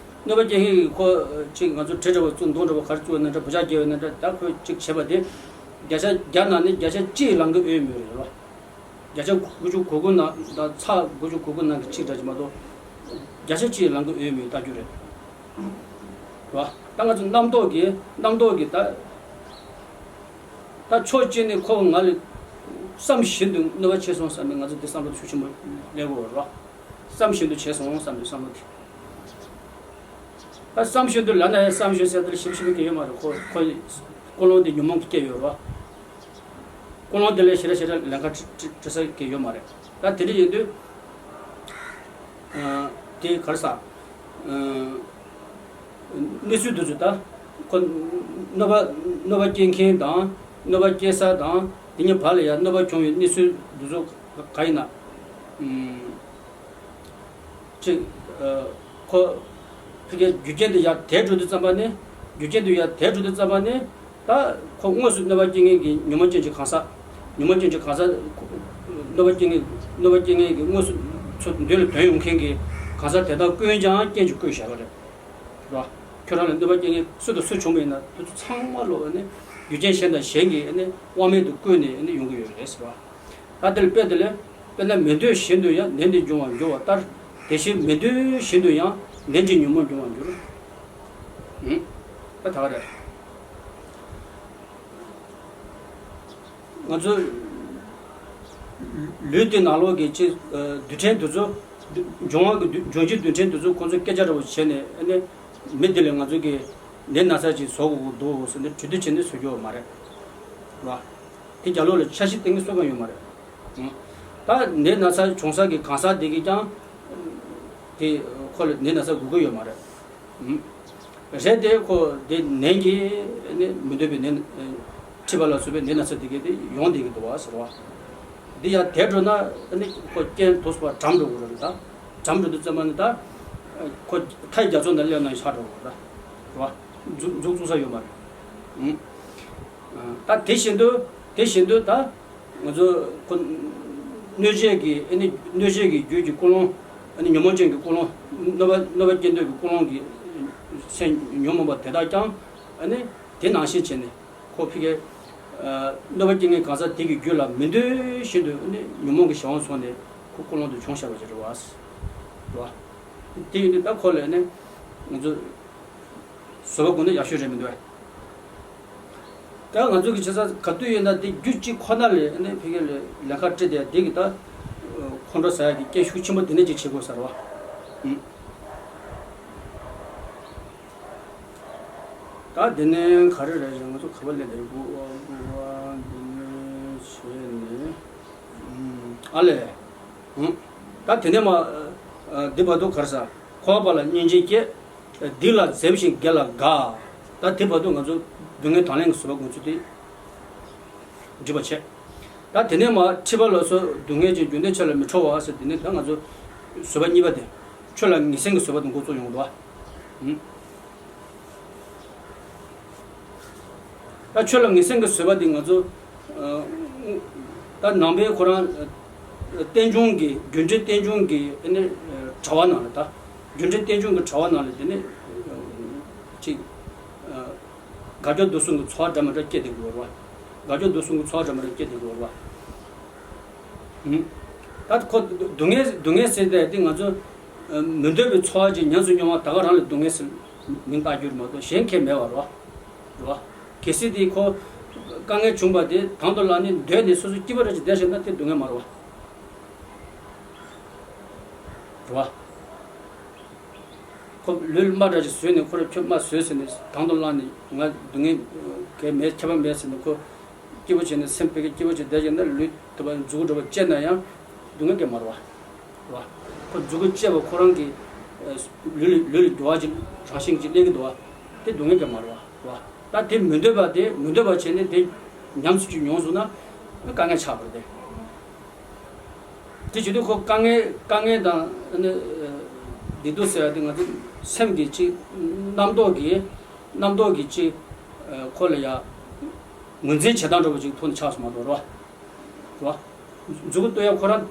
གནོད་པ་སྐྱེལ་མཁན་གྱི་ཁོ་ཅིག་ང་ཚོ་གྲི་འདྲ་བོ་བཙུགས་མདུང་འདྲ་བོ་ག་རེ་བཙུགས་ན་འདྲ་བུ་ཆག་བརྒྱབ་ཡོད་ན་འདྲ་ད་ཁོས་ཅིག་བྱས་པ་དེ། བརྒྱ་ཆ་བརྒྱ་ནང་ནས་བརྒྱ་ཆ་གཅིག་ལང་གི་ཡོད་མེད་རེད་བ། བརྒྱ་ཆ་དགུ་བཅུ་གོ་དགུ་ནང་དང་ཚེག་དགུ་བཅུ་གོ་དགུ་ནང་གི་གཅིག་འདྲ་ཅིག་མ་གཏོགས། བརྒྱ་ཆ་གཅིག་ལང་གི་ཡོད་མེད་ལྟ་རྒྱུ་རེད། རེད་བ། ད་ང་ཚོ་རྣམ་རྟོག་གིས་རྣམ་རྟོག་གིས་ད། ད་ཕྱོགས་གཅིག་ནས་ཁོ་ང་ལ་བསམ་བཞིན་དུ་གནོད་པ་བྱས་སོང་བསམ་ནས་ང་ཚོ་འདི་བསམ་བློ་ཤུགས་ཆེན་པོ་སླེབས་ཀྱི་ཡོད་རེད་བ། བསམ་བཞིན་དུ་བྱས་སོང་བསམ་པའི་བསམ་བློ་དེ། ད་བསམ་བཞིན་དུ་ལབ་ན་ཡང་བསམ་བཞིན་ཟེར་དེ་ཞིབ་ཞིབ་ཀྱི་ཡོད་མ་རེད། ཁོ་ཁོ་ཀུན་སློང་དེ་ཉོན་མོངས་ཀྱིས་སྐྱེས་ཡོད་རེད་བ། ཀུན་སློང་དེ་ལས་ཞེ་དྲག་ཞེ་དྲག་ལན་ཁག་འཁྲི་འཁྲི་འཁྲི་ས་གི་ཡོད་མ་རེད། ད་དེ་འདྲ་ཡིན་དུས། ཨ། དེ་ག་རེ་ཟ། ཨ། གནས་ཚུལ་འདི་ཚོ་ད། ཁོ་གནོད་པ་གནོད་པ་སྐྱེལ་མཁན་དང་གནོད་པ་སྐྱེལ་ས་དང་དེ་གཉིས་བར་ལ་ཡང་གནོད་པ་བྱུང་བའི་གནས་ཚུལ་འདི་ཚོ་ག་ཡིན་ན། ཨུམ། ཅིག་ཨ། ཁོ་ཕ་གིའི་རྒྱུ་རྐྱེན་དེ་ཡར་དེད་འགྲོ་དུས་ཙམ་པ་ནི། རྒྱུ་རྐྱེན་དེ་ཡར་དེད་འགྲོ་དུས་ཙམ་པ་ནི། ད་ཁོ་དངོས་སུ་གནོད་པ་སྐྱེལ་མཁན་གྱི་ཉོན་མོངས་ཅན་གྱི་གང་ཟག་ཉོན་མོངས་ཅན་གྱི་གང་ཟག་གནོད་པ་སྐྱེལ་མཁན་གནོད་པ་སྐྱེལ་མཁན་གྱི་དངོས་སུ་ཚུར་མདུན་ལ་དོན་ཡོང་མཁན་གྱི་གང་ཟག་དེ་དག་ཀུན་ཀྱང་རྐྱེན་གྱིས་བསྐོས་བཞག་པ་རེད། རེད་བ། ཁྱོད་རང་ལ་གནོད་པ་སྐྱེལ་མཁན་སུ་དང་སུ་བྱུང་བ་ཡིན་ན་དེ་ཚོ་ཚང་མ་ལོ་ནི་རྒྱུ་རྐྱེན་གཞན་དང་གཞན་གྱིས་ནི་དབང་མེད་དུ་བསྐོས་ནས་ནི་ཡོང་གི་ཡོད་རེད་ཟེར་བ། ད་དེ་ལ་དཔེ་དེ་ལས། དཔེར་ན་མི་འདོད་བཞིན་དུ་ཡང་ནད་འདི་འབྱུང་བར་འགྱུར་བ་ལྟར། དེ་བཞིན་མི་འདོད་བཞིན་དུ་ཡང་ནད་ཀྱིས་ཉོན་མོངས་འབྱུང་བར་འགྱུར། ཨུམ། ད་ད་ག་རེད། ང་ཚོ་ལུས་དེ་ནང་ལོགས་ཀྱི་ཅི། ཨ། རྡུལ་ཕྲན་དེ་ཚོ། འབྱུང་བ་གི་རྡུལ་འབྱུང་བཞི་རྡུལ་ཕྲན་དེ་ཚོ་ཁོང་ཚོ་སྐད་ཆ་འདྲ་བོ་བྱས་ནས་ཨ་ནི། མི་འདི་ལ་ང་ཚོ་གི་ནད་ན་ཚ་ཅིག་བཟོ་དགོས་འདུག་ཟེར་ནས་གྲོས་བསྡུར་བྱས་ནས་བཟོ་རྒྱུ་ཡོད་མ་རེད། རེད་བ། དེ་རྒྱབ་ལོགས་ལ་འཆར་གཞི་གཏན་འཁེལ་བཟོ་མཁན་ཡོད་མ་རེད། ད་ནད་ན་ཚ་བྱུང་ས་གི་གང་ཟག་དེ་གིས་ཀྱང་། དེ་ཁོ་ལ་ནད་ན་ཚ་འགོས་ཀྱི་ཡོད་མ་རེད། རེད་དེ་ཁོ་དེ་ནད་ཀྱིས་ནི་མི་འདོད་པའི་ནད། མཁྲིས་པ་ལ་སོགས་པའི་ནད་ན་ཚ་དེ་གས་དེ་ཡོང་བསྡད་ཀྱི་འདུག་བ་ཟེར་བ། འདི་ཡང་དེ་འགྲོ་ན་ནི་ཁོ་རྐྱེན་དུ་སོགས་པ་གྲམ་འགྲོ་དགོས་རེད་ད། གྲམ་འགྲོ་དུས་ཙམ་པ་ནི་ད། ཁོ་མཐའི་རྒྱ་མཚོ་ནང་སླེབས་ན་ཆགས་འགྲོ་དགོས་རེད་ད། རེད་བ། མཛུབ་མཛུབ་བཙུགས་ས་ཡོད་མ་རེད། ད་དེ་བཞིན་དུ་དེ་བཞིན་དུ་ད། ང་ཚོ་ཁོ་གནོད་བྱེད་ཀྱི་ཨ་ནི་གནོད་བྱེད་ཀྱི་རྒྱུད་ཀྱི་ཀུན་སློང་། ཨ་ནི་ཉོན་མོངས་ཅན་གྱི་ཀུན་སློང་། གནོད་པ་གནོད་པ་སྐྱེལ་འདོད་ཀྱི་ཀུན་སློང་གི་སེམས་ཉོན་མོངས་པ་དེ་དག་ཀྱང་ཨ་ནི་དེ་ནང་བཞིན་བྱས་ནས་ཁོ་ཕ་གིའི་གནོད་པ་སྐྱེལ་མཁན་གང་ཟག་དེ་གི་རྒྱུད་ལ་མི་འདོད་བཞིན་དུ་ཨ་ནི་ཉོན་མོངས་ཀྱི་གཞན་དབང་སོང་ནས་ཁོ་ཀུན་སློང་དུ་བྱུང་བཞག་པ་ཅིག་རེད་བ། རེད་བ། དེ་ཡིན་དུས་ད་ཁོ་ལ་ཨ་ནི་ང་ཚོ། བཟོ་བ་དགོས་ན་ཡག་ཤོས་རེད་མི་འདུག་ཨེ། ད་ང་ཚོ་གི་བྱེད་ས་ག་དུས་ཡིན་ན་དེ་རྒྱུ་གཅིག་ཁོ་ན་ལས་ནི་ཕ་གི་ལས་ལས་ཀ་སྤྲད་དེ་དེ་གི་ད་ཁོང་ཁྲོ་ཟ་ཡ་གི་རྐྱེན་ཤུགས་ཆེན་པོ་དེ་ནས་ཅིག་བྱེད་དགོས་ས་རེད་བ། ཨུམ། ད་དེ་ནས་ག་རེ་རེད་ང་ཚོ་ག་པར་སླེབས་དེ་རེད། འགོ་བ་འགོ་བ་འདི་ནས་བྱས་ནས་ཨུམ་ཨ་ལས། ཨུམ། ད་དེ་ནས་མ་འདི་བར་དུ་ག་རེ་ཟ། འཁོར་བ་ལ་སྙིང་རྗེ་སྐྱེ། སྡིག་ལ་འཛེམ་ཞིང་དགེ་ལ་དགའ། ད་དེ་བར་དུ་ང་ཚོ་སྡུག་བསྔལ་དང་ལེན་གྱི་བཟོད་པ་སྒོམ་ཚུལ་དེ་འགྲིག་པ་བྱས། ད་དེ་ནས་མར་འཁྲིད་པ་ལ་སོགས་སྡུག་བསྔལ་གྱི་རྒྱུ་འབྲས་ཆེ་ལ་མི་ཁྲོ་བ་ཟེར། དེ་ནས་ད་ང་ཚོ་བཟོད་པ་གཉིས་པ་དེ། ཆོས་ལ་ངེས་འཛིན་གྱི་བཟོད་པ་དེ་འགོ་བཙུགས་ཡོང་གི་འདུག་བ། ད་ཆོས་ལ་ངེས་འཛིན་གྱི་བཟོད་པ་འདི་ང་ཚོ། ཨ། ད་ནང་པའི་ཁོ་རང་། ཨ། རྟེན་འབྱུང་གི་རྒྱུ་འབྲས་རྟེན་འབྱུང་གི་ཨ་ནི། ཨ། དྲ་བ་ནང་ལ། ད་རྒྱུ་འབྲས་རྟེན་འབྱུང་གི་དྲ་བ་ནང་ལ་དེ་ནི། ཨ། ཅིག་ཨ། དགའ་སྐྱོ་སྡུག་གསུམ་གྱི་ཚོར་བ་འདྲ་མི་འདྲ་སྐྱེ་བསྡད་ཀྱི་ཡོད་རེད་བ། དགའ་སྐྱོ་སྡུག་གསུམ་གྱི་ཚོར་བ་འདྲ་མི་འདྲ་སྐྱེ་བསྡད་ཀྱི་ཡོད་རེད་བ། ཨུམ། ད་ཁོ་སྡུག་བསྔལ་སྡུག་བསྔལ་ཟེར་དེ་དེ་ང་ཚོ། ཨ། མི་འདོད་པའི་ཚོར་བ་ཅིག་ཉམས་སུ་མྱོང་བ་ད་ག་རང་ལ་སྡུག་བསྔལ་ཟེར་མིང་བཏགས་རྒྱུ་རེད་མ་གཏོགས་གཞན་ཁྱད་མེད་པ་རེད་བ། རེད་བ། གལ་སྲིད་དེ་ཁོ་དཀའ་ངལ་བྱུང་བ་དེ་དང་དུ་བླངས་ནས་སྡོད་ནས་སོ་སོ་སྐྱིད་པོ་འདྲ་ཅིག་བསྡད་བཞག་ན་དེ་སྡུག་བསྔལ་མ་རེད་བ། རེད་བ། ཁོ་ལུས་ལ་རྨ་འདྲ་ཅིག་བཟོས་ནས་ཁོ་ར་ཁྱོད་རྨ་བཟོས་ཟེར་ནས་དང་དུ་བླངས་ནས་ང་སྡུག་བསྔལ་གང་ཡང་མེད། ཁྱད་པར་མེད་ཟེར་ནས་ཁོ་སྐྱིད་པོ་བྱས་ནས་སེམས་ཕ་གི་སྐྱིད་པོ་བྱས་བསྡད་བཞག་ན་ལུས་དེ་བ་མཛུ་གུ་འདྲ་བ་བཅད་ན་ཡང་སྡུག་བསྔལ་གང་ཡང་མ་རེད་བ། རེད་བ། ཁོ་མཛུ་གུ་བཅད་པ་ཁོ་རང་གི། ཨ། ལུས་ལ་ལུས་ལ་འགྱུར་བ་ཅིག་རང་བཞིན་གྱིས་སླེབས་ཀྱི་འདུག་བ། དེ་སྡུག་བསྔལ་གང་ཡང་མ་རེད་བ། རེད་བ། ད་དེ་མི་འདོད་པ་དེ་མི་འདོད་པ་བྱས་ནས་དེ་ཉམས་སུ་ཅིག་མྱོང་སོང་ན་དཀའ་ངལ་ཆགས་པ་རེད་དེ། དེ་བྱེད་དུས་ཁོ་དཀའ་ངལ་དཀའ་ངལ་དང་ཨ་ནི། ཨ། བདེ་སྡུག་ཟེར་བ་དེ་ང་ཚོ་སེམས་ཀྱི་ཅིག་རྣམ་རྟོག་གི་རྣམ་རྟོག་གི་ཅིག་ཨ། ཁོ་ལ་ཡ་ངོས་འཛིན་བྱེད་སྟངས་འདྲ་པོ་ཅིག་ཐོག་ནས་ཆགས་སོང་མ་གཏོགས་རེད་བ། རེད་བ། མཛུ་གུ་གཏོད་ཡ་ཁོ་རང་།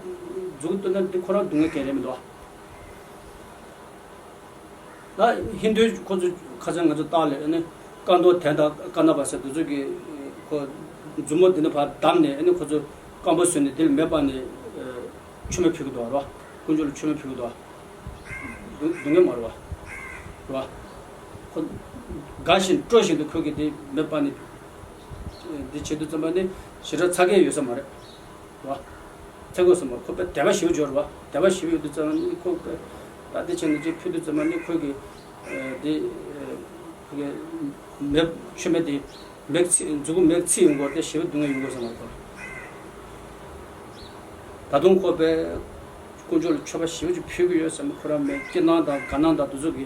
མཛུ་གུ་གཏོད་ན་འདི་ཁོ་རང་སྡུག་བསྔལ་གང་ཡང་རེད་མི་འདུག་བ། ད་ཧིན་དུའི་ཁོ་ཚོ་ཁ་སང་ང་ཚོ་ལྟག་ལ་ཨ་ནི་ཀ་མདོ་དན་དང་ཀ་ན་པ་ཟེར་དེ་ཚོ་གི་ཁོ་མཛུབ་མོ་འདི་ནས་ཕར་བསྡམས་ནས་ཨ་ནི་ཁོ་ཚོ་སྐམ་པོ་བཟོས་ནས་དེ་ལ་མེ་སྤར་ནས་མཆོད་མེ་ཕུལ་གི་འདུག་བ། རེད་བ། དཀོན་མཆོག་ལ་མཆོད་མེ་ཕུལ་གི་འདུག་བ། སྡུག་སྡུག་བསྔལ་མ་རེད་བ། རེད་བ། ཁོ་དགའ་བཞིན་སྤྲོ་བཞིན་དུ་ཁོ་གིས་དེ་མེ་སྤར་ནས་འདི་བྱེད་དུས་ཙམ་པ་ནི་ཞེ་དྲག་ཚ་གྱང་ཡོད་ས་མ་རེད། རེད་བ། ཚེ་གོ་སོང་བ་ཁོ་པས་དད་པ་ཞེ་པོ་འབྱོར་བ། དད་པ་ཞེ་པོ་ཡོད་དུས་ཙམ་ནི་ཁོ་པས་ད་དེ་བྱས་ནས་ཅིག་ཕུལ་དུས་ཙམ་ནི་ཁོ་གི་ཨ་དེ་ཨ་ཁོ་གི་མེ་མཆོད་མེ་དེ་མེ་ཚིག་མཛུ་གུ་མེ་ཚིག་ཡོང་གི་ཡོད་དེ་ཞེ་པོ་སྡུག་བསྔལ་ཡོང་གི་ཡོད་ས་མ་རེད། ད་དུང་ཁོ་པས་དཀོན་མཆོག་ལ་མཆོད་པ་ཞེ་པོ་ཅིག་ཕུལ་གི་ཡོད་བསམ་ཁོ་རང་མེད་སྐྱིད་སྣང་དང་དགའ་སྣང་དང་དེ་ཚོ་གི་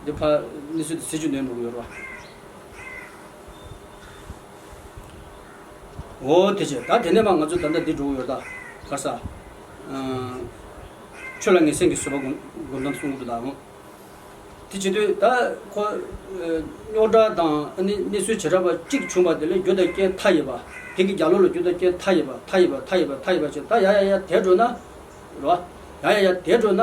དེ་ཕར་གནས་ཚུལ་དེ་གཟི་བརྗིད་ལྡན་འགྲོ་གི་ཡོད་རེད་བ། འོ་དེ་བྱས་ད་དེ་ནས་མར་ང་ཚོ་ད་ལྟ་འདི་འགྲོ་གི་ཡོད་ད། ག་ས། ཨ། ཆོས་ལ་ངེས་འཛིན་གྱི་བཟོད་པ་སྒོམ་སྒོམ་སྟངས་གསུང་གི་འདུག་ད་འོ། དེ་བྱེད་དུས་ད་ཁོ། ཨ། རྙོག་དྲ་དང་ཨ་ནི་གནས་ཚུལ་བྱེ་བྲག་པ་གཅིག་བྱུང་བ་དེ་ལ་རྒྱུ་དང་རྐྱེན་མཐའ་ཡས་པ། དེ་གི་རྒྱབ་ལོགས་ལ་རྒྱུ་དང་རྐྱེན་མཐའ་ཡས་པ་མཐའ་ཡས་པ་མཐའ་ཡས་པ་མཐའ་ཡས་པ་བྱས་ད་ཡར་ཡར་ཡར་དེད་འགྲོ་ན། རེད་བ། ཡར་ཡར་ཡར་དེད་འགྲོ་ན།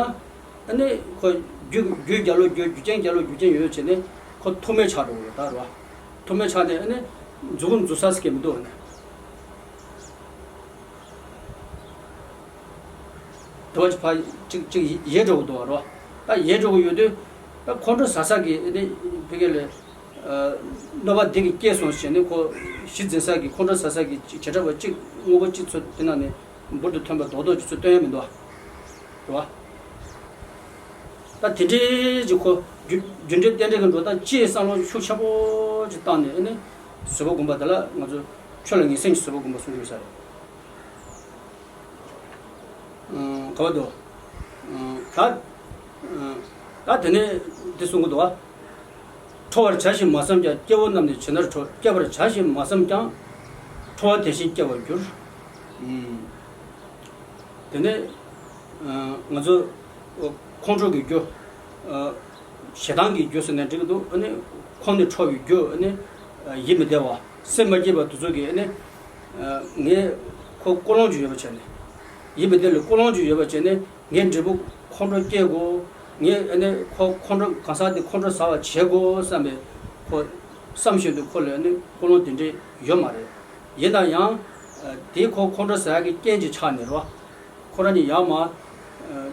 ཨ་ནི་ཁོ་རྒྱུ་རྒྱུའི་རྒྱབ་ལོགས་རྒྱུ་རྒྱུ་རྐྱེན་རྒྱབ་ལོགས་རྒྱུ་རྐྱེན་ཡོད་བྱས་ནས་ཁོ་ཐུག་མེད་ཆགས་འགྲོ་གི་ཡོད་ད་རེད་བ། ཐུག་མེད་ཆགས་ནས་ཨ་ནི་མཛུ་གུ་འཛུགས་ས་ཟེར་མཁན་མི་འདུག་ཨ་ནི། དེ་བ་ཅིག་ཕར་ཅིག་ཅིག་ཡལ་འགྲོ་གི་འདུག་བ་རེད་བ། ད་ཡལ་འགྲོ་གི་ཡོད་དུས་ད་ཁོང་ཁྲོ་ཟ་ས་གི་ཨ་ནི་ཕ་གི་ལ། ཨ། གནོད་པ་འདི་གིས་སྐྱེས་སོང་ཟེར་ནས་ཁོ་གཞི་འཛིན་ས་གི་ཁོང་ཁྲོ་ཟ་ས་གི་ཅིག་བྱེ་བྲག་པ་གཅིག་དངོས་པོ་གཅིག་ཚོ་དེ་ནང་ནས་འབུར་དུ་ཐོན་པ་རྡོག་རྡོག་གཅིག་ཚོ་སྟོན་ཡ་མི་འདུག་བ། རེད་བ། ད་དེ་འདྲའི་ཅིག་ཁོ་རྒྱུ་རྒྱུ་འབྲས་རྟེན་འབྲེལ་གྱི་འགྲོ་སྟངས་ཅིག་བསམ་བློ་ཤུགས་ཆེན་པོ་ཅིག་བཏང་ནས་ཨ་ནི་བཟོད་པ་སྒོམ་པ་དེ་ལ་ང་ཚོ་ཆོས་ལ་ངེས་འཛིན་གྱི་བཟོད་པ་སྒོམ་པ་གསུང་གི་ཡོད་ས་རེད། ཨ། ག་བ་དོ། ཨ། ད། ཨ། ད་དེ་ནས་འདི་གསུང་གི་འདུག་བ། ཁྲོ་བར་བྱ་ཞེས་མ་བསམས་ཀྱང་། སྐྱེ་བོ་རྣམས་ནི་ཇི་ལྟར་ཁྲོ། སྐྱེ་བར་བྱ་ཞེས་མ་བསམས་ཀྱང་། ཁྲོ་བ་དེ་བཞིན་སྐྱེ་བར་འགྱུར། ཨུམ། དེ་ནས། ཨ། ང་ཚོ་ཁོང་ཁྲོ་གི་རྒྱུ། ཨ། ཞེ་སྡང་གི་རྒྱུ་ཟེར་ནས་འགྲིག་གི་འདུག་ཨ་ནི་ཁོང་ནས་ཁྲོ་བའི་རྒྱུ་ཨ་ནི་ཡིད་མི་བདེ་བ་སེམས་མ་སྐྱིད་པ་དེ་ཚོ་གིས་ཨ་ནི་ངས་ཁོ་ཀུན་སློང་ཅིག་ཡོད་པ་བྱས་ནས་ཡིད་མི་བདེ་ལ་ཀུན་སློང་ཅིག་ཡོད་པ་བྱས་ནས་ངའི་འབྲས་བུ་ཁོང་ཁྲོ་སྐྱེ་དགོས། ངས་ཨ་ནི་ཁོ་ཁོང་ཁྲོ་གང་ཟག་དེ་ཁོང་ཁྲོ་ཟ་བ་བྱེད་དགོས་བསམ་པའི་ཁོ་བསམ་བཞིན་དུ་ཁོ་ལ་ཨ་ནི་ཀུན་སློང་དེ་འདྲས་ཡོད་མ་རེད། ཡིན་ན་ཡང་དེ་ཁོ་ཁོང་ཁྲོ་ཟ་ཡག་གི་རྐྱེན་ཅིག་ཆགས་ནས་རོ། ཁོ་རང་ཉིད་ཡར་མར།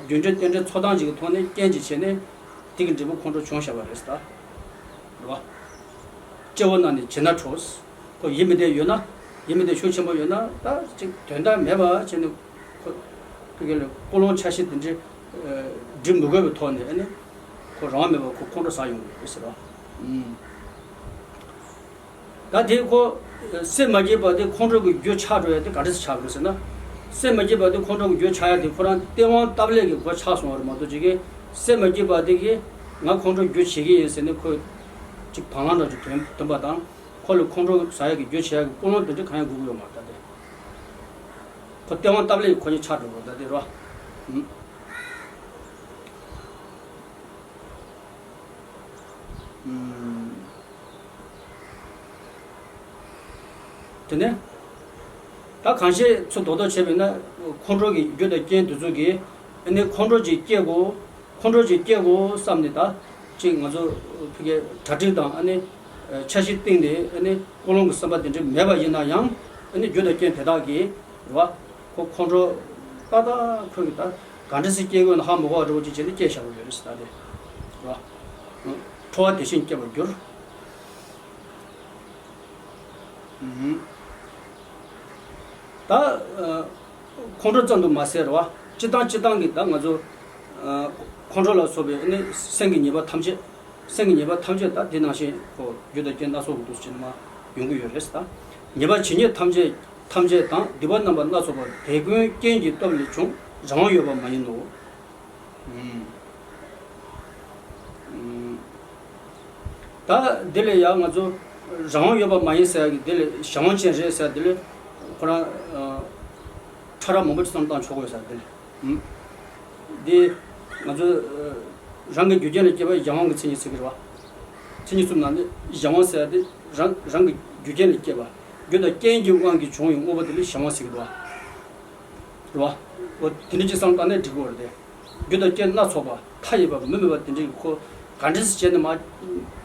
རྒྱུ་འབྲས་རྟེན་འབྲེལ་ཚོགས་སྟངས་ཅིག་གི་ཐོག་ནས་རྐྱེན་ཅིག་བྱས་ནས་དེ་གི་འབྲས་བུ་ཁོང་ཁྲོ་བྱུང་བཞག་པ་རེད་ཟེར་ད། རེད་བ། སྐྱེ་བོ་རྣམས་ནི་ཇི་སྣང་ཁྲོ། ཁོ་ཡིད་མི་བདེ་ཡོད་ན། ཡིད་མི་བདེ་ཤུགས་ཆེན་པོ་ཡོད་ན་ད་ཅིག་དོན་དག་མེད་པ་བྱས་ནས་ཁོ། ཕ་གི་ལ་ཀུན་སློང་འཆར་གཞི་དེ་འདྲའི་སྒྲིམ་མི་དགོས་པའི་ཐོག་ནས་ཨ་ནི། ཁོ་རང་དབང་མེད་པར་ཁོ་ཁོང་ཁྲོ་ཟ་ཡོང་གི་རེད་ཟེར་བ། ཨུམ། ད་དེ་ཁོ། སེམས་མ་སྐྱིད་པ་དེ་ཁོང་ཁྲོ་གི་རྒྱུ་ཆགས་འགྲོ་ཡ་དེ་ག་འདྲ་སེ་ཆགས་འགྲོ་ཟེར་ན། སེམས་མ་སྐྱིད་པ་དེ་ཁོང་ཁྲོ་གི་རྒྱུ་ཆགས་ཡ་དེ་ཁོ་རང་སྟེས་དབང་སྟབས་ལེགས་ཀྱི་སྒོ་ཆགས་སོང་བ་རེད་མ་གཏོགས་ཅིག་གིས་སེམས་མ་སྐྱིད་པ་དེ་གིས་ང་ཁོང་ཁྲོ་རྒྱུ་བྱེད་ཀྱི་ཡིན་ཟེར་ནས་ཁོས་ གཅིག་དང་བླངས་འདྲ་ཅིག་ཐོན་ཐོན་པ་དང་། ཁོ་ལ་ཁོང་ཁྲོ་ཟ་ཡག་གི་རྒྱུ་བྱེད་ཡག་གི་ཀུན་སློང་དེ་འདྲ་གང་ཡང་དགོས་ཀྱི་ཡོད་མ་རེད་ད་དེ། ཁོ་སྟེས་དབང་སྟབས་ལེགས་ཁོ་གཉིས་ཆགས་འགྲོ་རོགས་ད་དེ་རོ། ཨུམ། ཨུམ། དེ་ནས། ད་གང་ཤེས་ཚུར་རྡོག་རྡོག་བྱས་པས་ན། ཁོང་ཁྲོ་གི་རྒྱུ་དང་རྐྱེན་དེ་ཚོ་གིས། ཨ་ནི་ཁོང་ཁྲོ་ཅིག་སྐྱེ་དགོས། ཁོང་ཁྲོ་ཅིག་སྐྱེ་དགོས་བསམ་ནས་ད། ཅིག་ང་ཚོ་ཕ་གིའི་གྲ་སྒྲིག་དང་ཨ་ནི། འཆར་གཞི་བཏིང་ནས་ཨ་ནི་ཀུན་སློང་གི་བསམ་པ་དེ་འདྲ་མེད་པ་ཡིན་ན་ཡང་། ཨ་ནི་རྒྱུ་དང་རྐྱེན་དེ་དག་གིས་རེད་བ། ཁོ་ཁོང་ཁྲོ་ཏག་ཏག་ཁོས་ཀྱི་ད་ག་འདྲ་སེ་སྐྱེ་དགོས་ན་ཧ་མ་གོ་བ་འདྲ་བོ་ཅིག་བྱས་ནས་སྐྱེ་བཞག་གི་ཡོད་རེད་ཟེར་ད་དེ། རེད་བ། ཁྲོ་བ་དེ་བཞིན་སྐྱེ་བར་འགྱུར། ཨུམ། ད། ཨ། ཁོང་ཁྲོ་ཙམ་དུ་མ་ཟད་རེད་བ། སྤྱིར་བཏང་སྤྱིར་བཏང་གི་ད་ང་ཚོ། ཨ། ཁོང་ཁྲོ་ལ་སོགས་པའི་ནི་སེམས་ཀྱི་ཉེས་པ་ཐམས་ཅད། སེམས་ཀྱི་ཉེས་པ་ཐམས་ཅད་ད་འདི་ནང་བཞིན་ཁོ་རྒྱུ་དང་རྐྱེན་སྣ་ཚོགས་ཀྱི་འདུག་ཟེར་ནས་མ་ཡོང་གི་ཡོད་རེད་ད། ཉེས་པ་ཇི་སྙེད་ཐམས་ཅད་ཐམས་ཅད་དང་སྡིག་པ་རྣམ་པ་སྣ་ཚོགས་པ་དེ་ཀུན་རྐྱེན་གྱི་སྟོབས་ལས་བྱུང་རང་དབང་ཡོད་པ་མ་ཡིན་ནོ། ཨུམ། ཨུམ། ད་འདི་ལས་ཡང་ང་ཚོ་རང་དབང་ཡོད་པ་མ་ཡིན་ཟེར་ཡག་གི་འདི་ལས་གཞན་དབང་ཅན་རེད་ཟེར་ཡག་འདི་ལས་ཁོ་རང་ཨ་ཕྲ་རགས་མང་པོ་ཅིག་བསམ་བློ་བཏང་ཆོག་གི་ཡོད་ཟེར་འདི་ལས། ཨུམ། འདི་ང་ཚོ་ཨ་རང་གི་རྒྱུ་རྐྱེན་ལས་སྐྱེས་པ་གཞན་དབང་གི་མཚན་ཉིད་ཟེར་གི་རེད་བ། མཚན་ཉིད་གསུམ་ནང་ནས་གཞན་དབང་ཟེར་ཡག་འདི་རང་རང་གི་རྒྱུ་རྐྱེན་ལས་སྐྱེས་པ། རྒྱུ་དང་རྐྱེན་གྱི་དབང་གིས་བྱུང་བའི་དངོས་པོ་དེ་ལ་གཞན་དབང་ཟེར་གི་རེད་བ། རེད་བ། འོ་དེ་འདྲ་ཅིག་བསམ་བློ་བཏང་ནས་འགྲིག་གི་ཡོད་རེད་དེ། རྒྱུ་དང་རྐྱེན་སྣ་ཚོགས་པ་མཐའ་ཡས་པ་མུ་མེད་པ་དེ་འདྲའི་ཁོ་ག་འདྲ་སེ་བྱས་ནས་མ་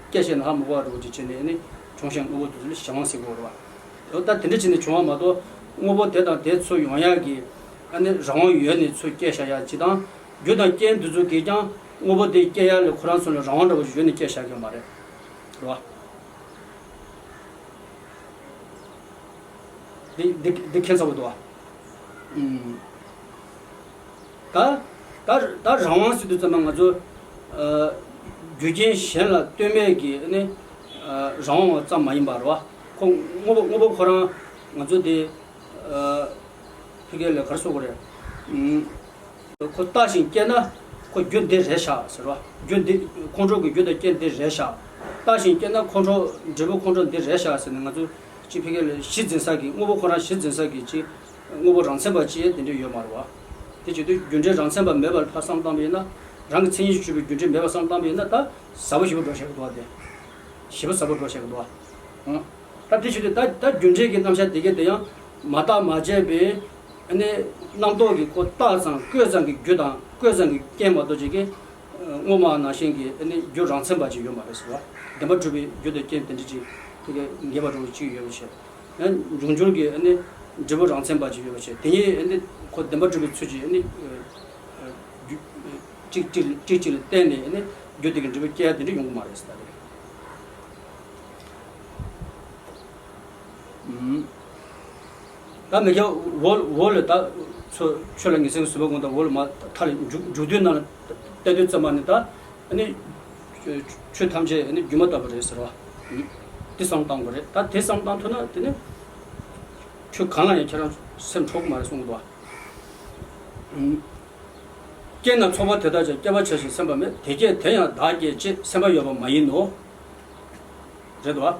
སྐྱེ་བྱས་ན་ཧ་མ་གོ་བ་འདྲ་བོ་ཅིག་བྱས་ནས་ནི་བྱུང་ཞིང་དངོས་པོ་དེ་ཚོ་ལ་གཞན་དབང་ཟེར་གི་ཡོད་རེད་བ། འོ་ད་དེ་འདྲ་བྱས་ནས་བྱུང་བ་མ་གཏོགས་དངོས་པོ་དེ་དང་དེ་ཚུར་ཡོང་ཡག་གི་ཨ་ནི་རང་དབང་ཡོད་ནས་ཚུར་སྐྱེ་བཞག་ཡག་ཅིག་དང་། རྒྱུ་དང་རྐྱེན་དེ་ཚོ་གིས་ཀྱང་དངོས་པོ་དེ་སྐྱེ་ཡག་ལ་ཁོ་རང་ཚོ་ལ་རང་དབང་འདྲ་བོ་ཞིག་ཡོད་ནས་སྐྱེ་བཞག་གི་མ་རེད། རེད་བ། འདི་འདི་འདི་ཁྱད་མཚར་པོ་འདུག་བ། ཨུམ། ད་ད་ད་རང་དབང་ཟེར་དུས་ཙམ་པ་ང་ཚོ་ཨ་རྒྱུ་རྐྱེན་གཞན་ལ་ལྟོས་མེད་ཀྱི་ནི་ཨ་རང་དབང་བ་ཙམ་མ་ཡིན་པ་རེད་བ། ཁོ་དངོས་པོ་དངོས་པོ་ཁོ་རང་ང་ཚོ་དེ་ཨ་ཕ་གི་ལ་ག་རེ་ཟེར་དགོས་རེད། ཨུམ། ཁོ་བཏགས་ཤིང་སྐྱེས་ན་ཁོ་རྒྱུ་འདི་རེད་ཤག་ཟེར་བ། རྒྱུ་འདི་ཁོང་ཁྲོ་གི་རྒྱུ་དང་རྐྱེན་འདི་རེད་ཤག། བཏགས་ཤིང་སྐྱེས་ན་ཁོང་ཁྲོ་འབྲས་བུ་ཁོང་ཁྲོ་འདི་རེད་ཤག་ཟེར་ནས་ང་ཚོ་ཅིག་ཕ་གི་ལ་གཞི་འཛིན་ས་གི་དངོས་པོ་ཁོ་རང་གཞི་འཛིན་ས་གི་ཅིག་དངོས་པོ་རང་མཚན་པ་ཅིག་དེ་འདྲ་ཡོད་མ་རེད་བ། དེ་བྱེད་དུས་རྒྱུ་འབྲས་རང་མཚན་པ་མེད་པར་ཕར་བསམ་བཏང་བ་ཡིན་ན། རང་གི་མཚན་ཉིད་ཀྱིས་གྲུབ་པའི་རྒྱུ་འབྲས་མེད་པར་བསམ་བཏང་བ་ཡིན་ན་ད་ཟབ་པོ་ཞེ་པོ་འགྲོ་བཞག་གི་འདུག་བ། དེ་ཞེ་པོ་ཟབ་པོ་འགྲོ་བཞག་གི་འདུག་བ། ཨང་། ད་དེ་བྱེད་དུས་ད་ད་རྒྱུ་འབྲས་ཀྱི་རྣམ་གཞག་དེ་གས་དེ་ཡང་མ་བརྟགས་མ་དཔྱད་པའི་ཨ་ནི་རྣམ་རྟོག་གིས་ཁོ་བཏགས་ཙང་བཀོད་ཙང་གི་རྒྱུ་དང་བཀོད་ཙང་གི་རྐྱེན་མ་གཏོགས་ཅིག་གི་དངོས་མ་ནང་བཞིན་གྱི་ཨ་ནི་རྒྱུ་རང་མཚན་པ་ཅིག་ཡོད་མ་རེད་ཟེར་བ། བདེན་པར་གྲུབ་པའི་རྒྱུ་དང་རྐྱེན་དེ་འདྲ་ཅིག་དེ་གས་ངེས་པ་འདྲ་བོ་ཅིག་ཡོད་པ་བྱས། ཡང་འབྱུང་འགྱུར་གྱི་ཨ་ནི་འབྲས་བུ་རང་མཚན་པ་ཅིག་ཡོད་པ་བྱས། དེ་ཉིད་ཨ་ནི་ཁོ་བདེན་པར་གྲུབ་པའི་ཚུལ་གྱིས་ཨ་ནི་རྒྱུ་གཅིག་གཅིག་གཅིག་གཅིག་ལ་བརྟེན་ནས་ཨ་ནི་རྒྱུ་དེ་གི་འབྲས་བུ་སྐྱེ་ཡ་དེ་འདྲ་ཡོང་གི་མ་རེད་ཟེར་ད་རེད། ཨུམ། ད་མི་སྐྱ་འོ་འོ་ལ་ད་ཚོ་ཆོས་ལ་ངེས་འཛིན་གྱི་ཟིལ་པ་བསྒོམས་དང་འོ་ལ་མ་མཐའ་ལ་འཇུག་འཇུག་དུས་ན་ལ་བལྟ་དུས་ཙམ་པ་ནི་ད་ཨ་ནི་ཆོས་ཐམས་ཅད་ཨ་ནི་སྒྱུ་མ་ལྟ་བུ་རེད་ཟེར་བ། ཨུམ། དེ་བསམ་བཏང་དགོས་རེད། ད་དེ་བསམ་བཏང་ཐུབ་ན་དེ་ནི་ཆོས་གང་ལ་ཡང་ཁྱེད་རང་སེམས་འཕྲོག་གི་མ་རེད་གསུང་གི་འདུག་བ། ཨུམ། རྐྱེན་དང་ཚོགས་པ་དེ་དག་ཀྱང་སྐྱེ་བ་ཆགས་ཤིང་སེམས་པ་མེད། དེ་སྐྱེས་དེ་ཡང་བདག་སྐྱེད་ཅེས་སེམས་པ་ཡོད་པ་མ་ཡིན་ནོ། རེད་དོ།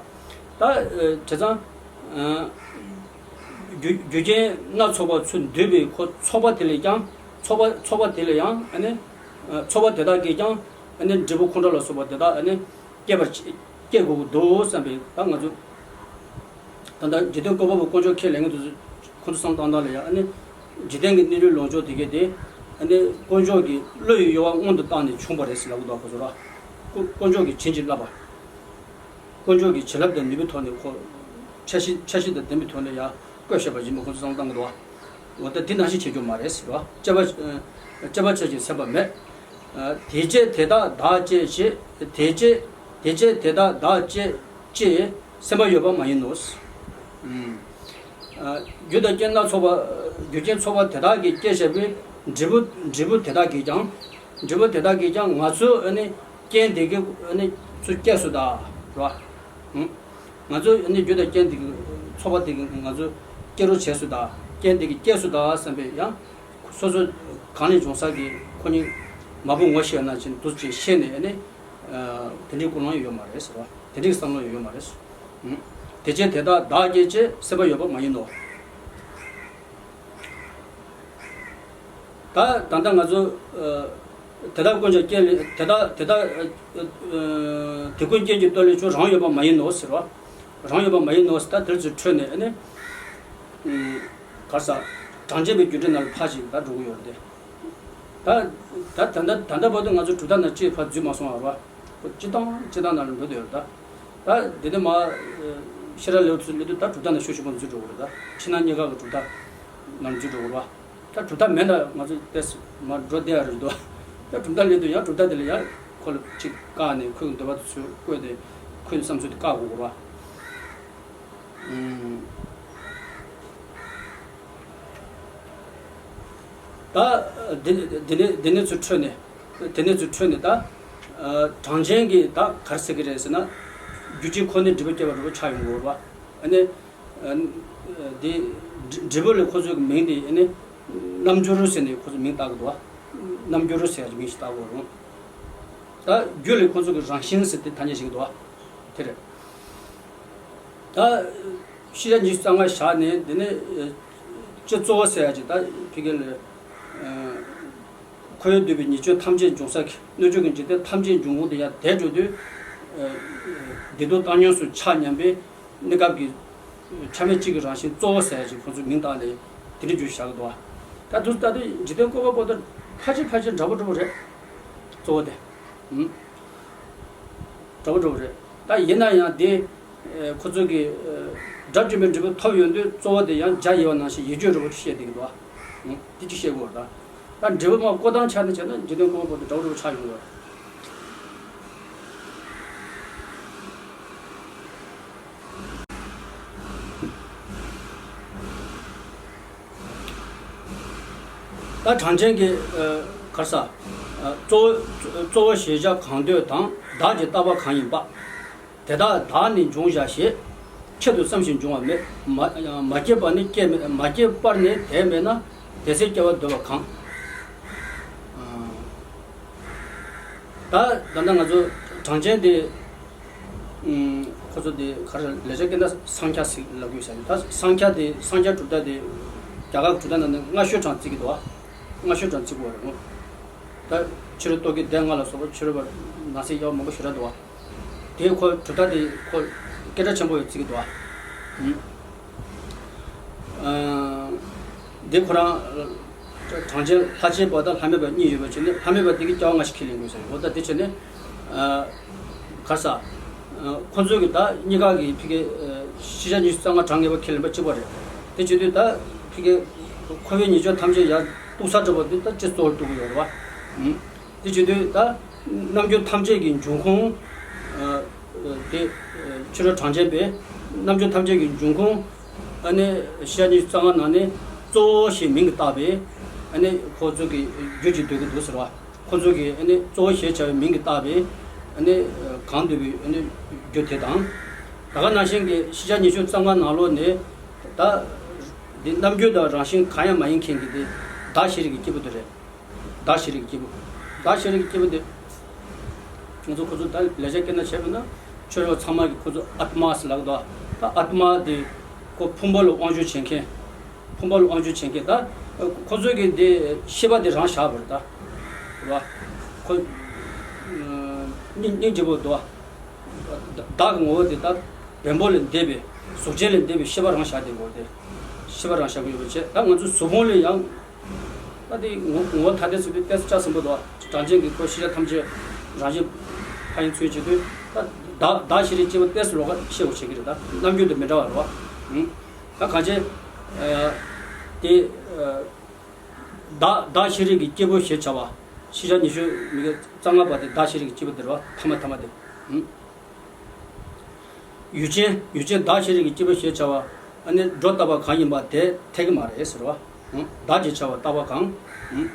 ད་ཨ་བྱས་ཙང་ཨ་རྒྱུ་རྒྱུ་རྐྱེན་སྣ་ཚོགས་པ་ཚུར་འདུས་པའི་ཁོ་ཚོགས་པ་དེ་ལས་ཀྱང་ཚོགས་པ་ཚོགས་པ་དེ་ལས་ཡང་ཨ་ནི་ཨ་ཚོགས་པ་དེ་དག་གིས་ཀྱང་ཨ་ནི་འབྲས་བུ་ཁོང་ཁྲོ་ལ་སོགས་པ་དེ་དག་ཨ་ནི་སྐྱེད་པར་སྐྱེད་དགོས་ཀྱི་འདུག་བསམ་པའི་ད་ང་ཚོ། ད་ལྟ་འཇིག་རྟེན་བཀོད་པ་པོ་དཀོན་མཆོག་ཁས་ལེན་མཁན་དེ་ཚོ་ཁོང་ཚོ་བསམ་བཏང་སྟངས་ལ་ཡང་ཨ་ནི་འཇིག་རྟེན་གྱི་གནས་ལུགས་ལངས་ཕྱོགས་དེ་གས་དེ་ཨ་ནི་དཀོན་མཆོག་གི་བློ་ཡི་གཡོ་བ་སྔོན་དུ་བཏང་ནས་བྱུང་བ་རེད་ཟེར་ལབ་གི་འདུག་ཁོ་ཚོ་ལ། དཀོན་དཀོན་མཆོག་གིས་བྱིན་གྱིས་བརླབས་པ། དཀོན་མཆོག་གི་བྱིན་རླབས་དང་ནུས་པའི་ཐོག་ནས་ཁོ་འཆར་གཞི་འཆར་གཞི་དང་ལྡན་པའི་ཐོག་ནས་ཡང་བཀོད་བཞག་པ་ཡིན་པ་ཁོང་ཚོ་བསམ་བཏང་གི་འདུག་འོ་ད་དེ་ནང་བཞིན་བྱེད་རྒྱུ་མ་རེད་ཟེར་བ། སྐྱེ་བ་སྐྱེ་བ་ཆགས་ཤིང་སེམས་པ་མེད། དེ་སྐྱེས་དེ་དག་བདག་སྐྱེད་ཅེས། དེ་སྐྱེས་དེ་སྐྱེས་དེ་དག་བདག་སྐྱེད་ཅེས་སེམས་པ་ཡོད་པ་མ་ཡིན་ནོ། རྒྱུ་དང་རྐྱེན་སྣ་ཚོགས་པ། རྒྱུ་རྐྱེན་ཚོགས་པ་དེ་དག་གིས་སྐྱེས་བཞག་པའི་འབྲས་བུ་འབྲས་བུ་དེ་དག་གིས་ཀྱང་། འབྲས་བུ་དེ་དག་གིས་ཀྱང་ང་ཚོ་ཨ་ནི་རྐྱེན་དེ་གི་ཨ་ནི་ཚུར་སྐྱེས་སུ་དང་རེད་བ། ང་ཚོ་ཨ་ནི་རྒྱུ་དང་རྐྱེན་དེ་གི་ཚོགས་པ་དེ་གིས་ང་ཚོ་སྐྱེ་རུ་བྱས་སུ་དང་རྐྱེན་དེ་གིས་སྐྱེས་སུ་དང་བསམ་པའི་ཡང་། སོ་སོ་གང་ནས་བྱུང་ས་གི་ཁོ་གཉིས་མ་བུ་ངོ་ཤེས་ན་ཅིག་འདུག་ཅེས་ཤེས་ནས་ཨ་ནི་དེ་འདྲའི་ཀུན་སློང་ཡོད་མ་རེད་ཟེར་བ། དེ་འདྲའི་བསམ་བློ་ཡོད་མ་རེད། ཨུམ། དེ་བྱས་དེ་དག་བདག་སྐྱེ་ཅེས་སྲེད་པ་ཡོད་པ་མ་ཡིན་ནོ། ད་ད་ལྟ་ང་ཚོ་ཨ། དེ་དག་ཀུན་ཀྱང་རྐྱེན་ལས་དེ་དག་དེ་དག་ཨ། དེ་ཀུན་རྐྱེན་གྱིས་བརྟོལ་ལས་བྱུང་རང་ཡོད་པ་མ་ཡིན་ནོ་ཟེར་བ། རང་ཡོད་པ་མ་ཡིན་ནོ་ཟེར། ད་དེ་ཚོའི་ཁྲོད་ནས་ཨ་ནི། ཨུམ། ག་རེ་ཟ། གྲངས་ཅན་པའི་རྒྱུ་འབྲས་ནང་ལ་ཕར་ཞིག་ད་འགྲོ་གི་ཡོད་རེད་དེ། ད་ད་ད་ད་ད་ལྟ་བར་དུ་ང་ཚོ་གྲུབ་མཐའ་ནང་ཅིག་ཕར་འཛུལ་མ་སོང་བ་རེད་བ། སྤྱིར་བཏང་སྤྱིར་བཏང་ནང་ལ་འགྲོ་བསྡད་ཡོད་རེད་ད། ད་འདི་ནས་མ་ཤེས་རབ་ལེའུ་ཚོ་སླེབས་དུས་ད་གྲུབ་མཐའ་ནང་ཤུགས་ཆེན་པོ་འཛུལ་འགྲོ་གི་རེད་ད། ཕྱི་ནང་གཉིས་ཀ་གི་གྲུབ་མཐའ་ནང་འཛུལ་འགྲོ་གི་རེད་བ། ད་གྲུབ་མཐའ་མེད་ན་ང་ཚོ་ཏོག་ཙམ་མར་འགྲོ་བསྡད་ཡ་རེད་འདུག་ད་གྲུབ་མཐའ་སླེབས་དུས་ཡང་གྲུབ་མཐའ་དེ་ལ་ཡང་ཁོ་ལ་ཅིག་བཀག་ནས་ཁོའི་འདོད་པ་དེ་ཚོ་བཀོད་དེ་ཁོའི་བསམ་ཚུལ་དེ་བཀག་དགོས་རེད་བ། ཨུམ། ད་དེ་དེ་ནས་དེ་ནས་ཚུར་འཕྲོས་ནས་དེ་ནས་ཚུར་འཕྲོས་ནས་ད་གྲངས་ཅན་གྱི་ད་ག་རེ་ཟེར་གྱི་རེད་ཟེར་ན། རྒྱུ་ཅན་ཁོ་ནའི་འབྲས་བུ་སྐྱེ་བ་འདྲ་པོ་ཆགས་ཡོང་གི་རེད་བ། ཨ་ནི། ཨ། དེ་འབྲས་འབྲས་བུ་ལ་ཁོ་ཚོའི་མིང་དེ་ཨ་ནི་རྣམ་འགྱུར་ཟེར་ནས་ཁོ་ཚོས་མིང་བཏགས་ཀྱི་འདུག་བ། རྣམ་འགྱུར་ཟེར་ཡག་མིང་ཞིག་བཏགས་ཀྱི་ཡོད་རུང་། ད་རྒྱུ་ལ་ཁོ་ཚོ་གི་རང་བཞིན་ཟེར་དེ་ཐ་སྙད་ཅིག་འདུག་བ། དེ་རེད། ད་ཤེས་བྱ་ཉི་ཤུ་རྩ་ལྔ་བཞག་ནས་དེ་ནས་ཨ། སྤྱི་གཙོ་བོ་ཟེར་ཡག་ཅིག་ད་ཕ་གི་ལ། ཨ། འཁོར་བའི་འདུས་པའི་ཉེས་སྤྱོད་ཐམས་ཅད་འབྱུང་ས་གི་སྣོད་བཅུད་ཀྱི་འཇིག་རྟེན་ཐམས་ཅད་འབྱུང་ཁུངས་དེ་ཡང་དེ་འགྲོ་དུས། ཨ། བདེ་སྡུག་བཏང་སྙོམས་སུ་ཆ་མཉམ་པའི་གནས་སྐབས་ཀྱི་ཆ་མེད་གཅིག་གི་རང་བཞིན་གཙོ་བོ་ཟེར་ཡག་ཅིག་ཁོ་ཚོས་མིང་བཏགས་ནས་དེ་འདྲ་བརྗོད་བཞག་གི་འདུག་བ། ད་དུ་ད་ལྟ་འཇིག་རྟེན་བཀོད་པ་པོ་ད་ཕལ་ཆེར་ཕལ་ཆེར་འདྲ་པོ་འདྲ་པོ་རེད། གཙོ་བོ་དེ། ཨུམ། འདྲ་པོ་འདྲ་པོ་རེད། ད་ཡིན་ན་ཡང་དེ། ཨ། ཁོ་ཚོ་གི། ཨ། དགྲ་བཅོམ་པའི་འབྲས་བུ་ཐོབ་ཡོང་དུས་གཙོ་བོ་དེ་ཡང་བྱ་ཡི་བ་ནང་བཞིན་ཡིད་དཔྱོད་འདྲ་པོ་བཤད་བསྡད་ཀྱི་འདུག་བ། ཨུམ། དེ་གཅིག་བཤད་དགོས་རེད་ད། ད་འབྲས་བུ་མ་བཀོད་སྟངས་ཆ་ནས་བྱས་ན་འཇིག་རྟེན་བཀོད་པ་པོ་དེ་འདྲ་པོ་འདྲ་པོ་ཆགས་ཡོང་གི་རེད། ད་གྲངས་ཅན་གྱི། ཨ། ག་རེ་ཟ། ཨ། གཙོ་བོ་གཙོ་བོ་ཞེས་བྱ་གང་འདོད་དང་བདག་གིས་བཏགས་པ་གང་ཡིན་པ། དེ་དག་བདག་ནི་འབྱུང་བྱ་ཞེས། ཆེད་དུ་བསམ་ཞིང་འབྱུང་བ་མེད། མ་མ་སྐྱེས་པ་ནི་སྐྱེ་མེད། མ་སྐྱེས་པར་ནི་དེ་མེད་ན། དེ་ཚེ་སྐྱེ་བ་འདོད་པ་གང་། ཨ། ད་ད་ལྟ་ང་ཚོ་གྲངས་ཅན་དེ། ཨུམ། ཁོ་ཚོ་དེ་ག་རེ་ལེགས་སྦྱར་སྐད་ན་སངས་རྒྱས་ཟེར་ལབ་དགོས་ས་རེད། ད་སངས་རྒྱས་དེ་སངས་རྒྱས་གྲུབ་མཐའ་དེ་རྒྱ་གར་གྱི་གྲུབ་མཐའ་ནང་ནས་སྔ་ཤོས་གྲངས་བརྩི་གི་འདུག་བ། སྔ་ཤོས་གྲངས་བརྩི་དགོས་རེད་མོ། ད་ཕྱི་རོལ་རྟོག་གེའི་སྡེ་ལྔ་ལ་སོགས་པ་ཕྱི་རོལ་པ་ནང་གསེས་དབྱེ་བ་མང་པོ་ཞེ་དྲག་འདུག་བ། དེ་ཁོ་གྲུབ་མཐའ་དེ་ཁོ་སྐད་གྲགས་ཆེན་པོ་ཡོད་བརྩི་གི་འདུག་བ། ཨུམ། ཨ། འདི་ཁོ་རང་གྲངས་ཅན་ལྷ་བྱེད་པ་དང་ལྷ་མེད་པ་གཉིས་ཡོད་པ་བྱས་ནས་ལྷ་མེད་པ་དེ་གི་སྐྱེ་བ་སྔ་ཕྱི་ཁས་ལེན་དགོས་ཟེར། འོ་ད་དེ་བྱས་ནས། ཨ། ག་རེ་ཟ། ཨ། ཁོ་ཚོས་གི་ད་གཉིས་ཀ་གི་ཕ་གི། ཨ། ཤེས་བྱ་ཉི་ཤུ་རྩ་ལྔ་གྲངས་ངེས་པ་ཁས་ལེན་པ་གཅིག་པ་རེད། དེ་བྱེད་དུས་ད་ཕ་གི་འཁོར་བའི་ཉེས་སྤྱོད་ཐམས་ཅད་ཡར་གཏུགས་ས་འདྲ་པོ་འདི་ད་སྤྱི་གཙོ་བོར་གཏུགས་གི་ཡོད་རེད་བ། ཨུམ། དེ་བྱེད་དུས་ད་རྣམ་འགྱུར་ཐམས་ཅད་ཀྱི་འབྱུང་ཁུངས། ཨ། དེ་ཕྱི་རོལ་གྲངས་ཅན་པས་རྣམ་འགྱུར་ཐམས་ཅད་ཀྱི་འབྱུང་ཁུངས། ཨ་ནི་ཤེས་བྱ་ཉི་ཤུ་རྩ་ལྔ་ནང་ནས་གཙོ་བོ་ཞེས་མིང་གིས་བཏགས་པའི། ཨ་ནི་ཁོ་ཚོ་གི་རྒྱུ་ཅིག་འདོད་ཀྱི་འདུག་ཟེར་བ། ཁོ་ཚོ་གི་ཨ་ནི་གཙོ་བོ་ཞེས་བྱ་བའི་མིང་གིས་བཏགས་པའི། ཨ་ནི་གང་འདོད་པའི་ཨ་ནི་རྒྱུ་དེ་དང་། ད་ག་ནང་བཞིན་གྱི་ཤེས་བྱ་ཉི་ཤུ་རྩ་ལྔ་ནང་ལོགས་ནས་ད་འདི་རྣམ་འགྱུར་དང་རང་བཞིན་གང་ཡང་མ་ཡིན་མཁན་གྱི་དེ་བདག་ཤེས་རིག་གི་སྐྱེས་བུ་དེ་རེད། བདག་ཤེས་རིག་གི་སྐྱེས་བུ། བདག་ཤེས་རིག་གི་སྐྱེས་བུ་དེ། ང་ཚོ་ཁོ་ཚོ་ད་ལེགས་སྦྱར་སྐད་ནང་བྱས་པ་ན་ཆོས་གྲོགས་ཚང་མ་གིས་ཁོ་ཚོ་ཨཱཏྨ་ཟེར་ལབ་འདུག་ད་ཨཱཏྨ་དེ་ཁོ་ཕུང་པོ་ལ་དབང་སྒྱུར་བྱེད་མཁན། ཕུང་པོ་ལ་དབང་སྒྱུར་བྱེད་མཁན་ད། ཁོ་ཚོས་གི་དེ་ཤེས་པ་དེ་རང་བཞག་པ་རེད་ད། རེད་བ། ཁོ། སྙིང་སྙིང་རྗེ་པོ་འདུག་བ། བདག་གི་ངོ་བོ་དེ་ད་བེམ་པོ་ལས་འདས་པའི་གཟུགས་ཅན་ལས་འདས་པའི་ཤེས་པ་རང་བཞག་དེ་ངོ་བོ་དེ། ཤེས་པ་རང་བཞག་གི་ཡོད་པ་བྱས་ད་ང་ཚོ་གཟུགས་ཕུང་ལས་ཡང་། ད་དེ་ངོ་ངོ་བོ་ཐ་དད་ཚུལ་དེ་ཏོག་ཙམ་ཆ་ཟིན་པོ་འདུག་བ། གྲངས་ཅན་གྱི་ཁོ་ཤེས་བྱ་ཐམས་ཅད་རང་བཞིན་ཕ་ཡིན་ཚུལ་བྱེད་དུས་ད་བདག་བདག་ཤེས་རིག་སྐྱེས་བུ་ཏོག་ཙམ་ལོགས་ཀ་ཤེས་དགོས་བྱེད་ཀྱི་རེད་ད་རྣམ་འགྱུར་དེ་མི་འདྲ་བ་རེད་བ། ཨང་། ད་གང་བྱས། ཨ། དེ། ཨ། བདག་བདག་ཤེས་རིག་གི་སྐྱེས་བུ་ཞེས་བྱ་བ། ཤེས་བྱ་ཉི་ཤུ་མི་གི་རྩ་ལྔ་པ་དེ་བདག་ཤེས་རིག་གི་སྐྱེས་བུ་དེ་རེད་བ་ཐ་མ་ཐ་མ་དེ། ཨང་། ཡུལ་ཅན་ཡུལ་ཅན་བདག་ཤེས་རིག་གི་སྐྱེས་བུ་ཞེས་བྱ་བ། ཨ་ནི་སྒྲོ་བཏགས་པ་གང་ཡིན་པ་དེ་འཐད་ཀྱི་མ་རེད་ཟེར་བ། ཨང་། བདག་ཅེས་བྱ་བ་བཏགས་པ་གང་། ཨང་།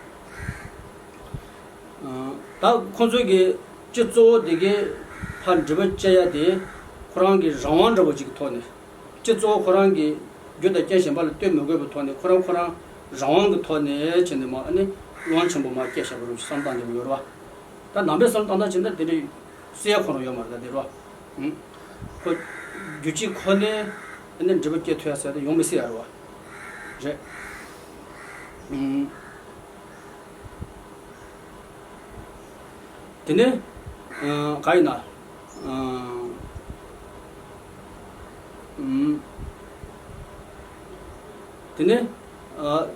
ཨ། ད་ཁོང་ཚོས་ཀྱི་སྤྱི་གཙོ་བོ་དེ་གའི་ཕར་འབྲས་བུ་སྐྱེ་ཡ་དེ་ཁོ་རང་གི་རང་དབང་འདྲ་བོ་ཅིག་གི་ཐོག་ནས། སྤྱི་གཙོ་བོ་ཁོ་རང་གི་རྒྱུ་དང་རྐྱེན་གཞན་པ་ལ་ལྟོས་མི་དགོས་པའི་ཐོག་ནས་ཁོ་རང་ཁོ་རང་རང་དབང་གི་ཐོག་ནས་བྱས་ནས་མ་ཨ་ནི་དབང་ཆེན་པོ་མ་སྐྱེས་བཞག་པ་རུ་བསམ་བཏང་འདྲ་བོ་ཡོད་རེད་བ། ད་ནང་པའི་བསམ་བཏང་སྟངས་བྱས་ན་དེ་འདྲའི་སྲིད་ཡ་ཁོ་རང་ཡོད་མ་རེད་ད་དེ་རེད་བ། ཨང་། ཁོ་རྒྱུ་གཅིག་ཁོ་ནས་ཨ་ནི་འབྲས་བུ་སྐྱེ་ཐུབ་ཡ་ཟེར་དེ་ཡོང་མི་སྲིད་ཡ་རེད་བ། རེད། ཨང་། དེ་ནས་ཨ་ག་ཡིན་ན། ཨ་ཨམ། དེ་ནས་ཨ་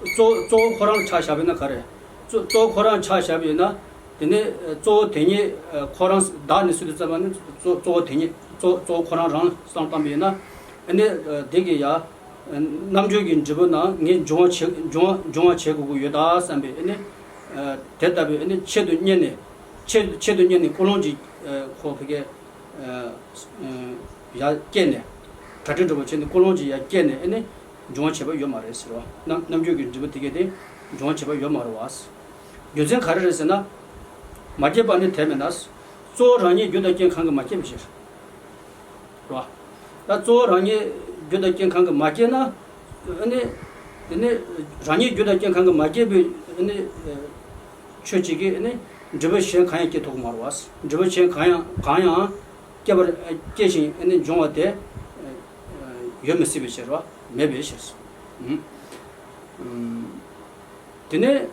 གཙོ་གཙོ་བོ་ཁོ་རང་ཆ་བཞག་པ་ཡིན་ན་ག་རེ། གཙོ་གཙོ་བོ་ཁོ་རང་ཆ་བཞག་པ་ཡིན་ན། དེ་ནས་ཨ་གཙོ་བོ་དེ་ཉིད་ཨ་ཁོ་རང་བདག་ནི་སུ་དེ་ཙམ་པ་ནི་གཙོ་གཙོ་བོ་དེ་ཉིད་གཙོ་གཙོ་བོ་ཁོ་རང་རང་བསམ་བཏང་པ་ཡིན་ན། ཨ་ནི་ཨ་དེ་གི་ཡ། རྣམ་འགྱུར་གྱི་འབྲས་བུ་རྣམས་ངས་འབྱུང་བ་བྱེད་འབྱུང་བ་འབྱུང་བ་བྱེད་དགོས་ཀྱི་ཡོད་ད་བསམ་པའི་ཨ་ནི། དེ་ལྟ་བུའི་ཨ་ནི་ཆེད་དུ་གཉེར་ནས། ཆེད་ཆེད་དུ་གཉེར་ནས་ཀུན་སློང་གི་ཁོ་ཕ་གི་ཡར་སྐྱེས་ནས། གྲ་སྒྲིག་འདྲ་པོ་བྱས་ནས་ཀུན་སློང་གི་ཡར་སྐྱེས་ནས་ཨ་ནི་འབྱུང་བ་བྱེད་པ་ཡོད་མ་རེད་ཟེར་བ། རྣམ་རྣམ་འགྱུར་གྱི་འབྲས་བུ་དེ་གས་དེ་འབྱུང་བ་བྱེད་པ་ཡོད་མ་རེད་བ། རྒྱུ་མཚན་ག་རེ་རེད་ཟེར་ན། མ་སྐྱེས་པ་ནི་དེ་མིན་ན། གཙོ་བོ་རང་ཉིད་རྒྱུ་དང་རྐྱེན་གང་གིས་མ་སྐྱེས་པའི་ཕྱིར། རེད་བ། ད་གཙོ་བོ་རང་ཉིད་རྒྱུ་དང་རྐྱེན་གང་གིས་མ་སྐྱེས་ན། ཨ་ནི། དེ་ནི་རང་ཉིད་རྒྱུ་དང་རྐྱེན་གང་གིས་མ་སྐྱེས་པའི་ཨ་ནི། ཆོས་གཅིག་གིས་ཨ་ནི་འབྲས་བུ་གཞན་གང་ཡང་སྐྱེ་ཐུབ་ཀྱི་མ་རེད་བ། འབྲས་བུ་གཞན་གང་ཡང་གང་ཡང་སྐྱེ་བར་སྐྱེ་ཞིང་ཨ་ནི་འབྱུང་བ་དེ་ཡོད་མི་སྲིད་པའི་ཕྱིར་རོ། མེད་པའི་ཕྱིར། ཨུམ། དེ་ནས་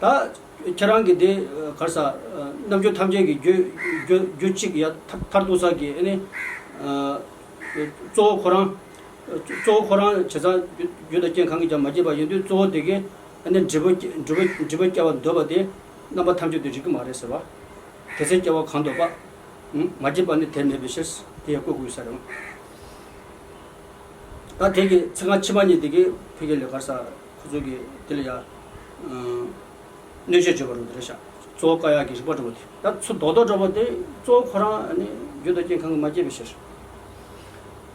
ད་ཁྱེད་རང་གིས་དེ་ག་རེ་ཟ། རྣམ་འགྱུར་ཐམས་ཅད་ཀྱི་རྒྱུ་རྒྱུ་རྒྱུ་གཅིག་ཡ་མཐར་མཐར་ཐུག་ས་གི་ཨ་ནི། གཙོ་བོ་ཁོ་རང་། གཙོ་བོ་ཁོ་རང་བྱས་ཙང་རྒྱུ་དང་རྐྱེན་གང་གིས་ཀྱང་མ་སྐྱེས་པ་ཡིན་དུས་གཙོ་བོ་དེ་གས་ཨ་ནི་འབྲས་བུ་སྐྱེ་འབྲས་བུ་འབྲས་བུ་སྐྱེ་བར་འདོད་པ་དེ་རྣམ་པ་ཐམས་ཅད་དུ་རིགས་ཀྱི་མ་རེད་ཟེར་བ། དེ་ཚེ་སྐྱེ་བ་གང་འདོད་པ། མ་སྐྱེས་པ་ནི་དེ་མེད་པའི་ཕྱིར། དེ་ཡང་བཀོད་དགོས་ས་རེད། ད་དེ་གི་ཚིག་རྐང་ཕྱི་མ་གཉིས་དེ་གི་ཕ་གི་ལས་ག་རེ་ཟ། ཁོ་ཚོ་གི་དེ་ལ་ཡ། གནོད་བྱེད་བརྗོད་པ་རུ་དེ་རེད་ཤག་གཙོ་བོ་བཀག་ཡག་གི་རིགས་པ་འདྲ་པོ་དེ། ད་ཚུར་རྡོག་རྡོག་འདྲ་པོ་དེ་གཙོ་བོ་ཁོ་རང་ནི་རྒྱུ་དང་རྐྱེན་གང་གིས་མ་སྐྱེས་པའི་ཕྱིར།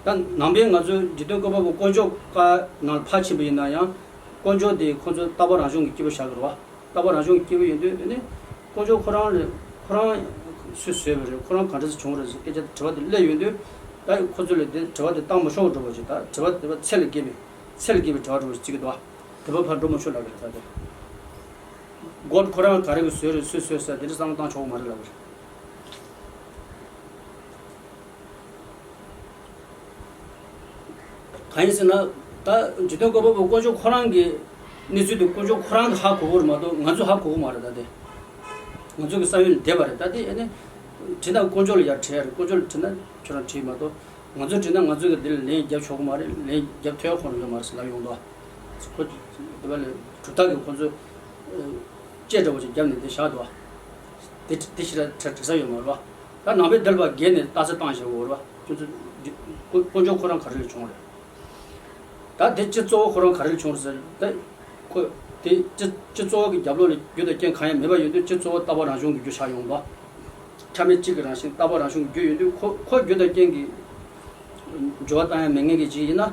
ད་ནང་པའི་ང་ཚོའི་འཇིག་རྟེན་བཀོད་པ་པོ་དཀོན་མཆོག་བཀའ་ནང་ཕར་ཕྱིན་པ་ཡིན་ན་ཡང་། དཀོན་མཆོག་དེ་ཁོ་ཚོ་རྟག་པ་རང་བྱུང་གི་སྐྱེས་བུ་བཞག་གི་རེད་བ། རྟག་པ་རང་བྱུང་གི་སྐྱེས་བུ་ཡིན་དུས་ཨ་ནི། དཀོན་མཆོག་ཁོ་རང་རེད། ཁོ་རང་སུས་བཟོས་པ་རེད། ཁོ་རང་གང་འདྲ་སེ་བྱུང་བ་རེད་ཟེར་སྐད་ཆ་དྲི་བ་དེ་སླེབས་ཡོང་དུས། ད་ཁོ་ཚོ་ལ་དེ་དྲི་བ་དེ་བཏང་མ་ཆོག་འགྲོ་བ་ཞིག་ད་དྲི་བ་དེ་བ་ཚད་ལས་བརྒལ་བའི་ཚད་ལས་བརྒལ་བའི་དྲི་བ་འགྲོ་བ་ཞིག་བརྩི་གི་འདུག་བ། དེ་བ་ཕར་འགྲོ་མ་ཆོག་ལབ་གི་རེད་ད་དེ། སྒོ་ཁོ་རང་ག་རེ་གི་བཟོས་རེད། སུས་བཟོས་ཟེར་དེ་འདྲ་བསམ་བློ་བཏང་ཆོག་གི་མ་རེད་ལབ་གི་རེད། གང་ཡིན་ཟེར་ན། ད་འཇིག་རྟེན་བཀོད་པ་པོ་དཀོན་མཆོག་ཁོ་རང་གི་གནས་ཚུལ་དེ་དཀོན་མཆོག་ཁོ་རང་གིས་ཧ་གོ་གི་རེད་མ་གཏོགས་ང་ཚོས་ཧ་གོ་གི་མ་རེད་ད་དེ། ང་ཚོ་གི་བསམ་ཡུལ་ལས་འདས་པ་རེད་ད་དེ། ཨ་ནི། དྲིས་ན་དཀོན་མཆོག་ལ་ཡར་དྲི་ཡ་རེད། དཀོན་མཆོག་ལ་དྲིས་ན་ཁྱོད་རང་དྲིས་མ་གཏོགས། ང་ཚོ་དྲིས་ན་ང་ཚོ་གི་འདི་ལ་ལན་རྒྱབ་ཆོག་གི་མ་རེད། ལན་རྒྱབ་ཐུབ་ཡ་ཁོ་རང་ཡོད་མ་རེད་ཟེར་ལབ་ཡོང་དོ། ཁོ། དེ་བ་ལས་གྲུབ་རྟགས་ཀྱིས་ཁོ་ཚོ། ལྕེ་འདྲ་བོ་ཞིག་བརྒྱབ་ནས་དེ་བཞག་འདུག་བ། དེ་དེ་ཞིག་ལ་དྲི་དྲི་ས་ཡོད་མ་རེད་བ། ད་ནང་པའི་འདུལ་བ་བརྒལ་ནས་རྟགས་གསལ་བཏང་བཞག་ཡོད་རེད་བ། ཁྱོད་ཚོ། དཀོན་མཆོག་ཁོ་རང་ག་རེ་ལས་བྱུང་བ་རེད། ད་དེ་སྤྱི་གཙོ་བོ་ཁོ་རང་ག་རེ་ལས་བྱུང་རེད་ཟེར་ད། ཁོ། དེ་སྤྱི་སྤྱི་གཙོ་བོ་གི་རྒྱབ་ལོགས་ལ་རྒྱུ་དང་རྐྱེན་གང་ཡང་མེད་པ་ཡིན་དུས་སྤྱི་གཙོ་བོ་རྟག་པ་རང་བྱུང་གི་རྒྱུ་ཆགས་ཡོང་བ། ཆ་མེད་གཅིག་གི་རང་བཞིན་རྟག་པ་རང་བྱུང་གི་རྒྱུ་ཡིན་དུས་ཁོ་ཁོ་རྒྱུ་དང་རྐྱེན་གྱི་སྦྱོར་བ་བཏང་ཡ་མེད་མཁན་གྱི་ཅིག་ཡིན་ན།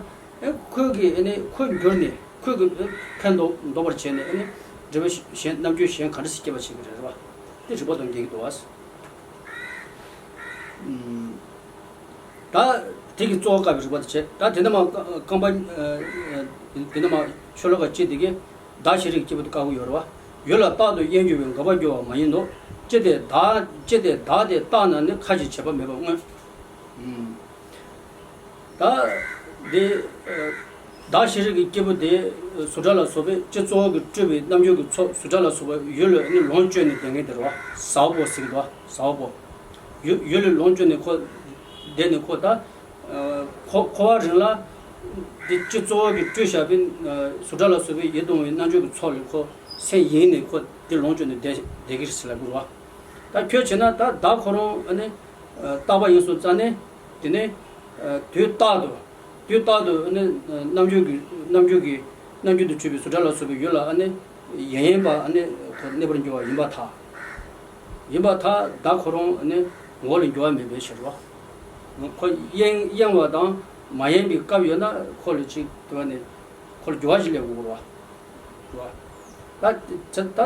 ཨེ་ཁོས་གི་ཨེ་ནི་ཁོས་འགྱུར་ནས་ཁོས་གི་ཨེ་ཕན་འདོགས་འདོགས་པར་བྱས་ནས་ཨེ་ནི་འབྲས་བུ་གཞན་རྣམ་འགྱུར་གཞན་ག་འདྲ་ཞིག་སྐྱེ་བར་བྱེད་ཀྱི་རེད་རེད་བ། དེ་རིགས་པ་དང་འགལ་གྱི་འདུག་བ། ཨུམ། ད་དེ་གི་གཙོ་བོ་བཀག་པའི་རིགས་པ་དེ་བྱས། ད་དེ་ནས་མ་རྐང་པ། ཨ། དེ་ནས་མ་ཤོ་ལོ་ཀ་གཅིག་དེ་གི། བདག་ཤེས་རིག་སྐྱེས་བུ་དེ་བཀག་གི་ཡོད་རེད་བ། ཡུལ་ལ་རྟག་ཏུ་དབྱེན་གྱུར་པའི་འགོག་པ་འགྱུར་བ་མ་ཡིན་ནོ། ཅི་སྟེ་བདག་ཅི་སྟེ་བདག་དེ་རྟག་ན་ནི་ཁ་ཅིག་བྱེད་པ་མེད་པར་མངོན། ཨུམ། ད་འདི། ཨ། བདག་ཤེས་རིག་གི་སྐྱེས་བུ་དེ་གཟུགས་སྒྲ་ལ་སོགས་པའི་སྤྱི་གཙོ་བོ་གིས་སྤྲུལ་པའི་རྣམ་འགྱུར་གྱི་ཚོགས་གཟུགས་སྒྲ་ལ་སོགས་པ་ཡུལ་ལ་ནི་ལོངས་སྤྱོད་ནས་བསྡད་མཁན་དེ་རེད་བ། ཟ་བ་པོ་ཟེར་གི་འདུག་བ། ཟ་བ་པོ། ཡུལ་ཡུལ་ལ་ལོངས་སྤྱོད་ནས་ཁོ་བསྡད་ནས་ཁོ་ད། ཨ། ཁོ་འཁོར་བ་རིང་ལ། འདི་སྤྱི་གཙོ་བོ་གིས་སྤྲུལ་བཞག་པའི། ཨ། གཟུགས་སྒྲ་ལ་སོགས་པའི་ཡིད་དུ་འོང་བའི་རྣམ་འགྱུར་གྱི་ཚོགས་ལས་ཁོ་སེམས་གཡེངས་ནས་ཁོ་འདི་ལོངས་སྤྱོད་ནས་བསྡད་བསྡད་ཀྱི་རེད་ཟེར་ལབ་དགོས་རེད་བ། ད་ཁྱོད་བྱས་ན་ད་བདག་ཁོ་རང་ཨ་ནི། ཨ། རྟག་པ་ཡིན་སོང་ཙང་ནས། དེ་ནས། ཨ། དུས་རྟག་ཏུ། དུས་རྟག་ཏུ་ཨ་ནི། ཨ། རྣམ་འགྱུར་གྱི་རྣམ་འགྱུར་གྱི་རྣམ་འགྱུར་དུ་གྱུར་པའི་གཟུགས་སྒྲ་ལ་སོགས་པའི་ཡུལ་ལ་ཨ་ནི། ཡེངས་ཡེངས་པ་ཨ་ནི་ཁོ་གནས་པར་འགྱུར་བ་ཡིན་པར་ཐལ། ཡིན་པར་ཐལ། བདག་ཁོ་རང་ཨ་ནི་ངོ་བོ་ལ་འགྱུར་བ་མེད་པའི་ཕྱིར་རོ། ཁོ་གཡེང་གཡེང་བ་དང་མ་གཡེང་བའི་སྐབས་ཡོད་ན་ཁོ་ལ་ཅིག་དེ་བ་ནི་ཁོ་ལ་འགྱུར་བ་ཞིག་སླེབས་དགོས་རེད་བ། རེད་བ། ད་ད་ད་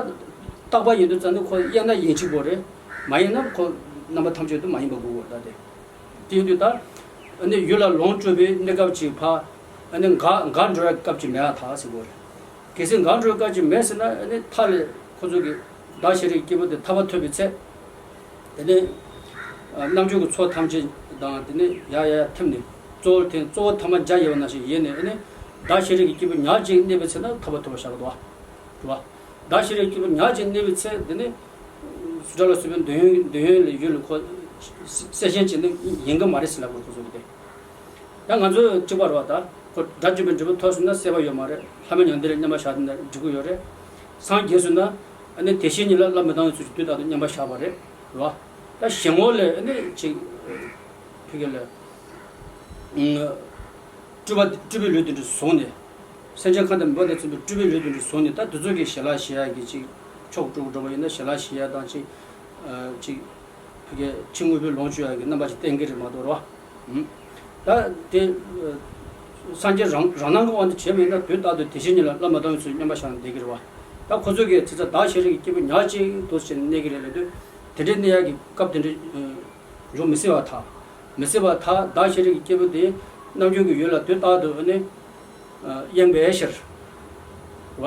རྟག་པ་ཡིན་དུས་ཙང་ནི་ཁོ་གཡེང་ན་ཡིན་གཅིག་པོ་རེད། མ་གཡེང་ན་ཁོ་རྣམ་པ་ཐམས་ཅད་དུ་མ་ཡིན་པ་དགོས་རེད་ད་དེ། དེ་ཡིན་དུས་ད། ཨ་ནི་ཡུལ་ལ་ལོངས་སྤྱོད་པའི་གནས་སྐབས་ཅིག་ཕར། ཨ་ནི་འགག་འགག་འགྲོ་བའི་སྐབས་ཅིག་མེད་པར་ཐལ་ཟེར་དགོས་རེད། གལ་སྲིད་འགག་འགྲོ་བའི་སྐབས་ཅིག་མེད་ཟེར་ན་ཨ་ནི་མཐའ་ལས་ཁོ་ཚོ་གི་བདག་ཤེས་རིག་སྐྱེས་བུ་དེ་ཐར་པ་ཐོབ་པའི་ཚེ། དེ་ནས་རྣམ་འགྱུར་གྱི་ཚོགས་ཐམས་ཅད་དང་དེ་ནས་ཡ་ཡ་ཐིམ་ནས་གཙོ་བོར་ཐིམ། གཙོ་བོ་ཐ་མ་བརྒྱ་ཡོད་པ་ནང་བཞིན་ཡེ་ནས་ཨ་ནི་བདག་ཤེས་རིག་གི་སྐྱེས་བུ་ཉག་གཅིག་གནས་པའི་ཚེ་ན་ཐར་པ་ཐོབ་པར་བྱ་དགོས་འདུག་བ། བདག་ཤེས་རིག་སྐྱེས་བུ་ཉག་གཅིག་གནས་པའི་ཚེ་འདི་ནི་སུ་དག་ལ་སོགས་པའི་འདོད་ཡོན་འདོད་ཡོན་ལས་ཡུལ་ལ་ཁོ་སེམས་ཅན་གཅིག་ནི་ཡིན་གྱི་མ་རེད་ཟེར་ལབ་དགོས་ཁོ་ཚོ་གི་དེ། ཡང་ང་ཚོས་གཅིག་པ་རེད་བ། ད་ཁོ་དགྲ་བཅོམ་པའི་འབྲས་བུ་ཐོབ་སོང་ན་སྲེད་པ་ཡོད་མ་རེད། ལྷ་མི་མྱང་འདས་ལ་མཉམ་པར་བཞག་ན་འགྲིག་གི་ཡོད་རེད། སངས་རྒྱས་སོང་ན་ཨ་ནི་དེ་བཞིན་ཉིད་ལ་བླ་མེད་མི་ལྡང་བའི་ཚུལ་གྱིས་དུས་རྟག་ཏུ་མཉམ་པར་བཞག་པ་རེད། རེད་བ། ད་གཞན་ངོ་ལས་ཨ་ནི་ཅིག་ཕི་གེ་ལ། སྤྲུལ་པ་སྤྲུལ་པའི་ལུས་དེ་འདྲ་བཟུང་ནས། སེམས་ཅན་ཁམས་དང་མི་འདྲ་བ་མཚུངས་པའི་སྤྲུལ་པའི་ལུས་དེ་འདྲ་བཟུང་ནས། ད་དེ་ཚོ་གི་ཞལ་ལག་བཞེས་ཡག་གི་ཅིག་ཕྱོགས་སྤྲུལ་སྐུ་འགྲོ་བ་ཡིན་ན་ཞལ་ལག་བཞེས་ཡག་དང་ཅིག་ཨ་ཅིག་ཕ་གི་ཕྱི་དངོས་པོའི་ལོངས་སྤྱོད་ཡག་གི་རྣམ་པ་ཅིག་བསྟན་གྱི་རེད་མ་གཏོགས་རེད་བ། ད་དེ་སངས་རྒྱས་རང་རང་སྣང་གི་དབང་དུ་བྱས་མེད་ན་དུས་རྟག་ཏུ་དེ་བཞིན་ཉིད་ལ་བླ་མེད་མི་ལྡང་བའི་ཚུལ་མཉམ་པར་བཞག་ནས་བསྡད་ཀྱི་རེད་བ། ད་ཁོ་ཚོ་གིས་དེ་ཚོ་བདག་ཤེས་རིག་གི་སྐྱེས་བུ་ཉག་གཅིག་འདུག་ཟེར་ནས་གནས་ཀྱི་རེད་ལབ་དུས། དེ་འདྲའི་གནས་ཡག་གི་སྐབས་དེ་འདྲ་འབྱུང་མི་སྲིད་པར་ཐལ། མི་སྲིད་པར་ཐལ། བདག་ཤེས་རིག་གི་སྐྱེས་བུ་དེ་རྣམ་འགྱུར་གྱི་ཡུལ་ལ་དུས་རྟག་ཏུ་ཨ་ནི་གཡེང་བའི་ཕྱིར་རེད་བ།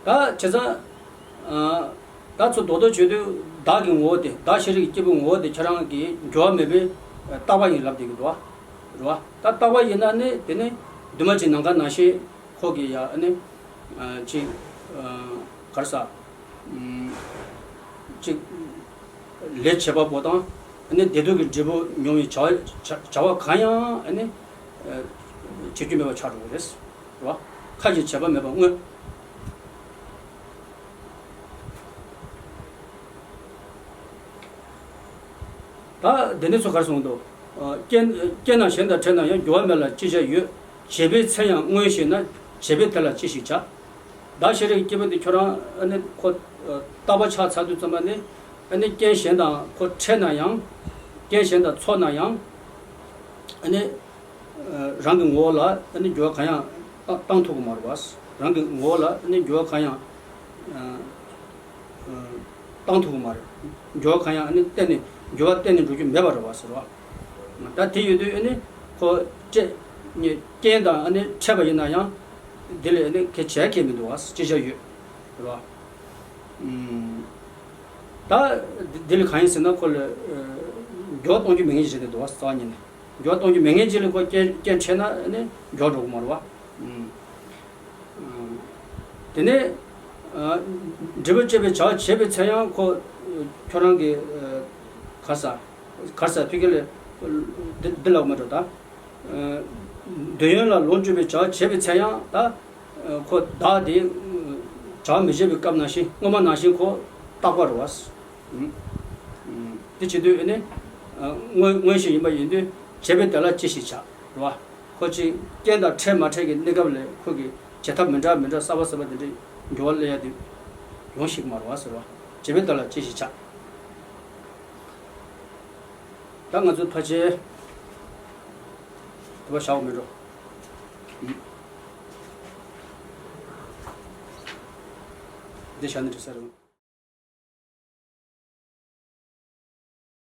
ད་བྱས་ཙང་ད་ཚོ་རྡོག་རྡོག་བྱེད་དུས་བདག་གི་ངོ་བོ་དེ། བདག་ཤེས་རིག་གི་སྐྱེས་བུ་ངོ་བོ་དེ་ཁྱེད་རང་གི་འགྱུར་བ་མེད་པའི་རྟག་པ་ཡིན་ལབ་བསྡད་ཀྱི་འདུག་བ། རེད་བ། ད་རྟག་པ་ཡིན་ན་ནི་དེ་ནི་འདུས་མ་བྱས་ནམ་མཁའ་ནང་བཞིན་ཁོ་གི་ཡ་ཨ་ནི་ཅིག་ག་རེ་ཟ། ཅིག་ལས་བྱེད་པ་པོ་དང་ཨ་ནི་བདེ་སྡུག་གི་འབྲས་བུ་མྱོང་བའི་བྱ་བ་བྱ་བྱ་བ་གང་ཡང་ཨ་ནི་བྱེད་རྒྱུ་མེད་པ་ཆགས་འགྲོ་གི་རེད། རེད་བ། ཁ་ཅིག་བྱེད་པ་མེད་པ་མངོན། ད་དེ་ནས་ཚོ་གར་སོང་དོ། རྐྱེན་རྐྱེན་དང་གཞན་དང་ཕྲད་ན་ཡང་འགྱུར་བ་མེད་ལ་ཅི་བྱ་ཡོད། བྱེད་པའི་ཚེ་ཡང་མངོན་ཞེ་ན། བྱེད་པས་དེ་ལ་ཅི་ཞིག་བྱ། བདག་ཤེས་རིག་སྐྱེས་བུ་འདི་ཁྱོད་རང་ཨ་ནི་ཁོ་རྟག་པ་ཆགས་ཚར་དུས་ཙམ་པ་ནི་ཨ་ནི་རྐྱེན་གཞན་དང་ཁོ་ཕྲད་ན་ཡང་། རྐྱེན་གཞན་དང་ཚོགས་ན་ཡང་ཨ་ནི། རང་གི་ངོ་བོ་ལ་ཨ་ནི་འགྱུར་བ་གང་ཡང་བཏང་ཐུབ་ཀྱི་མ་རེད་བ། རང་གི་ངོ་བོ་ལ་ཨ་ནི་འགྱུར་བ་གང་ཡང་བཏང་ཐུབ་ཀྱི་མ་རེད། འགྱུར་བ་གང་ཡང་ཨ་ནི་གཏན་ནས་འགྱུར་བ་གཏན་ནས་འགྲོ་རྒྱུ་མེད་པ་རེད་བ་ཟེར་བ། ད་དེ་ཡོད་དུས་ཨ་ནི་ཁོ་སྤྲད་རྐྱེན་དང་ཨ་ནི་འཕྲད་པ་ཡིན་ན་ཡང་དེ་ལས་ཨ་ནི་གལ་ཆེ་གལ་མི་འདུག་བ། ཅི་བྱ་ཡོད་རེད་བ། ད་དེ་ལས་གང་ཡིན་ཟེར་ན་ཁོ་ལ་འགྱུར་བ་གཏོང་རྒྱུ་མེད་ངེས་ཅིག་བྱས་ཏེ་འདུག་བ། རྩ་བ་ཉིད་ནས། འགྱུར་བ་གཏོང་རྒྱུ་མེད་མཁན་ཅིག་ལ་ཁོ་རྐྱེན་རྐྱེན་འཕྲད་ན་ནི་འགྱུར་བ་འགྲོ་གི་མ་རེད་བ། ཨུམ། ཨུམ། དེ་ནས་ཨ་འབྲས་བུ་སྤྱད་པའི་བྱ་བ་བྱེད་པའི་ཚེ་ཡང་ཁོ་ཁྱོད་རང་གི་ཨ་ག་རེ་ཟ། ག་རེ་ཟ་ཕ་གི་ལ་འདི་འདི་ལབ་མ་འགྲོ་ད། ཨ་འདོད་ཡོན་ལ་ལོངས་སྤྱོད་པའི་བྱ་བ་བྱེད་པའི་ཚེ་ཡང་ད་ཁོ་བདག་དེ་བྱ་བ་མི་བྱེད་པའི་སྐབས་ནང་བཞིན་སྔོན་མ་ནང་བཞིན་ཁོ་རྟག་པ་རེད་བ། ཨུམ། དེ་བྱེད་དུས་ཨ་ནི། མངོན་མངོན་ཤེས་ཡིན་པ་ཡིན་དུས་བྱེད་པས་དེ་ལ་ཅི་ཞིག་བྱ། རེད་བ། ཁོ་ཅིག་རྐྱེན་དང་འཕྲད་མ་འཕྲད་ཀྱི་གནས་སྐབས་ལས་ཁོ་གི་བྱེད་ཐབས་མི་འདྲ་མི་འདྲ་གསར་པ་གསར་པ་དེ་འདྲ་འགྱུར་བ་སླེབས་ཡ་དེ་ཡོང་ཤེས་ཀྱི་མ་རེད་བ་ཟེར་བ། བྱེད་པས་དེ་ལ་ཅི་ཞིག་བྱ། ད་ང་ཚོའི་ཕལ་ཆེར་དེ་བ་བཞག་མི་འགྲོ། འདི་བཞག་ནི་འགྲིག་ས་རེད།